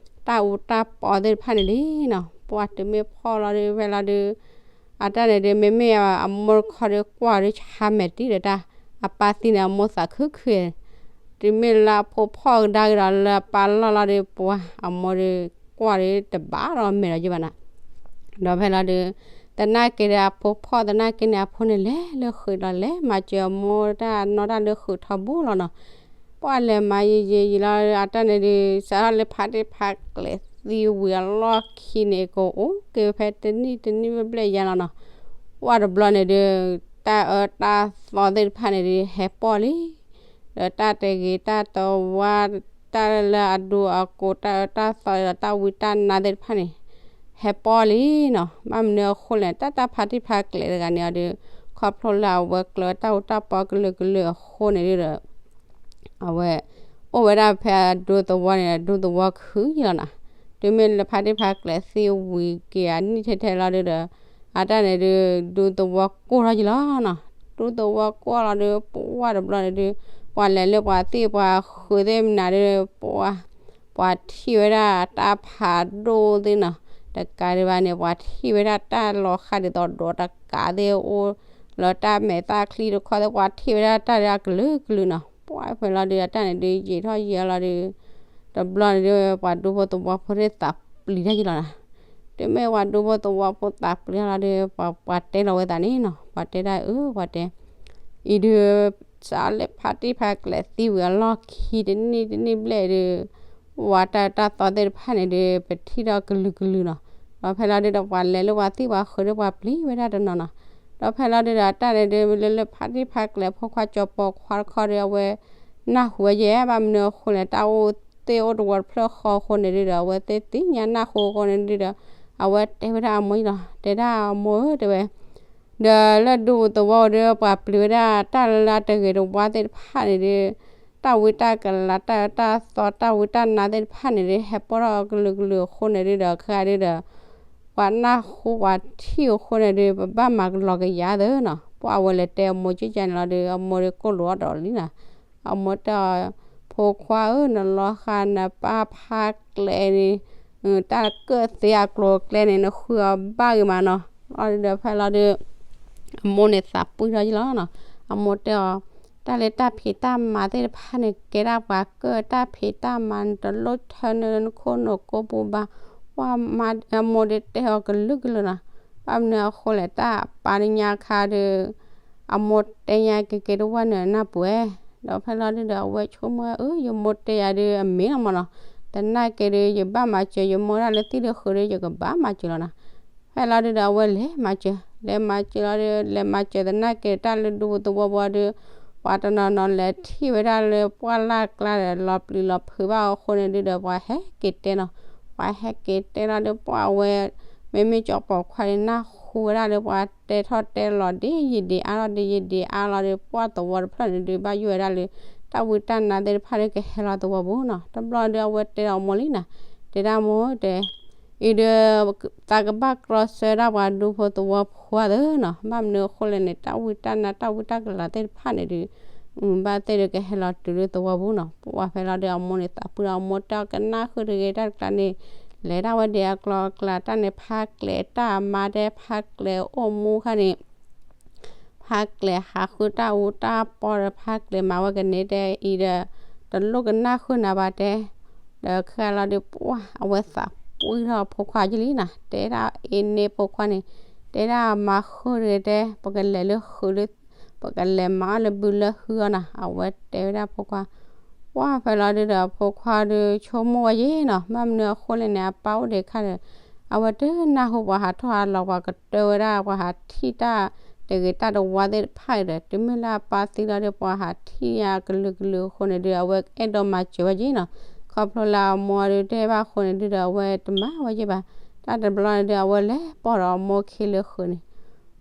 တၢ်အူတၢ်ပီသ့ၣ်တဖၣ်န့ၣ်လံနီၤ. ပှၢ်တုၤမ့ၢ်ဖီၣ်လီၤဒုး ဖဲလီၤဒုး အတၢ်န့ၣ်ဒုး မ့မ့ၢ်အမိၢ်တခီဒုး ကွၢ်ဒုးဆါမဲာ်တံၢ်ဒီးတၢ်, အပၢ်သံန့ၣ် အမိၢ်သးခုခု တုၤမ့ၢ်လၢအဖိဖီၣ်ကဒါက့ၤဒီးလၢအပၢ်လီၢ်လီၤဒီး ပှၤအမိၢ်ဒီးကွၢ်ဒီးတဘၣ်ဒီးမဲာ်ဒီးယဘၣ်နၤ, ဒီးဖဲလီၤဒုး သနာ်က့ဒီး အဖိဖီၣ်သနာ်က့န့ၣ် အဖိန့ၣ်လဲၤလၢဃုာ်ဒီးလဲၤမၤစၢၤအမိၢ်တၢ်နီၢ်တၢ်လၢဃုာ်ထီဘိလီၤနီၤ. ပှၤလဲၤမၤယံာ်ယံာ်ယံာ်လီၤ အတၢ်န့ၣ်ဒုး စးထီၣ်လၢဖါတံၢ်ဖါကျဲၤသံဝံၤအလီၢ်ခံန့ၣ် ကအိၣ်က့ၤဖဲတနံၣ်တနံၣ်ဘျဲၣ်ဘျဲၣ်ယါလီၤနီၤ. ပှၤတဘျီန့ၣ်ဒုး တၢ်အၢတၢ်သီသ့ၣ်တဖၣ်န့ၣ်ဒုး ဟဲပီၣ်လံ ဒီးတၢ်တဂ့ၤတၢ်တဝါ တၢ်လၢအဒူအကိး တၢ်အၢတၢ်သီဒီးတၢ်ဝံတၢ်နါသ့ၣ်တဖၣ်န့ၣ် ဟဲပီၣ်လံနီၤ. ဘၣ်မနုၤအဃိလဲၣ် တၢ်တၢ်ဖါတံၢ်ဖါကျဲၤတဂၤန့ၣ်အီၤဒီး ခီဖျိလၢအဝဲကျၢၤတၢ်အူတၢ်ပီကလုာ်ကလုာ်အဃိန့ၣ်ဒုးဒီး အဝဲ အိၣ်ဝဲဒၣ်ဖဲအဒူသဝီန့ၣ် အဒူသဝီခုယလီၤနီၤ. တုၤမ့ၢ်လၢဖါတံၢ်ဖါကျဲၤသံဝံၤက့ၤအနံၣ်ထဲထဲလီၤဒုးဒီး အတၢ်န့ၣ်ဒုး ဒူသဝီကိၢ်ထီၣ်ယလီၤနီၤ. ဒူသဝီကိၢ်လီၤဒုး ပှၤတဘျီန့ၣ်ဒုး ပှၤလဲၤလၢပှၤသံၣ်ပှၤဃုာ်သ့ၣ်မနုၤဒုး ပှၤ ပှၤထံၣ်ဝဲဒၣ်တၢ်ဖးဒိၣ်သ့ၣ်နီၤ. တကးဒံးဘၣ်န့ၣ် ပှၤထံၣ်ဝဲဒၣ်တၢ်လီၤဃာ်ဒ်သိးဒိးတကးသ့ၣ်အိၣ် လၢတၢ်မဲာ်သၣ်ချံတခီသ့ၣ် ပှၤထံၣ်ဝဲဒၣ်တၢ်ဒုးအကလုာ်ကလုာ်နီၤ. ပှၤဖဲလီၤဒုး အတၢ်န့ၣ်ဒုး ယံာ်ထီၣ်ယံာ်လီၤဒုး တဘျီန့ၣ်ဒုး ပှၤဒူဖိသဝီဖိသ့ၣ်သးပျံၤတၢ်ယလီၤနီၤ. တုၤမ့ၢ်ပှၤဒူဖိသဝီဖိသးပျံၤလီၤဒုး ပှၤတဲလီၤဝဲသးန့ၣ်နီၤ. ပှၤတဲဒၣ်အၢ ပှၤတဲ အံၤဒုး စးလၢဖါတံၢ်ဖါကျဲၤသံဝံၤအလီၢ်ခံတနံၣ်တနံၣ်ဘျဲၣ်ဒုး ပှၤတၢ်တၢ်သီသ့ၣ်တဖၣ်န့ၣ်ဒုး ပထံၣ်ထီၣ်ကလုာ်ကလုာ်နီၤ. ဒီးဖဲလီၤဒုးဒီး ပှၤလဲၤလၢပှၤသံၣ်ပှၤဃုာ်ဒီးပှၤပျံၤဝဲဒၣ်တနီၤနီၤ. ဒီးဖဲလီၤဒုးဒီး အတၢ်န့ၣ်ဒုး လၢလၢဖါတံၢ်ဖါကျဲၤဖိခွါကၠီၤပိာ်ခွါတခီဒီး အဝဲနၢ်ဟူဝဲယဲၢ် ဘၣ်မနုၤအဃိလဲၣ် တၢ်အိၣ်သ့ၣ်အိၣ်တဝီတဖျၢၣ်ဃီအဃိန့ၣ်ဒုးဒီး အဝဲသ့ၣ်သ့ၣ်ညါနၢ်ဟူအဃိန့ၣ်ဒုးဒီး အဝဲတဲဝဲဒၣ်အမိၢ်ယလီၤ. တဲဒၣ်အမိၢ်ဧၢ တဲဝဲ ဒီးလၢဒူသဝီအိၣ်ဒီး ပှၤပျံၤဝဲဒၣ်တၢ်လၢအတဂ့ၤတဝါသ့ၣ်တဖၣ်န့ၣ်ဒီး တၢ်ဝံတၢ်ကလၤ တၢ်အၢတၢ်သီ တၢ်ဝံတၢ်နါသ့ၣ်တဖၣ်န့ၣ်ဒီး ဟဲပီၣ်ထီၣ်ကလုာ်ကလုာ်အဃိန့ၣ်ဒုးဒီး ခဲအံၤဒုးဒီး ပှၤနၢ်ဟူပှၤထံၣ်အဃိန့ၣ်ဒီး ပဘၣ်မၤကလီၤကယၤသၢနီၤ. ပှၤအဝဲလဲၤတဲအမိၢ်ကၠံကၠါန့ၣ်လီၤဒီး အမိၢ်ဒီးကိၢ်လိာ်အီၤဒီးလံနီၤ. အမိၢ်တဲအီၤ ဖိခွါဧၢ နလီၤဃာ်နပၢ်ဖါကျဲၤန့ၣ် တၢ်ကၢၣ်သ့အကျိၤအကျဲန့ၣ် နဃုအီၤဘၣ်ဂ့ၤမးနီၤ. လီၤဒုးဒီးဖဲလီၤဒုး အမိၢ်န့ၣ်သးပှံၢ်ထီၣ်ယလီၤနီၤ. အမိၢ်တဲအီၤ တၢ်လၢတၢ်ဖံးတၢ်မၤသ့ၣ်တဖၣ်န့ၣ် ကဲဒၣ်ပှၤကၢၣ်တၢ်ဖံးတၢ်မၤ နတလိၣ်ထၢနုာ်လၢနခိၣ်နူာ်ကိးပူၤဘၣ်. ပှၤမါအမိၢ်ဒီးတဲအီၤကလုာ်ကလုာ်နီၤ. ဘၣ်မနုၤအဃိလဲၣ် တၢ်အပၢ်တညါခါဒီး အမိၢ်တဲညါက့ၤက့ၤတဝၢ်နုာ်နၢ်ပှဲၤ ဒီးဖဲလီၤဒုးဒီး အဝဲဆိကမိၣ် အၢ ယမိၢ်တဲယၤဒုးအမ့ၢ်လီၤမးနီၤ. သနာ်က့ဒုး ယဘၣ်မၤစၢၤယမိၢ်ဒၣ်လၢသံၣ်လၢဃုာ်ဒီး ယကဘၣ်မၤစၢၤလီၤနီၤ. ဖဲလီၤဒုးဒီး အဝဲလဲၤမၤစၢၤ လဲၤမၤစၢၤလီၤဒီး လဲၤမၤစၢၤသနာ်က့တၢ်လၢဒူဖိသဝီဖိဒီး ပှၤတနီၤနီၤလဲၤထံၣ်ဝဲဒၣ်လၢပှၢ်လၢ်ကျါဒီး လီၤပျံၤလီၤဖုးဘၣ်အဃိန့ၣ်ဒုးဒီး ပှၤဟဲက့ၤတဲနီၤ. ပှၤဟဲက့ၤတဲလီၤဒီး ပှၤအဝဲ မ့မ့ၢ်ကၠီၤပိာ်ခွါန့ၣ် နၢ်ဟူဝဲဒၣ်လၢပှၤတဲထီၣ်တဲလီၤဒ်ယံာ်ဒံးအါလီၤ ဒ်ယံာ်ဒံးအါလီၤဒီး ပှၤသဝီတဖျၢၣ်န့ၣ်ဒုး ဘၣ်ယိၣ်ဝဲဒၣ်လၢ တၢ်ဝံတၢ်နါသ့ၣ်တဖၣ်ဒီး ကဟဲလီၤသဝီပူၤနီၤ. တဘျီဒုး အဝဲတဲဒီးအမိၢ်လံနီၤ. တဲဒၣ်မိၢ်တဲ အံၤဒီး သးကဘၣ်ကြီဆၢဒၣ်ပှၤဒူဖိသဝီဖိသၢနီၤ. ဘၣ်မနုၤအဃိလဲၣ်န့ၣ် တၢ်ဝံတၢ်နါ တၢ်ဝံတၢ်ကလၤသ့ၣ်တဖၣ်န့ၣ်ဒုး ဘၣ်သ့ၣ်ဒုးကဟဲလီၤတုၤလၢသဝီပူၤနီၤ. ပှၤဖဲလီၤဒုး အမိၢ်န့ၣ်သးပှံၢ်ဒီး အမိၢ်တဲအီၤကနၣ်ဃုာ်တဂ့ၤ တၢ်တကျါန့ၣ် လဲၤဒၣ်ဝဲဒံးအကျိၤအကျဲ တၢ်န့ၣ် ဖါကျဲၤတၢ်အမါတဲ ဖါကျဲၤအိၣ်မူခါန့ၣ် ဖါကျဲၤဟးဃုတၢ်အူတၢ်ပီဒီး ဖါကျဲၤမၤဝဲကန့ၢ်တဲအံၤဒီး တလိၣ်ကနၣ်ဃုာ်နၤဘၣ်တဲ. ဒီးခဲလီၤဒုး ပှၤ အဝဲသးပှံၢ်ထီၣ်ဖိခွါကလံနီၤ. တဲဒၣ်အ့န့ၣ်ဖိခွါန့ၣ် တဲဒၣ်မၤဃုာ်တဂ့ၤတဲ ပကလဲၤလၢဃုာ်လၢ ပကလဲၤမၤအီၣ်လၢဘုလၢဟုအီၤနီၤ. အဝဲတဲဝဲဒၣ်ဖိခွါ ပှၤဖဲလီၤဒုးဒီး ဖိခွါဒုးဆိကမိၣ်ဝဲယဲၢ်နီၤ. ဘၣ်မနုၤအဃိလဲၣ်န့ၣ် အပၢ်အိၣ်ဒံးခါဒီး အဝဲတနၢ်ဟူပှၤဟးထီၣ်ဟးလီၤ ပှၤကတၢၢ်ဝဲဒၣ် ပှၤဟးထံၣ်တၢ်တဂ့ၤတၢ်တဝါသ့ၣ်တဖၣ်ဒီး တုၤမ့ၢ်လၢအပၢ်သံလီၤဒီး ပှၤဟးထံၣ်ညါကလုာ်ကလုာ်အဃိန့ၣ်ဒုး အဝဲအဲၣ်ဒိးမၤစၢၤဝဲယဲၢ်နီၤ. ခီဖျိလၢအမိၢ်ဒုးတဲဘၣ်အဃိန့ၣ်ဒုးဒီး အဝဲတမၤဝဲယဲၢ်ဘၣ်. တၢ်တဘျီန့ၣ်ဒုး အဝဲလဲၤပိာ်ဒီးအမိၢ်ခံလၢဃုာ်န့ၣ်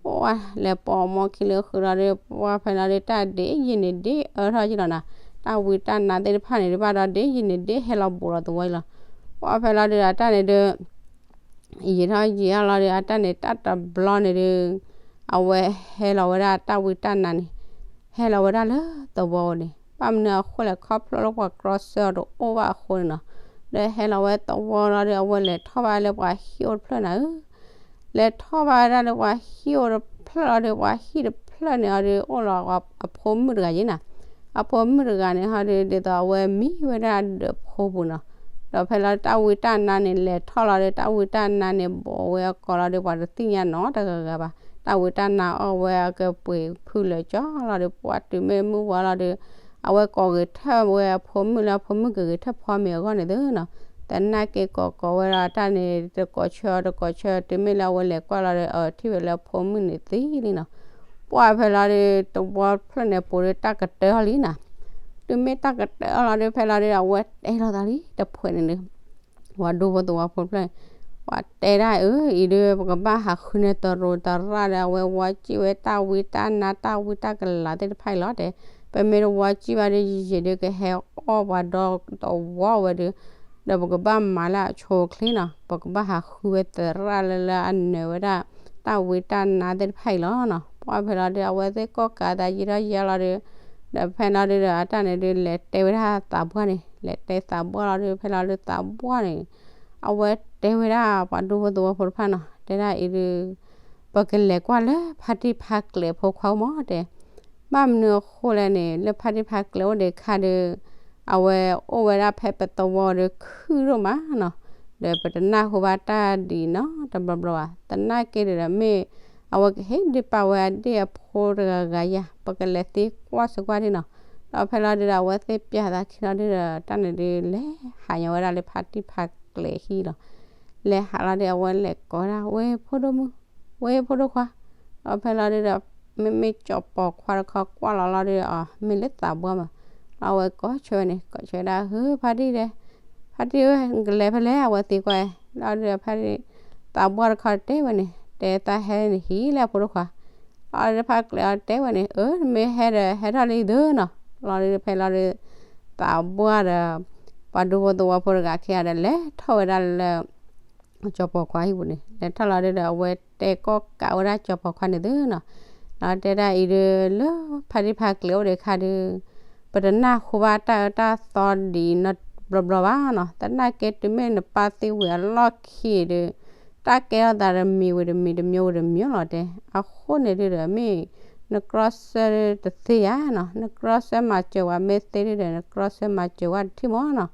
ပှၤလဲၤပိာ်အမိၢ်ခံလၢဃုာ်လီၤဒီး ပှၤဖဲလီၤဒုး တၢ်ဒ်ယံာ်န့ၣ်ဒ်အၢထီၣ်ယလီၤနီၤ. တၢ်ဝံတၢ်နါသ့ၣ်တဖၣ်န့ၣ်ဒုး ဘၣ်ဒီးဒ်ယံာ်န့ၣ်ဒ်ဟဲလီၤဘူးလီၤသဝီယလီၤ. ပှၤဖဲလီၤဒုးဒီး တၢ်န့ၣ်ဒုး ယံာ်ထီၣ်ယံာ်ထီၣ်လီၤဒီး အတၢ်န့ၣ် တၢ်တဘျီန့ၣ်ဒုး အဝဲဟဲလီၤဝဲဒၣ်တၢ်ဝံတၢ်နါန့ၣ် ဟဲလီၤဝဲဒၣ်လၢသဝီန့ၣ် ဘၣ်မနုၤအဃိလဲၣ် ခီဖျိလၢပှၤကြီဆၢအီၤတအိၣ်ဘၣ်အဃိန့ၣ်နီၤ. ဒီးဟဲလီၤဝဲသဝီလီၤဒီး အဝဲလဲၤထီၣ်ဘၣ်လၢပှၤဟံၣ်အိၣ်တဖျၢၣ်နၤဧၢ လဲၤထီၣ်ဘၣ်ဝဲဒၣ်လၢပှၤဟံၣ်အိၣ်တဖျၢၣ်လီၤဒီး ပှၤဟံၣ်တဖျၢၣ်န့ၣ်အီၤဒီး အိၣ်လီၤအဖိမုၣ်တဂၤယဲၢ်နီၤ. အဖိမုၣ်တဂၤန့ၣ်ဟီဒီး ဒ်သိးအဝဲမံဝဲဒၣ်ဒၢးဖိပူၤနီၤ, ဒီးဖဲလီၤတၢ်ဝံတၢ်နါန့ၣ် လဲၤထီၣ်လီၤဒီး တၢ်ဝံတၢ်နါန့ၣ် ဘိးဝဲအကိာ်လီၤဒီး ပှၤတသ့ၣ်ညါနီတဂၤဂၤဘၣ်. တၢ်ဝံတၢ်နါအီၣ်ဝဲအကပှ့ၤဖုလၢာ်ကၠီလီၤဒီး ပှၤတုၤမ့ၢ်မုၢ်ဝါလီၤဒီး အဝဲကိးဂဲၤထၢၣ်ဝဲအဖိမုၣ်လၢအဖိမုၣ်ကဂဲၤထၢၣ်ဖီမ့ၤအဂီၢ်န့ၣ်သုနီၤ, သနာ်က့ကိးကိးဝဲဒီးအတၢ်န့ၣ် တကိးဆၢတကိးဆၢ တုၤမ့ၢ်လၢအဝဲလဲၤကွၢ်လီၤဒီး အထံၣ်ဝဲလၢအဖိမုၣ်န့ၣ်သံလံနီၤ. ပှၢ်ဖဲလီၤဒီး တဝီဖျၢၣ်န့ၣ် ပူၤဒီးတၢ်ကတၢၢ်အီၤလံနီၤ. တုၤမ့ၢ်တၢ်ကတၢၢ်အီၤလီၤဒီး ဖဲလီၤဒီး အဝဲတဲလိာ်သးလံ တဖှဲးန့ၣ်ဒီး ပှၤဒူဖိသဝီဖိတဖျၢၣ်န့ၣ် ပှၤတဲဒၣ်အၢ အံၤဒီး ပကဘၣ်ဟးဃုန့ၢ်တရူးတရၣ်ဒီး အဝဲဝီစံၣ်ဝဲတၢ်ဝံတၢ်နါတၢ်ဝံတၢ်ကလၤသ့ၣ်တဖၣ်အံၤလီၤတဲ, ပမ့ၢ်တဝီစံၣ်ဘၣ်ဒီး ယံာ်ယံာ်ဒီးကဟဲအီၣ်ပှၤဒီသဝီဝဲဒီး ဒီးပကဘၣ်မၤလၢအဆိအချ့နီၤ, ပကဘၣ်ဟးဃုဝဲသရၣ်လၢလၢအနၢၤဝဲဒၣ် တၢ်ဝံတၢ်နါသ့ၣ်တဖၣ်အံၤလီၤနီၤ. ပှၢ်ဖဲလီၤဒီး အဝဲသ့ၣ်ကိးကးသးယံာ်ထီၣ်ယံာ်လီၤဒီး ဒီးဖဲလီၤဒုးဒီး အတၢ်န့ၣ်ဒုး လဲၤတဲဝဲဒၣ်သးပှၢ်န့ၣ် လဲၤတဲသးပှၢ်လီၤဒီး ဖဲလီၤဒုးသးပှၢ်န့ၣ် အဝဲတဲဝဲဒၣ်ပှၤဒူဖိသဝီဖိတဖၣ်နီၤ, တဲဒၣ်အံၤဒုး ပကလဲၤကွၢ်လၢဖါတံၢ်ဖါကျဲၤဖိခွါအိၣ်မးတဲ ဘၣ်မနုၤအဃိလဲၣ်န့ၣ် လၢဖါတံၢ်ဖါကျဲၤအိၣ်ဒံးခါဒီး အဝဲအိၣ်ဝဲဒၣ်ဖဲပသဝီဒီးခုၣ်ဒိၣ်မးနီၤ, ဒီးပတနၢ်ဟူဘၣ်တၢ်ဒ်အံၤနီတဘျီဘျီဘၣ်. သနာ်က့ဒီး မ့ၢ်အဝဲကဟ့ၣ်ဒုးပာ်ဝဲအဒ့ၣ်အဖိတဂၤဂၤယါ ပကလဲၤသံကွၢ်စ့ၢ်ကီးဒ်နီၤ. ဒီးဖဲလီၤဒုးဒီး အဝဲသ့ၣ်ပျၢ်သးခံလီၤဒုးဒီး တၢ်န့ၣ်ဒုး လဲၤဟးညီဝဲဒၣ်လၢဖါတံၢ်ဖါကျဲၤဟံၣ်လီၤ. လဲၤဟးလီၤဒီး အဝဲလဲၤကိးဝဲဒၣ် ဝဲၢ်ဖိဒိၣ်မုၣ် ဝဲၢ်ဖိဒိၣ်ခွါ, ဒီးဖဲလီၤဒုးဒီး မ့မ့ၢ်ကၠီၤပီၤခွါတခီကွၢ်လီၤလီၤဒီး အမ့ၢ်လၢသးပှၢ်မး, ဒီးအဝဲကိးဆၢဝဲန့ၣ် ကိးဆၢဝဲဒၣ် ဟၢ ဖါတံၢ်တဲ, ဖါတံၢ်ဧၢ နကလဲၤဖဲလဲၣ် အဝဲသံကွၢ်, လီၤဒုးဒီးဖါတံၢ် သးပှၢ်တခီတဲဝဲန့ၣ် တဲတၢ်ဟဲန့ၣ်ဟံၣ်လၢအဖိဒိၣ်ခွါ, လီၤဒုးဖါကျဲၤအီၤတဲဝဲန့ၣ် အၢ နမ့ၢ်ဟဲဒီး ဟဲထီၣ်လံသုနီၤ, လီၤဒုးဖဲလီၤဒုး သးပှၢ်ဒီး ပှၤဒူဖိသဝီဖိတဂၤခံဂၤဒီး လဲၤထီၣ်ဝဲဒၣ်လၢ ကၠီၤပီၤခွါဟံၣ်ပူၤန့ၣ် လဲၤထီၣ်လီၤဒုးဒီး အဝဲတဲကိးကးဝဲဒၣ်ကၠီၤပီၤခွါန့ၣ်သုနီၤ, ဒီးတဲဒၣ်အံၤဒုး လၢဖါတံၢ်ဖါကျဲၤအိၣ်ဒံးခါဒုး ပတနၢ်ဟူဘၣ်တၢ်အၢတၢ်သီဒ်အံၤနီတဘျီဘျီဘၣ်နီၤ, သနာ်က့တုၤမ့ၢ်နပၢ်သံဝံၤအလီၢ်ခံဒီး တၢ်ကဲထီၣ်သးတမံၤဝံၤတမံၤ တမံၤဝံၤတမံၤလီၤတဲ, အဃိန့ၣ်ဒုးဒီး မ့ၢ်နကြီဆၢတသ့ဧါနီၤ, နကြီဆၢမၤစၢၤဝဲမ့ၢ်သ့ဒုးဒီး နကြီဆၢမၤစၢၤဝဲတထံၣ်မးနီၤ.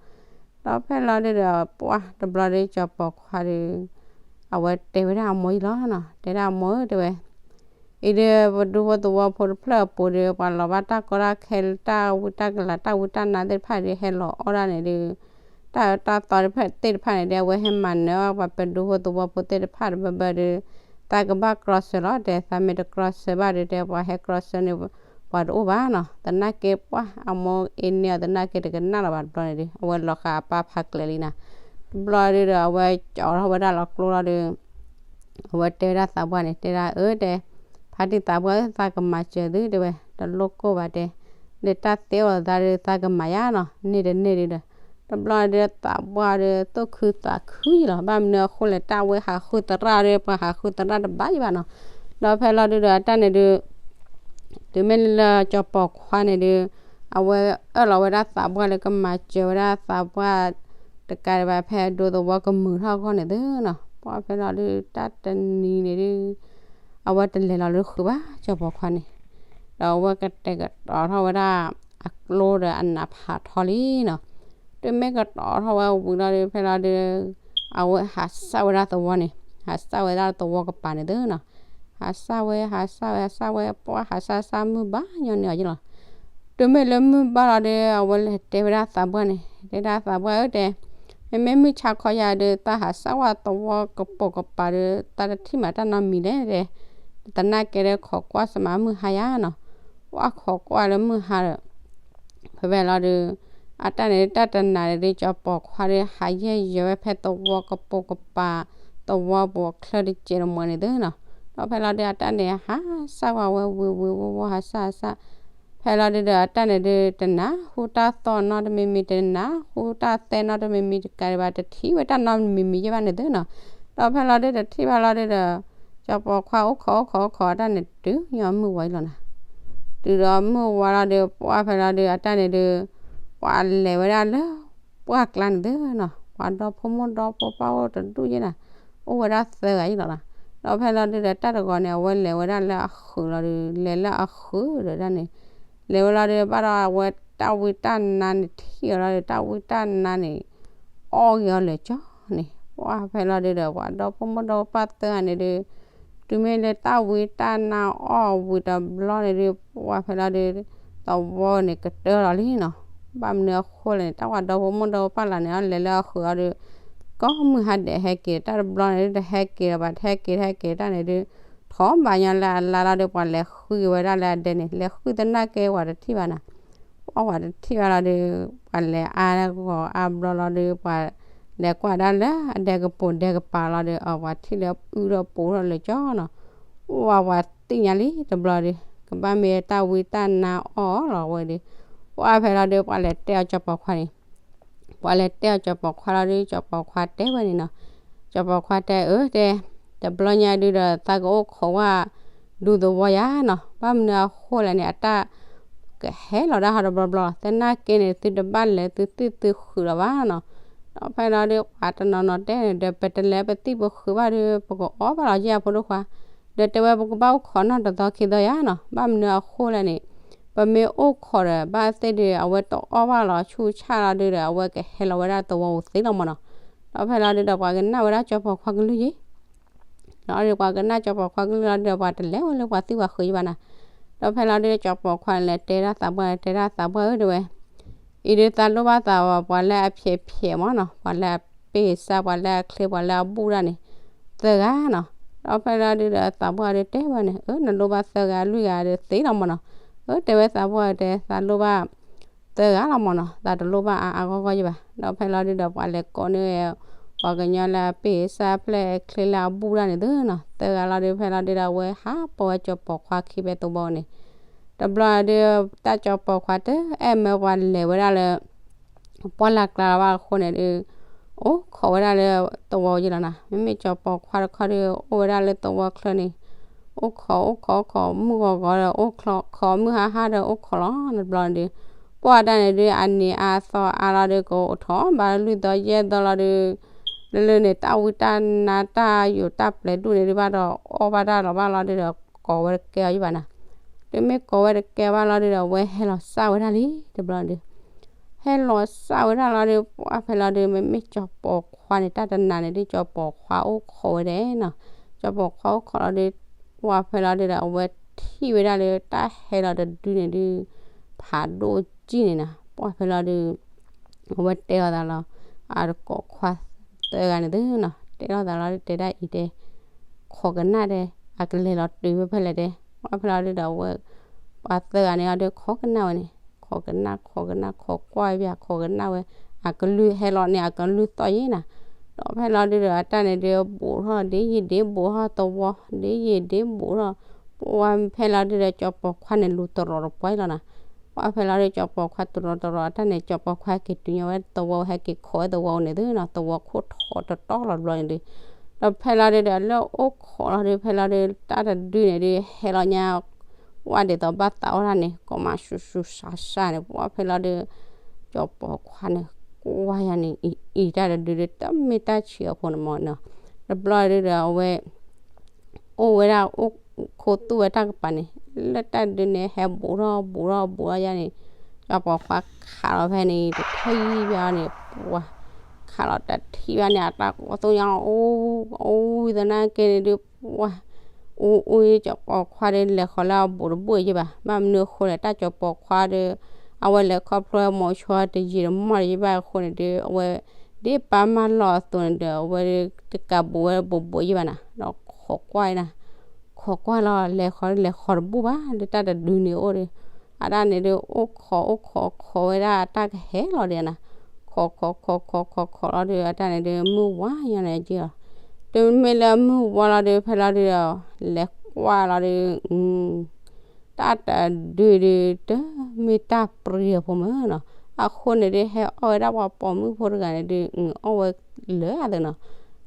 ဒီးဖဲလီၤဒုးဒီး ပှၢ်တဘျီဒီး ကၠီၤပီၤခွါဒီး အဝဲတဲဝဲဒၣ်အမိၢ်အံၤလီၤနီၤ, တဲဒၣ်အမိၢ်ဧၢ တဲဝဲ, အံၤဒီး ပဒူဖိသဝီဖိတဖျၢၣ်အပူၤဒီး ပှၤလီၤဘၣ်တၢ်ကီတၢ်ခဲလၢတၢ်ဝံတၢ်ကလၤ တၢ်ဝံတၢ်နါသ့ၣ်တဖၣ်ဒီး ဟဲလီၤအီၣ်ဒၣ်န့ၣ်ဒုး တၢ်အၢတၢ်သီတဖျၢၣ်သ့ၣ်တဖၣ်န့ၣ်ဒီး အဝဲဟဲမၤနၢၤအီၣ်ပှၤပဒူဖိသဝီဖိသ့ၣ်တဖၣ်တဘၢဘၢဒီး သးကဘၣ်ကြီဆၢလီၤတဲ, သးမ့ၢ်တကြီဆၢဘၣ်ဒီးတဲ ပှၤဟဲကြီဆၢန့ၣ် ပှၤတအိၣ်ဘၣ်နီၤ, သနာ်က့ပှၢ်အမိၢ်အ့န့ၢ်အီၤ သနာ်က့တကနၣ်လီၤဘၣ်တဘျီန့ၣ်ဒီး အဝဲလီၤဃာ်အပၢ်ဖါကျဲၤလံနီၤ, တဘျီဒုးဒီး အဝဲကၠီထီၣ်ဝဲဒၣ်လီၤကျိလီၤဒီး အဝဲတဲဝဲဒၣ်သးပှၢ်န့ၣ် တဲဒၣ်အၢတဲ, ဖါတံၢ်သးပှၢ်ဧၢ သးကမၤစၢၤသုတဲဝဲ တလိၣ်ကိၢ်ဘၣ်တဲ, လၢတၢ်သ့အိၣ်သးဒီး သးကမၤယါနီၤ, န့ၢ်တန့ၢ်ဒုးဒီး တဘျီဒုးသးပှၢ်ဒီး သူၣ်ခုသးခုယံလီၤ, ဘၣ်မနုၤအဃိလဲၣ် တၢ်ဝဲဟးဃုသရၣ်ဒီး ပှၤဟးဃုသရၣ်တဘၣ်ယံဘၣ်နီၤ, ဒီးဖဲလီၤဒုးဒီး အတၢ်န့ၣ်ဒုး တုၤမ့ၢ်လၢကၠီၤပီၤခွါန့ၣ်ဒုး အဝဲအၢၣ်လီၤဝဲဒၣ်သးပှၢ်လၢကမၤစၢၤဝဲဒၣ်သးပှၢ် တကးဒံးဘၣ်ဖဲအဒူသဝီကမုာ်ထီၣ်အဂီၢ်န့ၣ်သုနီၤ, ပှၢ်ဖဲလီၤဒုး တၢ်တနံၤန့ၣ်ဒုး အဝဲတလဲၤလီၤလၢဃုာ်ဘၣ် ကၠီၤပီၤခွါန့ၣ်, ဒီးအဝဲကတဲာ်ကတီၤထီၣ်ဝဲဒၣ်အကျိဒီးအနးဖးထီလံနီၤ, တုၤမ့ၢ်ကတီၤထီၣ်ဝဲဝံၤလီၤဒုး ဖဲလီၤဒုး အဝဲဟးစၢ်ဝဲဒၣ်သဝီန့ၣ်, ဟးစၢ်ဝဲဒၣ်သဝီကပၤန့ၣ်သုနီၤ, ဟးစၢ်ဝဲ ဟးစၢ်ဝဲ ဟးစၢ်ဝဲ ပှၢ်ဟးစၢ်စၢ်မုၢ်ဘၣ်ညီန့ၢ်အီၤယံလီၤ, တုၤမ့ၢ်လၢမုၢ်ဘၣ်လီၤဒီး အဝဲလဲၤတဲဝဲဒၣ်သးပှၢ်န့ၣ်, တဲဒၣ်သးပှၢ်ဧၢတဲ, မ့မ့ၢ်မုၢ်ဆါခီယၤဒီး သးဟးစၢ်ဝဲသဝီကပိာ်ကပၤဒီး သးတထံၣ်မးတၢ်နီတမံၤလဲၣ်တဲ, သနာ်က့ဒီးခိးကွၢ်စမးမုၢ်ဟါယၤနီၤ, ပှၢ်ခိးကွၢ်လၢမုၢ်ဟါဒီး ဖဲဖဲလီၤဒုး အတၢ်န့ၣ်တၢ်တနၤန့ၣ်ဒုး ကၠီၤပီၤခွါဒီး ဟးယဲၢ်ယဲၢ်ဝဲဖဲသဝီကပိာ်ကပၤ သဝီပူၤချၢတစဲးတမှဲၤန့ၣ်သုနီၤ, ဒီးဖဲလီၤဒုး အတၢ်န့ၣ်ဟးစၢ်ဝဲဝဲဝံၤဝံၤဝီၤဝီၤ ဟးစၢ်ဟးစၢ်, ဖဲလီၤဒုးဒီး အတၢ်န့ၣ်ဒုး တနၢ်ဟူတၢ်သီနီတမံၤမံၤ တနၢ်ဟူတၢ်သဲနီတမံၤမံၤ တကးဒံးဘၣ် တထံၣ်ဝဲတၢ်နီတမံၤမံၤယဲၢ်ဘၣ်န့ၣ်သုနီၤ, ဒီးဖဲလီၤဒုး တထံၣ်ဘၣ်လီၤဒုးဒီး ကၠီၤပီၤခွါအိၣ်ခိးအိၣ်ခိးအိၣ်ခိး အတၢ်န့ၣ်တုၤညီမုၢ်ဝါအံၤလီၤနီၤ, တုၤဒီးမုၢ်ဝါလီၤဒုး ပှၢ်ဖဲလီၤဒုး အတၢ်န့ၣ်ဒုး ပှၤလဲၤဝဲဒၣ်လၢ ပှၢ်ကျါန့ၣ်သုနီၤ, ပှၤဒီဖိမိၢ်ဒီဖိပၢ်အိၣ်တဒူၣ်ယဲၢ်နီၤ, အိၣ်ဝဲဒၣ်သၢဂၤယဲၢ်လီၤနီၤ, ဒီးဖဲလီၤဒုးဒီး တၢ်တဂီၤန့ၣ် အဝဲလဲၤဝဲဒၣ်လၢအဃုာ်လီၤဒုး လဲၤလၢအဃုာ်ဒီးတၢ်န့ၣ် လဲၤဝဲလီၤဒုး ဘၣ်ဒီးအဝဲတၢ်ဝံတၢ်နါန့ၣ်ထံၣ်အီၤလီၤဒီး တၢ်ဝံတၢ်နါန့ၣ် အီၣ်က့ၤအီၤလၢာ်ကၠီန့ၣ်, ပှၢ်ဖဲလီၤဒုးဒီး ပှၤဒီဖိမိၢ်ဒီဖိပၢ်သၢဂၤန့ၣ်ဒုး တုၤမ့ၢ်လၢတၢ်ဝံတၢ်နါအီၣ်ဝံၤတဘျီန့ၣ်ဒုး ပှၢ်ဖဲလီၤဒုး သဝီန့ၣ်ကတၢၢ်လီၤလံနီၤ. ဘၣ်မနုၤအဃိလဲၣ်န့ၣ် တၢ်ပှၤဒီဖိမိၢ်ဒီဖိပၢ်လၢန့ၣ် အလဲၤလၢအဃုာ်အီၤဒုး ကိးမုၢ်ဟါဒဲးဟဲက့ၤ တၢ်တဘျီန့ၣ်ဒုး တဟဲက့ၤလၢၤဘၣ်, တဟဲက့ၤ တဟဲက့ၤတၢ်န့ၣ်ဒုး ထီၣ်ဘၣ်ညီလၢအလါလီၤဒီး ပှၤလဲၤဃုဝဲဒၣ်လၢအဒဲန့ၣ်, လဲၤဃုသနာ်က့ ပှၤတထံၣ်ဘၣ်နၤ. ပှၢ်ပှၤတထံၣ်ဘၣ်လီၤဒီး ပှၤလဲၤအါဂီၤအါဘျီလီၤဒီး ပှၤလဲၤကွၢ်ဒၣ်လၢအဒဲကပိာ်ဒဲကပၤလီၤဒီး အပှၤထံၣ်လၢ အုၣ်ထီၣ်ပူၤထီၣ်လၢာ်ကၠီနီၤ. ပှၢ်ပှၤသ့ၣ်ညါလံတဘျီဒီး ကဘၣ်မ့ၢ်တၢ်ဝံတၢ်နါအီၣ်လီၤဝဲဒီး ပှၢ်ဖဲလီၤဒုး ပှၤလဲၤတဲအီၤကၠီၤပီၤခွါန့ၣ် ပှၤလဲၤတဲအီၤကၠီၤပီၤခွါလီၤဒီး ကၠီၤပီၤခွါတဲဝဲန့ၣ်နီၤ. ကၠီၤပီၤခွါတဲ အၢ တဲ တဘျီညါဒုးဒီး သးကအိၣ်ခိးဝဲ ဒူသဝီယါနီၤ. ဘၣ်မနုၤအဃိလဲၣ်န့ၣ် အတၢ်ကဟဲလီၤဒၣ်ဟီတဘျီဘျီလီၤ. သနာ်က့န့ၣ် သုတဘၣ်လဲၤသုသ့ၣ်သုဃုာ်လီၤဘၣ်နီၤ. ဒီးဖဲလီၤဒုး ပှၤတနီၤနီၤတဲန့ၣ်ဒီး ပတလဲၤပသံၣ်ပဃုာ်ဘၣ်ဒီး ပကအီၣ်ဘၣ်လီၤယဲၢ်ဖိဒိၣ်ခွါ. ဒီးတဲဝဲ ပကဘၣ်အိၣ်ခိးနီၢ်တသီခံသီယါနီၤ. ဘၣ်မနုၤအဃိလဲၣ်န့ၣ် ပမ့ၢ်အိၣ်ခိးဒီး ဘၣ်သ့ၣ်ဒီး အဝဲတအီၣ်ဘၣ်လီၤဆူၣ်ဆၣ်လီၤဒုးဒီး အဝဲကဟဲလီၤဝဲဒၣ်သဝီပူၤသ့လီၤမၢ်နီၤ. ဒီးဖဲလီၤဒုးဒီး ပှၤကနၣ်ဝဲဒၣ်ကၠီၤပီၤခွါကလုၢ်ယါ ဒီးပှၤကနၣ်ကၠီၤပီၤခွါကလုၢ်လီၤဒီး ပှၤတလဲၤဝဲလၢပှၤသံၣ်ပှၤဃုာ်ယါဘၣ်နၤ. ဒီးဖဲလီၤဒုး ကၠီၤပီၤခွါန့ၣ်လဲၤတဲဒၣ်သးပှၢ် တဲဒၣ်သးပှၢ်ဧၢ တဲဝဲ, အံၤဒုးသးလိၣ်ဘၣ်သးဝဲ ပှၤလၢအဖျဲးဖျဲးမၢ်နီၤ, ပှၤလၢအပ့ၢ်စၢ် ပှၤလၢအချ့ ပှၤလၢအဘူၣ်တၢ်န့ၣ် သၢဂၤနီၤ. ဒီးဖဲလီၤဒုးဒီး သးပှၢ်ဒုးတဲဝဲန့ၣ် အၢ နလိၣ်ဘၣ်သၢဂၤလွံၢ်ဂၤဒီးသ့လီၤမၢ်နီၤ. အၢ တဲဝဲသးပှၢ်တဲ သးလိၣ်ဘၣ် သၢဂၤလီၤမၢ်နီၤ, သးတလိၣ်ဘၣ်အါအါဂီၢ်ဂီၢ်ယါဘၣ်. ဒီးဖဲလီၤဒုးဒီး ပှၤလဲၤကိးန့ၢ်ဝဲ ပှၤကညီလၢအပ့ၢ်စၢ်ဖျဲးချ့လၢအဘူၣ်တၢ်န့ၣ်သုနီၤ သၢဂၤလီၤဒုး ဖဲလီၤဒုးဒီး အဝဲဟးပိာ်ဝဲကၠီၤပီၤခွါခံဖဲသဝီန့ၣ် တဘျီဒုး တၢ်ကၠီၤပီၤခွါတအဲၣ်မၢပှၤလဲၤဝဲဒၣ်လၢ ပှၢ်လၢ်ကျါလီၤဘၣ်အဃိန့ၣ်ဒုး အိၣ်ခိးဝဲဒၣ်လၢသဝီယါလီၤနၤ. မ့မ့ၢ်ကၠီၤပီၤခွါတခီဒုး အိၣ်ဝဲဒၣ်လၢသဝီချၢန့ၣ် အိၣ်ခိး အိၣ်ခိး အိၣ်ခိး မုၢ်ဂီၤဂီၤဒီး အိၣ်ခိး မုၢ်ဟါဟါဒီး အိၣ်ခိးလီၤ. တဘျီန့ၣ်ဒုး ပှၢ်တၢ်န့ၣ်ဒုး အနံၤအါသီအါလီၤဒုး ကအိၣ်ထီၣ်ဘၣ်လၢလွံၢ်သီယဲၢ်သီလီၤဒုး လၢလၢန့ၣ် တၢ်ဝံတၢ်နါတၢ်ယိာ်တၢ်ပျဲၤဒိၣ်န့ၣ်ဒုးဘၣ်ဒီး အီၣ်ဘၣ်တၢ်လီၤဘၣ်လီၤဒုးဒီး ကိးဝဲတကဲအီၤယါဘၣ်နၤ. တုၤမ့ၢ်ကိးဝဲတကဲဘၣ်လီၤဒုးဒီး အဝဲဟဲလီၤစၢ်ဝဲဒၣ်လံ တဘျီန့ၣ်ဒုး ဟဲလီၤစၢ်ဝဲဒၣ်လီၤဒုး ပှၢ်ဖဲလီၤဒုး မ့မ့ၢ်ကၠီၤပီၤခွါန့ၣ် တၢ်တနၤန့ၣ်ဒုး ကၠီၤပီၤခွါအိၣ်ခိးဝဲဒၣ်နီၤ. ကၠီၤပီၤခွါအိၣ်ခိးလီၤဒုး ပှၢ်ဖဲလီၤဒုးဒီး အဝဲထံၣ်ဝဲဒၣ်လၢတၢ်ဟဲလီၤတဒုန့ၣ်ဒုး ဖးဒိၣ်ကံၢ်န့ၣ်နၤ. ပှၢ်ဖဲလီၤဒုး အဝဲတဲအီၤသးလီၤ အတကိးခွါသၢဂၤန့ၣ်သုနီၤ တဲလီၤသးလီၤ တဲဒၣ်အံၤတဲ ခိးကနၣ်တဲ အကလဲၤလီၤတုၤဝဲဖဲလဲၣ်တဲ ပှၢ်ဖဲလီၤဒုးဒီးအဝဲ ပှၤသၢဂၤန့ၣ်အီၤဒုး ခိးကနၣ်ဝဲန့ၣ် ခိးကနၣ် ခိးကနၣ် ခိးကွၢ်ဝဲ ခိးကနၣ်ဝဲ အကလုၢ်ဟဲလီၤန့ၣ် အကလုၢ်သီၣ်ယါနၤ. ဒီးဖဲလီၤဒုးဒီး အတၢ်န့ၣ်ဒုး ဘူးထီၣ်ဒ်ယံာ်ဒ် ဘူးထီၣ်သဝီ ဒ်ယံာ်ဒ်ဘူးထီၣ် ပှၢ်ဖဲလီၤဒုးဒီး ကၠီၤပီၤခွါန့ၣ် လူၤတရီၤတပှဲၤလီၤနၤ. ပှၢ်ဖဲလီၤဒုး ကၠီၤပီၤခွါတရီၤတရီၤ အတၢ်န့ၣ် ကၠီၤပီၤခွါက့ၤတုၤညီဝဲသဝီ ဟဲက့ၤခိးဝဲသဝီန့ၣ်သုနီၤ သဝီခိၣ်ထီၣ်တတီၢ်လီၤတဘျီန့ၣ်ဒုး ဒီးဖဲလီၤဒုးဒီး လၢအိၣ်ခိးလီၤဒုး ဖဲလီၤဒုး တၢ်တဒုန့ၣ်ဒုး ဟဲလီၤညါ ဝဲဒ်သိးဘၣ်သးအီၣ်တၢ်န့ၣ် ကိးမးဆူၣ်ဆူၣ်ဆါဆါန့ၣ် ပှၢ်ဖဲလီၤဒုး ကၠီၤပီၤခွါန့ၣ် ကွၢ်ယါန့ၣ် အံၤတၢ်တဒုဒုး တမ့ၢ်တၢ်ဆံးအဖိန့ၣ်မၢ်နီၤ တဘျီဒုးဒီး အဝဲ အိၣ်ဝဲဒၣ်အိၣ်ခိးသူၣ်ဝဲတၢ်ကပၤန့ၣ် လၢတၢ်ဒုန့ၣ် ဟဲဘူးထီၣ်ဘူးထီၣ်ဘူးထီၣ်ယါန့ၣ် ကၠီၤပီၤခွါခးလီၤဖဲန့ၣ် တထံၣ်ဘၣ်န့ၣ် ပှၢ် ခးလီၤတထံၣ်ဘၣ်န့ၣ် အတၢ်ကိးသူၣ်ညါ အိၣ် အိၣ်ဝံသနာ်က့န့ၣ်ဒုး ပှၢ် အိၣ်အိၣ် ကၠီၤပီၤခွါဒုး လဲၤဃီၤလၢအဘူးတဘူၣ်ယါဘၣ် ဘၣ်မနုၤအဃိလဲၣ် တၢ်ကၠီၤပီၤခွါဒုး အဝဲလဲၤခီဖျိမိၤဆိတယံာ်တမီၢ်တယါဘၣ်အဃိန့ၣ်ဒုး အဝဲ ဒ်ပၢ်မၢလီၤအသိးန့ၣ်ဒီး အဝဲဒုး တကးဘူးဝဲဘူးဘူးယါဘၣ်နၤ ဒီးခိးကွၢ်နၤ ခိးကွၢ်လီၤ လဲၤဃီၤလဲၤဃီၤတဘူၣ်ဘၣ် လၢတၢ်တဒုန့ၣ်အိၣ်ဒီး အတၢ်န့ၣ်ဒုး အိၣ်ခိးအိၣ်ခိးခိးဝဲဒၣ်အတၢ်ကဟဲလီၤဒံးနၤ ခိးခိးခိးခိးခိးခိးလီၤဒုး အတၢ်န့ၣ်ဒုး မုၢ်ဝါညါန့ၣ်က့ၤလီၤ တုၤမ့ၢ်လၢမုၢ်ဝါလီၤဒုး ဖဲလီၤဒုးဒီး လဲၤကွၢ်လီၤဒုး တၢ်တဒုဒုး တမ့ၢ်တၢ်ပြံအဖိမၢ်နီၤ အဃိန့ၣ်ဒုး ဟဲအီၣ်ဝဲဒၣ်ပှၤပိာ်မုၣ်ဖိတဂၤန့ၣ်ဒုး အီၣ်ဝဲလၢအသးနီၤ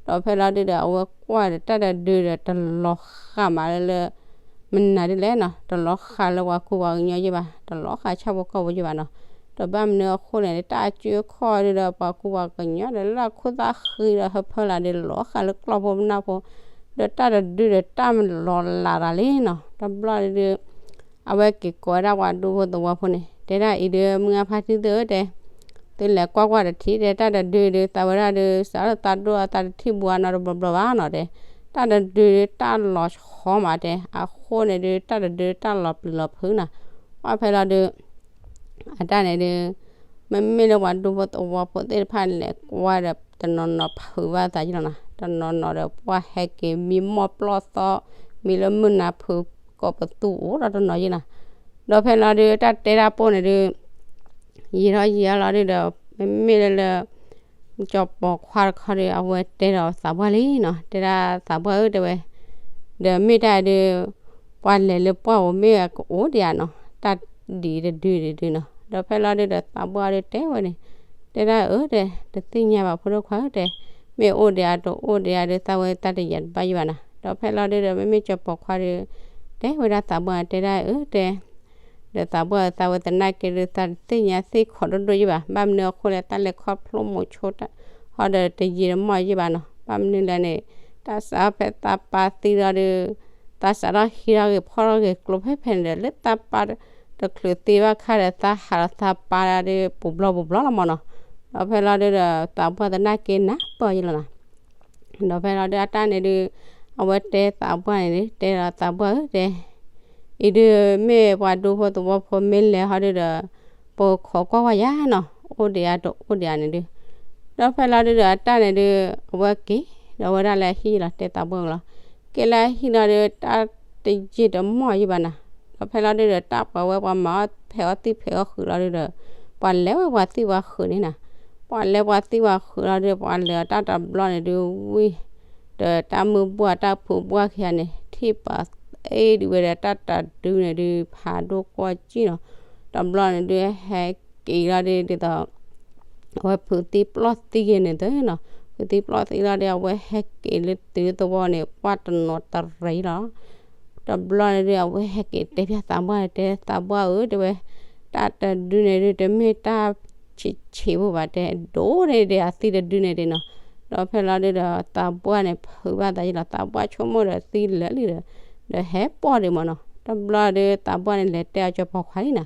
ဒီးဖဲလီၤဒုးဒီး အဝဲကွၢ်ဒီးတၢ်တဒုဒီး တလီၤဃာ်မးလၢလၢ မနုၤဒ်လဲၣ်နီၤ တလီၤဃာ်လၢပှၤကူပှၤကညီယါဘၣ် တလီၤဃာ်ဆၣ်ဖိကီၢ်ဖိယါဘၣ်နီၤ ဒီးဘၣ်မနုၤအဃိန့ၣ် တၢ်အစုအခီၣ်ဒုးဒီး ပှၤကူပှၤကညီဒီး လၢအခိၣ်သၣ်ဃံဒီး ဟၢဖၢလာ်ဒုး လီၤဃာ်လၢကျီၢ်ဖိပနၢ်ဖိ ဒီးတၢ်တဒုဒီး တၢ်မလီၤလးတၢ်လံနီၤ တဘျီဒုး အဝဲက့ၤကိးဝဲဒၣ်ပှၤဒူဖိသဝီဖိန့ၣ် တဲဒၣ်အံၤဒုး မုၢ်ဂၢ်ဖါတံၢ်သ့ၣ်ဧၢတဲ, သုလဲၤကွၢ်ကွၢ်တထံၣ်တဲ တၢ်တဒုဒုး သးဝဲဒၣ်ဒုး စးထီၣ်သးဒိၣ်အသးတထံၣ်ဘူးအနီတဘျီဘျီဘၣ်နီၤတဲ, တၢ်တဒုဒုးတၢ်လီၤဆီမးတဲ အဃိန့ၣ်ဒုး တၢ်တဒုဒုးတၢ်လီၤပျံၤလီၤဖုးနီၤ, ပှၢ်ဖဲလီၤဒုး အတၢ်န့ၣ်ဒုး မ့မ့ၢ်လၢပှၤဒူဖိသဝီဖိသ့ၣ်တဖၣ်န့ၣ် လဲၤကွၢ်ဒီးတနီၤနီၤဖုးဘၣ်သးယ့ၢ်လီၤနီၤ, တနီၤနီၤဒီးပှၢ်ဟဲက့ၤမံမီၢ်ပျီၢ်သီ မံလၢမုၢ်နၤဖုးကိးပသူအီၤဒီးတနီၤယ့ၢ်နီၤ, ဒီးဖဲလီၤဒုး တၢ်တဲတၢ်ပိၢ်န့ၣ်ဒုး ယံာ်ထီၣ်ယံာ်ထီၣ်လီၤဒုးဒီး မ့မ့ၢ်လၢလၢ ကၠီၤပီၤခွါတခီဒီး အဝဲတဲဒီးသးပှၢ်လံနီၤ, တဲဒၣ်သးပှၢ်ဧၢတဲဝဲ, ဒီးမ့ၢ်တၢ်ဒုး ပှၤလဲၤလၢပှၢ်ဧိၤမ့ၢ်ကအိၣ်ဒံးဧါနီၤ, တၢ်ဒ်တဒုဒုဒုနီၤ, ဒီးဖဲလီၤဒုးဒီး သးပှၢ်ဒုးတဲဝဲန့ၣ်, တဲဒၣ်အၢတဲ တသ့ၣ်ညါဘၣ်ဖိဒိၣ်ခွါဧၢတဲ, မ့ၢ်အိၣ်ဒံးဧါတအိၣ်ဒံးဧါဒုး သးဝဲတၢ်တယံာ်တဘၣ်ယံာ်ဘၣ်နီၤ, ဒီးဖဲလီၤဒုးဒီး မ့မ့ၢ်ကၠီၤပီၤခွါဒုး တဲဝဲဒၣ်သးပှၢ်တဲဒၣ်အၢတဲ ဒီးသးပှၢ်သးဝဲသနာ်က့ဒုး သးတသ့ၣ်ညါသ့ၣ်ခီၣ်ဒိၣ်ဒိၣ်ယံာ်ဘၣ်, ဘၣ်မနုၤအဃိလဲၣ် တၢ်လဲၤခီဖျိမိၤဆိတၢ် ဟီဒီးတယံာ်တမီၢ်ယံာ်ဘၣ်နီၤ, ဘၣ်မနုၤလဲၣ်န့ၣ် တၢ်စးဖဲသးပၢ်သံလီၤဒုး သးစးထီၣ်ဟံးထီၣ်ဂ့ၤဖီၣ်ထီၣ်ဂ့ၤကျိဖဲဖဲန့ၣ်ဒီး လၢသးပၢ်တချုးသံဘၣ်ခါဒီး သးဟးလီၤသးပၢ်ဒုးပူၤဘျီပူၤဘျီလီၤမၢ်နီၤ, ဒီးဖဲလီၤဒုးဒီး သးပှၢ်သနာ်က့နၢ်ပၢၢ်ယံာ်လီၤနီၤ ဒီးဖဲလီၤဒုးအတၢ်န့ၣ်ဒုး အဝဲတဲသးပှၢ်န့ၣ်ဒုး တဲဒီးသးပှၢ်ဧၢတဲ, အံၤဒုးမ့ၢ်ပှၤဒူဖိသဝီဖိမ့ၢ်လဲၤဟီဒုးဒီး ပခိးကွၢ်ဝဲယၤနီၤ အိၣ်ဒံးဧါတအိၣ်ဒံးဧါန့ၣ်ဒုး, ဒီးဖဲလီၤဒုးဒီးအတၢ်န့ၣ်ဒုး အဝဲက့ၤ ဒီးဝဲဒၣ်လၢအဟံၣ်လီၤ တဲသးပှၢ်လီၤ, က့ၤလၢအဟံၣ်လီၤဒုး တၢ်တယံာ်တမီၢ်ယံာ်ဘၣ်နီၤ, ဒီးဖဲလီၤဒုးဒီး တၢ်ပှၤဝဲပှၤမၤအီၣ်ဖဲးအီၣ်သံၣ်ဖဲးအီၣ်ဃုာ်လီၤဒုးဒီး ပှၤလဲၤဝဲပှၤသံၣ်ပှၤဃုာ်န့ၣ်နီၤ, ပှၤလဲၤပှၤသံၣ်ပှၤဃုာ်လီၤဒုး ပှၤလဲၤအီၤတၢ်တဘျီန့ၣ်ဒုး ဝံၤ ဒီးတၢ်မုၢ်ဘှၢ်တၢ်ဖုးဘှၢ်ခံဂၤန့ၣ် ထံၣ်ပှၤအ့ၣ်ဒုးဝဲဒီး တၢ်တဒုန့ၣ်ဒုး ဖးဒိၣ်ကွီၢ်ကံၣ်နီၤ, တဘျီန့ၣ်ဒုး ဟဲက့ၤလီၤဒုး ဒ်သိး အဝဲဖုးသံပျီၢ်သံဂ့ၤန့ၣ်သုနီၤ, ဖုးသံပျီၢ်သံလီၤဒုး အဝဲဟဲက့ၤလၢတုၤသဝီန့ၣ် ပှၢ်တနီၤတရံးလီၤ တဘျီန့ၣ်ဒုး အဝဲဟဲက့ၤတဲဖျါသးပှၢ်န့ၣ် တဲသးပှၢ်ဧၢ တဲဝဲ, တၢ်တဒုန့ၣ်ဒုး တမ့ၢ်တၢ်ဆံးဆံးဖိဘၣ်တဲ ဒိၣ်န့ၣ်ဒုး အသံတဒုန့ၣ်ဒုးနီၤ, ဒီးဖဲလီၤဒုးဒီး သးပှၢ်န့ၣ် ဖုးဘၣ်သးယံာ်လီၤ သးပှၢ်ဆိကမိၣ်ဒီးသံလၢာ်လံဒီး ဒီးဟဲပီၢ်ဒံးမၢ်နီၤ, တဘျီဒုး သးပှၢ်န့ၣ် လဲၤတဲအီၤကၠီၤပီၤခွါလံနီၤ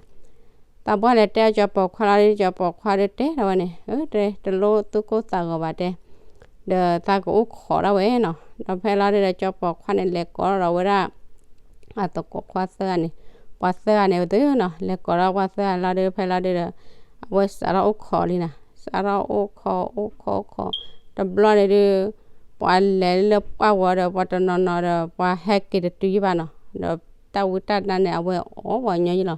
သးပှၢ်လဲၤတဲအီၤကၠီၤပီၤခွါလီၤဒုး ကၠီၤပီၤခွါဒုးတဲထီၣ်ဝဲန့ၣ် အၢ တဲ တလိၣ်သူၣ်ကိၢ်သးဂီၤဘၣ်တဲ, ဒီးသးကအိၣ်ခိးဒၣ်ဝဲနီၤ, ဒီးဖဲလီၤဒုးဒီး ကၠီၤပီၤခွါန့ၣ် လဲၤကိးထီၣ်ဒီးဝဲဒၣ် အသကိးခွါသၢဂၤန့ၣ်, ပှၤသၢဂၤန့ၣ်ဝဲသုနီၤ, လဲၤကိးထီၣ်ပှၤသၢဂၤလီၤဒုး ဖဲလီၤဒုးဒီး အဝဲစးထီၣ်အိၣ်ခိးလံနီၤ, စးထီၣ်အိၣ်ခိး အိၣ်ခိး အိၣ်ခိး, တဘျီန့ၣ်ဒုး ပှၤလဲၤလၢပှၢ်ဝီၤဒီး ပှၤတနီၤနီၤဒီး ပှၤဟဲက့ၤတတုၤယံာ်ဘၣ်နီၤ, ဒီးတၢ်ဝံတၢ်နါန့ၣ် အဝဲအိၣ်ပှၤညီယံာ်လီ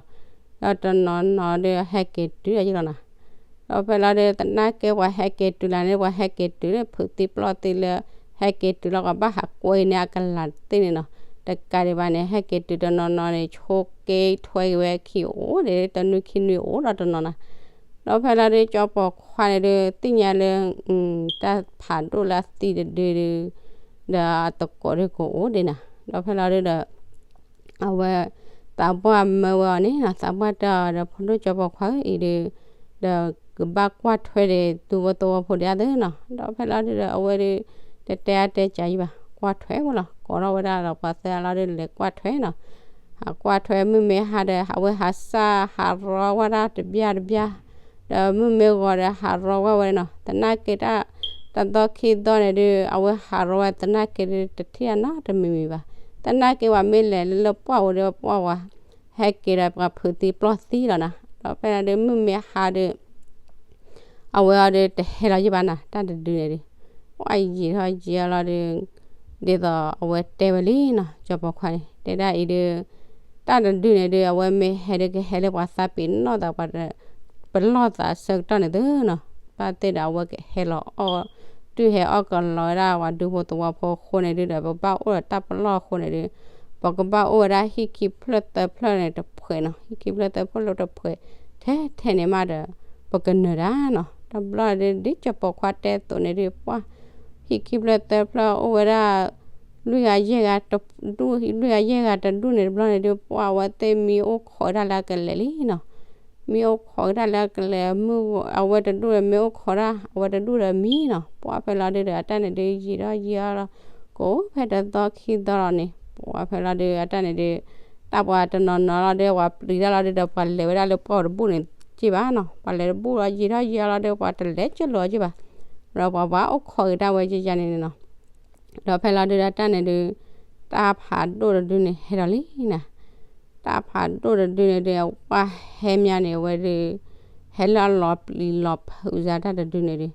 ၤ, ဒီးတနီၤနီၤဒုး ဟဲက့ၤတုၤယံာ်လီၤနီၤ ဒီးဖဲလီၤဒုး သနာ်က့ပှၤဟဲက့ၤတုၤလၢန့ၣ် ပှၤဟဲက့ၤတုၤလၢဖုးသံပျီၢ်သံလၢ ဟဲက့ၤတုၤလီၤကဘၣ်ဟးကွဲန့ၣ် အကလၤတသ့န့ၣ်နီၤ, တကးဒံးဘၣ်န့ၣ် ဟဲက့ၤတုၤတနီၤနီၤန့ၣ် ဆိက့ထွဲက့ၤဝဲခံအိၣ်ဒံး တနွံခံနွံအိၣ်ဒီးတနီၤနီၤ, ဒီးဖဲလီၤဒုး ကၠီၤပီၤခွါန့ၣ်ဒုး သ့ၣ်ညါလၢ တၢ်ဖးဒိၣ်လၢအသံတဒုဒုး ဒီးအသကိးဒုးကအိၣ်ဒံးနီၤ, ဒီးဖဲလီၤဒုးဒီး အဝဲ သးပှၢ်မၢဝဲအီၤန့ၣ်နီၤ, သးပှၢ်တဲအီၤဒီး ဖိဒိၣ်ကၠီၤပီၤခွါဧၢ အံၤဒုး ဒီးကဘၣ်ကွၢ်ထွဲဒံး သူဝဲသဝီဖိဒံးအါသုနီၤ, ဒီးဖဲလီၤဒုးဒီး အဝဲဒုး တတဲအါတဲကးယံာ်ဘၣ် ကွၢ်ထွဲဝဲလီၤ, ကိးထီၣ်ဝဲဒၣ်ဒီးပှၤသၢဂၤလီၤဒုး လဲၤကွၢ်ထွဲနီၤ, ဟးကွၢ်ထွဲ မုၢ်မ့ၢ်ဟါဒီး အဝဲဟးစၢ်ဟးရီဝဲဒၣ်တဘျီတဘျီ ဒီးမုၢ်မ့ၢ်ဂီၤဒီးဟးရီဝဲဝဲနီၤ, သနာ်က့တၢ် တသီခံသီန့ၣ်ဒုး အဝဲဟးရီဝဲသနာ်က့ဒုး တထံၣ်အနီတမံၤမံၤဘၣ်, သနာ်က့ပှၤမ့ၢ်လဲၤလၢလၢပှၢ်ဝဲဒီးပှၢ်ဝဲ ဟဲက့ၤဒီးပှၤဖုးသံပျီၢ်သံလီၤနီၤ, ဒီးဖဲလီၤဒုး မုၢ်မ့ၢ်ဟါဒုး အဝဲအီၤဒုးတဟဲလီၤယံာ်ဘၣ်နီၤ, တၢ်တဒုန့ၣ်ဒုး ပှၢ်ယံာ်ထီၣ်ယံာ်အီၤလီၤဒုး ဒ်သိးအဝဲတဲဝဲလံနီၤ, ကၠီၤပီၤခွါန့ၣ် တဲဒၣ်အံၤဒုး တၢ်တဒုန့ၣ်ဒုး အဝဲမ့ၢ်ဟဲဒုးကဟဲလၢပှၤသးပ့ၤနီၣ်သး ပှၤ ပလီၢ်သးဆၢကတီၢ်န့ၣ်သုနီၤ, ဘၣ်သ့ၣ်ဒီးအဝဲကဟဲလီၤအီၣ် တုၤဟဲအီၣ်ကလီၤဝဲဒၣ်ပှၤဒူဖိသဝီဖိအဃိန့ၣ်ဒုးဒီး ပဘၣ်အိၣ်ဒီးတၢ်ပလီၢ်အဃိန့ၣ်ဒုး ပကဘၣ်အိၣ်ဝဲဒၣ်ဟံၣ်ခံဖျၢၣ်သၢဖျၢၣ်န့ၣ်တဖှဲးနီၤ, ဟံၣ်ခံဖျၢၣ်သၢဖျၢၣ်လၢတဖှဲး ထဲထဲန့ၣ်မးဒီး ပကနၢၤတၢ်နီၤ, တဘျီဒုး ဒ်ကၠီၤပီၤခွါတဲအသိးန့ၣ်ဒုး ပှၢ် ဟံၣ်ခံဖျၢၣ်သၢဖျၢၣ်အိၣ်ဝဲဒၣ် လွံၢ်ဂၤယဲၢ်ဂၤတဒူၣ် လွံၢ်ဂၤယဲၢ်ဂၤတဒူၣ်န့ၣ်တဘျီန့ၣ်ဒုး ပှၢ်အဝဲသ့ၣ်မံအိၣ်ခိးဝဲဒၣ်လၢအကလဲာ်လံနီၤ, မံအိၣ်ခိးဝဲဒၣ်လၢအကလဲာ် အဝဲတဒူၣ်ဒီးမ့ၢ်အိၣ်ခိးဒၣ် အဝဲတဒူၣ်ဒီးမံနီၤ, ပှၢ်ဖဲလီၤဒုးဒီး အတၢ်န့ၣ်ဒုးယံာ်ထီၣ်ယံာ်အီၤလီၤ, ကအိၣ်ဖဲတသီခံသီလီၤန့ၣ် ပှၢ်ဖဲလီၤဒုး အတၢ်န့ၣ်ဒုး တၢ်ပှၤတနီၤနီၤလီၤဒီး ပှၤပျံၤတၢ်လီၤဒီး ပှၤလဲၤဝဲဒၣ်လၢပှၢ်အိၣ်တဘူၣ်န့ၣ်က့ဘၣ်နီၤ, ပှၤလဲၤတဘူၣ်လီၤ ယံာ်ထီၣ်ယံာ်လီၤဒီး ပှၤတလဲၤကလီၤက့ဘၣ်, ဒီးပှၤဘၣ်အိၣ်ခိးက့ၤတၢ်ဝဲယယၤန့ၣ်နီၤ, ဒီးဖဲလီၤဒုးဒီးတၢ်န့ၣ်ဒုး တၢ်ဖးဒိၣ်တဒုန့ၣ်ဟဲဒီးလံနၤ တၢ်ဖးဒိၣ်တဒုန့ၣ်ဒီး ပှၢ်ဟဲမးန့ၣ် အဝဲဒုး ဟဲလၢအလီၤပျံၤလီၤဖုးစါတၢ်တဒုန့ၣ်ဒုး,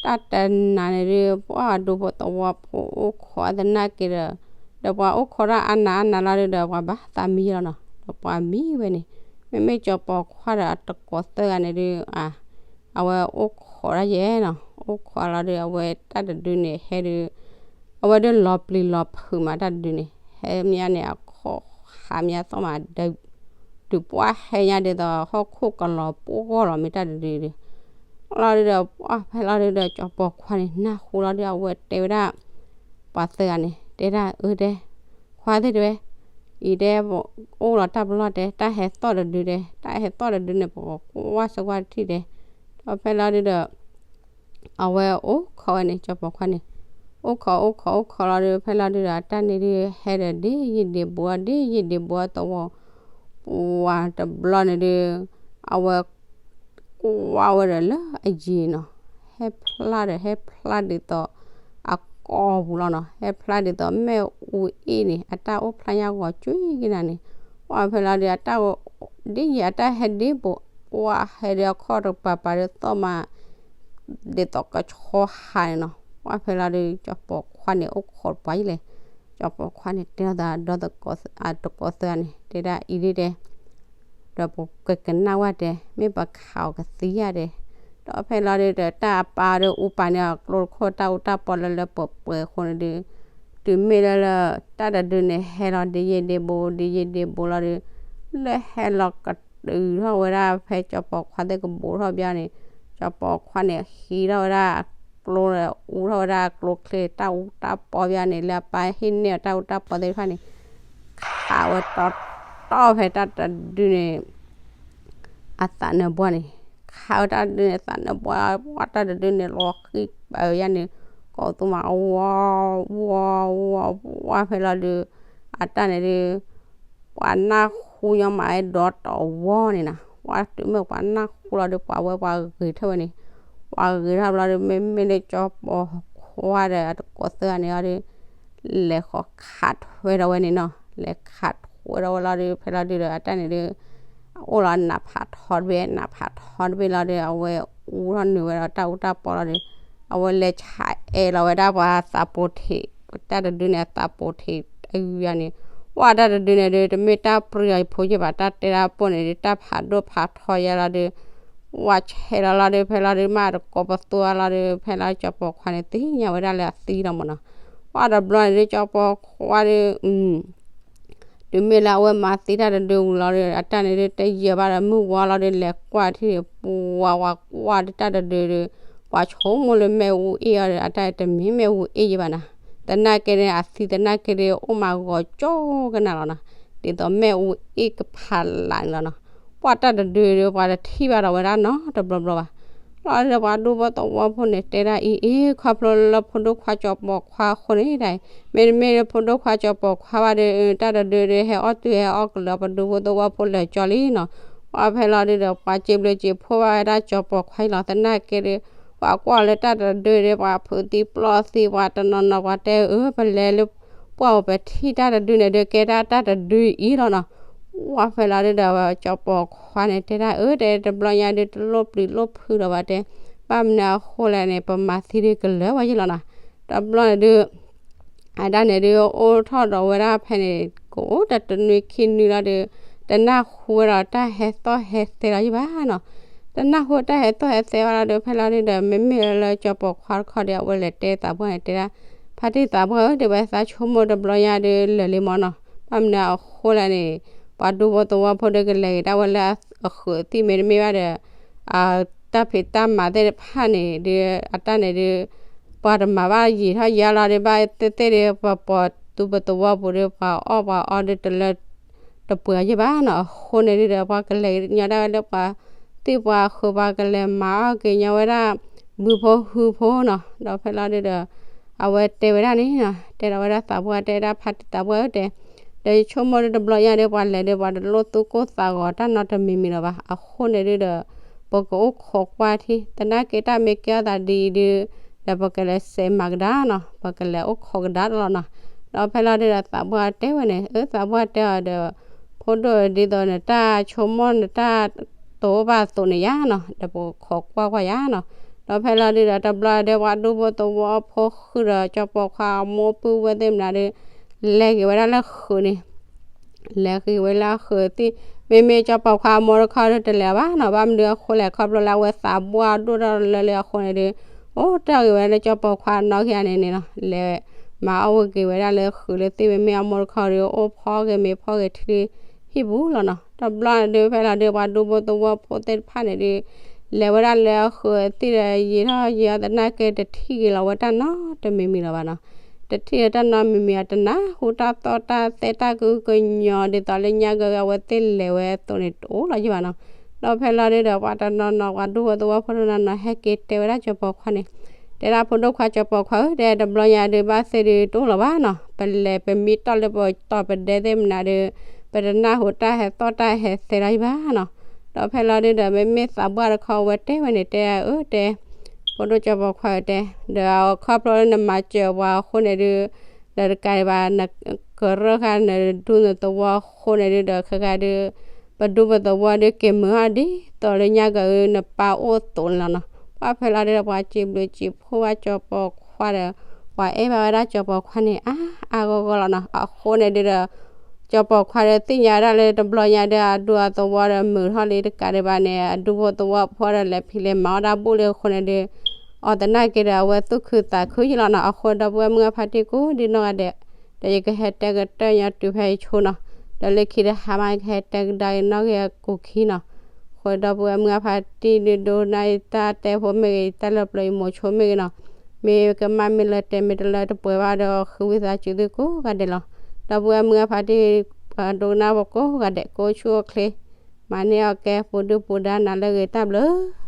တၢ်တနၤန့ၣ်ဒုး ပှၢ်ဒူဖိသဝီဖိအိၣ်ခိးသနာ်က့ဒီး, ဒီးပှၤအိၣ်ခိးတၢ်အါနးအါနးလီၤဒုးဒီး ပှၤဘၣ်သးမံလီၤနီၤ, ဒီးပှၤမံဝဲန့ၣ်, မ့မ့ၢ်ကၠီၤပီၤခွါဒီးအတကိးသၢဂၤန့ၣ်ဒုး အဝဲအိၣ်ခိးတၢ်ယဲနီၤ, အိၣ်ခိးလီၤဒုး အဝဲတၢ်တဒုန့ၣ် ဟဲဒုး အဝဲဒုးလီၤပျံၤလီၤဖုးမးတၢ်တဒုန့ၣ် ဟဲမးန့ၣ် အခီၣ်ဟးမးသီၣ်မး ဒုးပှၢ်ဟဲညါဒ်သိးဟီၣ်ခိၣ်ကလီၤပှီၢ်လီၤမ့ၢ်တၢ်တဒုဒုး, လီၤဒုးဒီး ပှၢ်ဖဲလီၤဒုးဒီး ကၠီၤပီၤခွါန့ၣ် နၢ်ဟူလီၤဒုး အဝဲတဲဝဲဒၣ် ပှၤသၢဂၤန့ၣ် တဲဒၣ်အၢတဲ ခွါသ့ၣ်တဲဝဲ အံၤတဲ အိၣ်လီၤတၢ်ပလီၢ်တဲ တၢ်ဟဲသီၣ်တဒုတဲ တၢ်ဟဲသီၣ်တဒုန့ၣ် ပကကွၢ်စၢၤကွၢ်တထံၣ်တဲ, ဒီးဖဲလီၤဒုးဒီး အဝဲအိၣ်ခိးဝဲန့ၣ် ကၠီၤပီၤခွါန့ၣ်, အိၣ်ခိးအိၣ်ခိးအိၣ်ခိးလီၤဒုး ဖဲလီၤဒုးဒီး အတၢ်န့ၣ်ဒုး ဟဲဒီးဒ်ယံာ်ဒံးဘိ ဒ်ယံာ်ဒံးဘိသဝီ, ပှၢ်တဘျီန့ၣ်ဒုး အဝဲ ကွၢ်ဝဲဒီးလၢအယံၤနီၤ, ဟဲဖျါဒီး ဟဲဖျါဒ်သိး အကီၢ်ပူၤလီၤနီၤ, ဟဲဖျါဒ်သိးမ့ၣ်အူအ့ၣ်န့ၣ် အတၢ်အိၣ်ဖျါညါဂီၤကွံာ်က့ၤနၤန့ၣ်, ပှၢ်ဖဲလီၤဒုး အတၢ် ဒ်ယံာ်အတၢ်ဟဲဒ့ဘိး ပှၢ်ဟဲဒုးအခီၣ်တပၤပၤဒုးသီၣ်မး ဒ်သိးကဆီဟးန့ၣ်နီၤ, ပှၢ်ဖဲလီၤဒုး ကၠီၤပီၤခွါန့ၣ် အိၣ်ခိးပှၤယံၤလဲၣ်, ကၠီၤပီၤခွါန့ၣ် တဲလီၤသးဒီး တကိးသၢဂၤန့ၣ် တဲဒၣ်အံၤဒုတဲ ဒီးပကကနၣ်ဝဲတဲ မ့ၢ်ပခးအီၤကသံဧါတဲ, ဒီးဖဲလီၤဒုးဒီး တၢ်အပၢ်ဒီးအူပၢ်န့ၣ် အကျိတခိၣ် တၢ်အူတၢ်ပီလၢလၢပှဲၤပှဲၤအဃိန့ၣ်ဒုး တုၤမ့ၢ်လၢလၢ တၢ်တဒုန့ၣ်ဟဲလီၤဒ်ယံာ်ဒံးဘိ ဒ်ယံာ်ဒံးဘိလီၤဒုး လၢဟဲလီၤကတုၤထီၣ်ဝဲဒၣ်ဖဲကၠီၤပီၤခွါသ့ၣ်ကဘူးထီၣ်ဘၣ်န့ၣ်, ကၠီၤပီၤခွါန့ၣ် ဟံးထီၣ်ဝဲဒၣ်အကျိဒီး အူထီၣ်ဝဲဒၣ်အကျိချ့ တၢ်အူတၢ်ပီဘၣ်န့ၣ် လၢအပၢ်ဟ့ၣ်န့ၢ်အီၤတၢ်အူတၢ်ပီသ့ၣ်တဖၣ်န့ၣ် ခးဝဲတီတီဖဲတၢ်တဒုန့ၣ် အသးနၢၤဘှီန့ၣ်, ခးဝဲတၢ်တဒုန့ၣ် သးနၢၤဘှီ ပှၢ်တၢ်တဒုန့ၣ် လီၤဃံၣ်ပာ်ဝဲယါန့ၣ် ကိးသူမး ဝီ ဝီ ဝီ ပှၢ်ဖဲလီၤဒုး အတၢ်န့ၣ်ဒုး ပှၤနၢ်ဟူညီမးဝဲဒီးတီၤဝီန့ၣ်နီၤ, ပှၢ်တုၤမ့ၢ်ပှၤနၢ်ဟူလီၤဒုး ပှၤဝဲပှၤဂ့ၤထၢၣ်ဝဲန့ၣ်, ပှၤဂ့ၤထီၣ်ဘျီဒုး မ့မ့ၢ်လၢကၠီၤပီၤခွါဒီးအတကိးသၢဂၤန့ၣ်အီၤဒုး လဲၤဃီၤခးထွဲဒီးဝဲန့ၣ်နီၤ, လဲၤခးထွဲဒီးဝဲလီၤဒုး ဖဲလီၤဒုးဒီး အတၢ်န့ၣ်ဒုး အိၣ်လီၤနးဖးထီတဘ့ၣ် နးဖးထီတဘ့ၣ်လီၤဒုး အဝဲအူထီၣ်နုာ်ဝဲဒီးတၢ်အူတၢ်ပီလီၤဒုး အဝဲလဲၤဆးအဲၣ်လီၤဝဲဒၣ်ပှၤသးပိၤထံး တၢ်တဒုန့ၣ် အသးပိၤထံးအဂၤန့ၣ်, ပှၢ်တၢ်တဒုန့ၣ်ဒုး တမ့ၢ်တၢ်ပြံအဖိယဘၣ် တၢ်တဲဒၣ်ပိၢ်န့ၣ်ဒုး တၢ်ဖးဒိၣ်ဖးထီယါလီၤဒုး ပှၢ်ဆဲးလီၤလီၤဒုး ဖဲလီၤဒုး မ့ၢ်တကိးပသူအါလီၤဒုး ဖဲလီၤကၠီၤပီၤခွါန့ၣ် သ့ၣ်ညါဝဲဒၣ်လၢအသံလီၤမးနီၤ, ပှၢ်တဘျီန့ၣ်ဒုး ကၠီၤပီၤခွါဒုး တုၤမ့ၢ်လၢအဝဲမၤသံတၢ်တဒုဝံၤလီၤဒီး အတၢ်န့ၣ်ဒုး တယၢၤဘၣ်ဒီးမုၢ်ဝါလီၤဒီး လဲၤကွၢ်ထံၣ်ပှၤဝဲကွၢ်ဒုးတၢ်တဒုဒီး ပှၤဆိကမိၣ်လၢမ့ၣ်အူအ့ၣ်အီၤဒီး အတၢ်တမ့ၢ်မ့ၣ်အူအ့ၣ်ယဘၣ်နီၤ, သနာ်က့န့ၣ် အသံသနာ်က့ဒုး အိၣ်မးဂီၤကၠီကနၤလီၤနီၤ, ဒ်သိးမ့ၣ်အူအ့ၣ်ကဖးလးန့ၣ်လီၤနီၤ, ပှၢ်တၢ်တဒုဒီး ပှၤတထံၣ်ဘၣ်ဒီးဝဲဒၣ်နီတဘျီဘျီဘၣ် လီၤဒီးပှၤဒူဖိသဝီဖိန့ၣ် တဲဒၣ်အံၤ အ့ ခီဖျိလၢဖိဒိၣ်ခွါကၠီၤပီၤခွါအဃိန့ၣ်ဒၣ်အံၤ မ့တမ့ၢ်လၢဖိဒိၣ်ခွါကၠီၤပီၤခွါဘၣ်ဒီး တၢ်တဒုဒီး ဟဲအီၣ်တုၤဟဲအီၣ်ကလၢၤ ပဒူဖိသဝီဖိလၢာ်ကၠီလံနီၤ, ပှၢ်ဖဲလီၤဒုးဒီး ပှၤစံးဘျုးစံးဖှိၣ်ဘၣ်ဝဲဒၣ်ကၠီၤပီၤခွါအံၤလီၤ သနာ်က့ဒီး ပှၤကွၢ်လၢတၢ်တဒုဒီး ပှၤဖုးသံပျီၢ်သံ ပှၤတနီၤနီၤ ပှၤတဲအၢ ပလဲၤလၢ ပှၢ်အိၣ်ပထံၣ်တၢ်တဒုန့ၣ်ဒီး ကဲဒၣ်တၢ်တဒုအံၤလီၤနီၤ, ပှၢ်ဖဲလီၤဒုးဒီး ကၠီၤပီၤခွါန့ၣ် တဲဒၣ်အၢ တဲတဘျီညါဒုး တလိၣ်ပျံၤလိၣ်ဖုးဒီးဘၣ်တဲ, ဘၣ်မနုၤအဃိလဲၣ်န့ၣ် ပမၤသံဒုးကလၢၤဝဲယံၤလီၤနီၤ, တဘျီန့ၣ်ဒုး အတၢ်န့ၣ်ဒုး အိၣ်ထီၣ်ဒီးဝဲဒၣ်ဖဲန့ၣ် ကအိၣ်တၢ်တနွံခံနွံလီၤဒီး တနၢ်ဟူဝဲဒီးတၢ်ဟဲသီၣ်ဟဲသဲလီၤယံၤဘၣ်နီၤ, တနၢ်ဟူတၢ်ဟဲသီၣ်ဟဲသဲဘၣ်လီၤဒီး ဖဲလီၤဒုးဒီး မ့မ့ၢ်လၢကၠီၤပီၤခွါတခီဒီး အဝဲလဲၤတဲသးပှၢ်န့ၣ် တဲဒၣ် ဖါတံၢ်သးပှၢ်ဧၢ တဲဝဲသးဆိကမိၣ်တဘျီညါဒုး လၢာ်လံမးနီၤ, ဘၣ်မနုၤအဃိလဲၣ်န့ၣ် ပှၤဒူဖိသဝီဖိဒီး ကလဲၤက့ၤဒၣ်ဝဲလၢအဃုးသံၣ်မ့တမ့ၢ်ဘၣ်ဒီး တၢ်ဖံးတၢ်မၤသ့ၣ်တဖၣ်န့ၣ်ဒုး အတၢ်န့ၣ်ဒုး ပှၤတမၤဘၣ်ယံာ်ထီၣ်ယါလီၤဒုး ဘၣ်သ့ၣ်သ့ၣ်ဒုး ပှၤပိာ်သူပသဝီပူၤဒုး ပှၤအီၣ်ပှၤအီဒုးတလၢတပှဲၤယံၤဘၣ်နီၤ, အဃိန့ၣ်ဒုးဒီး ပှၤကလဲၤကညီဒၣ်ဝဲလၢပှၤသ့ၣ်ပှၤဃုာ် ပှၤကလဲၤမၤအီၣ်က့ၤညီဝဲဒၣ် ဘုဖိဟုဖိနီၤ, ဒီးဖဲလီၤဒုးဒီး အဝဲတဲဝဲဒၣ်န့ၣ်နီၤ, တဲဒီးဝဲဒၣ်သးပှၢ် တဲဒၣ်ဖါတံၢ်သးပှၢ်ဧၢ တဲ ဒီးယဆိကမိၣ်ဒုးတဘျီညါဒီး ပှၤလဲၤဒီးပှၤတလိၣ်သူၣ်ကိၢ်သးဂီၤတၢ်နီတမံၤမံၤလီၤဘၣ်. အဃိန့ၣ်ဒုးဒီး ပကအိၣ်ခိးကွၢ်ထံ သနာ်က့တၢ်မ့ၢ်ကဲထီၣ်သးဒ်အံၤဒုး ဒီးပကလဲၤစဲးမၤကဒါနီၤ, ပကလဲၤအိၣ်ခိးကဒါတလီၤနီၤ. ဒီးဖဲလီၤဒုးဒီးသးပှၢ်တဲဝဲန့ၣ်, အၢ သးပှၢ်တဲအီၤဒီး ဖိဒိၣ် ဒ်သိးနတၢ်ဆိကမိၣ် နတၢ်တိာ်အိၣ်ဘၣ်အသိးန့ၣ်ယါနီၤ, ဒီးပခိးကွၢ်ကွၢ်ယါနီၤ. ဒီးဖဲလီၤဒုးဒီး တဘျီဒီးပှၤဒူဖိသဝီဖိဃုာ်ဒီး ကၠီၤပီၤခွါအမိၢ်ပုၢ်ဝဲၢ်သ့ၣ်မနုၤဒုး လဲၤက့ၤဝဲဒၣ်လၢဃုာ်န့ၣ် လဲၤက့ၤဝဲလၢအဃုာ်သ့ၣ်, မ့မ့ၢ်ကၠီၤပီၤခွါအမိၢ်တခီဒုးတလဲၤဘၣ်နီၤ, ဘၣ်မနုၤအဃိလဲၣ် ခီဖျိလၢအဝဲသးပှၢ်ဒိၣ်ထီၣ်လၢလၢအဃိန့ၣ်ဒုး အိၣ်တ့ၢ်ဂ့ၤဝဲဒၣ်လၢကၠီၤပီၤခွါနီၢ်က့ၤန့ၣ်န့ၣ်နီၤ, လဲၤမၤအီၣ်ဝဲက့ၤဝဲဒၣ်လၢဃုာ်လၢသ့ၣ်, မ့မ့ၢ်အမိၢ်တခီဒုး အိၣ်ဖီဂ့ၤမ့ၤဖီဂ့ၤထံဒုး ဟံၣ်ပူၤလီၤနီၤ. တဘျီန့ၣ်ဒုး ဖဲလီၤဒုး ပှၤဒူဖိသဝီဖိသ့ၣ်တဖၣ်န့ၣ်ဒုး လဲၤဝဲဒၣ်လၢအဃုာ်သ့ၣ်ဒီး ယံာ်ထီၣ်ယံာ်အီၤသနာ်က့ တထံၣ်က့ၤလီၤဝဲတၢ်နီတမံၤမံၤလီၤဘၣ်နီၤ. တထံၣ်လၢတၢ်နီတမံၤမံၤအီၤ တနၢ်ဟူတၢ်သီၣ်တၢ်သဲတၢ်ကဟုကညီၤ ဒ်သိးလၢညါက့ၤအဝဲသ့ၣ်လဲၤဝဲအသိးန့ၣ် တအိၣ်လီၤယံၤဘၣ်နီၤ. ဒီးဖဲလီၤဒုးဒီး ပှၤတနီၤနီၤ ပှၤဒူဖိသဝီဖိတနီၤနီၤ ဟဲက့ၤတဲဝဲဒၣ်ကၠီၤပီၤခွါန့ၣ်, တဲဒၣ်ဖိဒိၣ်ခွါ ကၠီၤပီၤခွါဧၢ, တဲတဘျီညါဒုး ဘၣ်သ့ၣ်ဒုးတအိၣ်လီၤဘၣ်နီၤ, ပလဲၤပမံတီၢ်လၢပတီၢ်ပဒဲသ့ၣ်မနုၤဒုး ပတနၢ်ဟူတၢ်ဟဲသီၣ်တၢ်ဟဲသဲလီၤယံၤဘၣ်နီၤ. ဒီးဖဲလီၤဒုးဒီး မ့မ့ၢ်သးပှၢ်တခီဝဲတဲဝဲန့ၣ် တဲအၢ တဲ ဖိဒိၣ်ကၠီၤပီၤခွါဧၢ တဲ, ဒီးခီဖျိလၢနမၤစၢၤပှၤအဃိန့ၣ်ဒုး ဒီးတကးဒံးဘၣ် နကရၢၢ်ဃာ်နဒူနသဝီအဃိန့ၣ်ဒုး ဒီးခဲခါဒုး ပဒူပသဝီဒုးက့ၤမုာ်အီၤဒ်သိးလၢညါက့ၤနပၢ်အိၣ်အသိးန့ၣ်လီၤနီၤ. ပှၤဖဲလီၤဒုးဒီးပှၤစံးဘျုးစံးဖှိၣ်ဘၣ်ကၠီၤပီၤခွါဒီး ပှၤအဲၣ်ဘၣ်ဝဲဒၣ်ကၠီၤပီၤခွါန့ၣ် အါအါဂီၢ်ဂီၢ်လီၤနီၤ. အဃိန့ၣ်ဒုးဒီး ကၠီၤပီၤခွါဒီးသ့ၣ်ညါဝဲဒၣ်လၢတဘျီညါဒီး အဒူအသဝီဒီးမုာ်ထီၣ်လံ တကးဒံးဘၣ်န့ၣ် အဒူဖိသဝီဖိဒီးလဲၤဖံးလဲၤမၤအီၣ်တၢ်ဘူၣ်လံအဃိန့ၣ်ဒုး အီၤသနာ်က့ဒီး အဝဲသူၣ်ခုသးခုယံၤလီၤနီၤ. အဃိဒီပုၢ်ဝဲၢ်မုၢ်ဂၢ်ဖါတံၢ်ကိးဒံနီၢ်ဂၤဒဲး ဒီးယကဟဲတဲကတၢၢ်ညီတုၤဖဲအံၤဆိနီၤ, ဒီးလၢခံတဟါမး ကဟဲတဲကဒါက့ၤနီၢ်ဂ့ၤအကူာ်ခံနီၤ. အဃိဒီပုၢ်ဝဲၢ်မုၢ်ဂၢ်ဖါတံၢ်ဒုး ဒိကနၣ်ယတၢ်တဲဖိမ့ၢ်ဂ့ၤ ယတၢ်လၢပျၢၤယမိၤဆိမ့ၢ်ဂ့ၤနီၤ, မ့ၢ်ကမၣ်မ့ၢ်လၢတဲမ့ၢ်တလၢတပှဲၤဘၣ်ဒီး ဃုဝံသးစူၤသုကိးဂၤဒဲးလီၤ. ဒီပုၢ်ဝဲၢ်မုၢ်ဂၢ်ဖါတံၢ် ဒိကနၣ်ဖိကိးဂၤဒဲး ကိးဆူၣ်အိၣ်ချ့ မၤန့ၢ်အီၣ်ကဲပူၤဒုၣ်ပူၤဒါနၤလၢအဂ့ၤတၢ်ဘျုး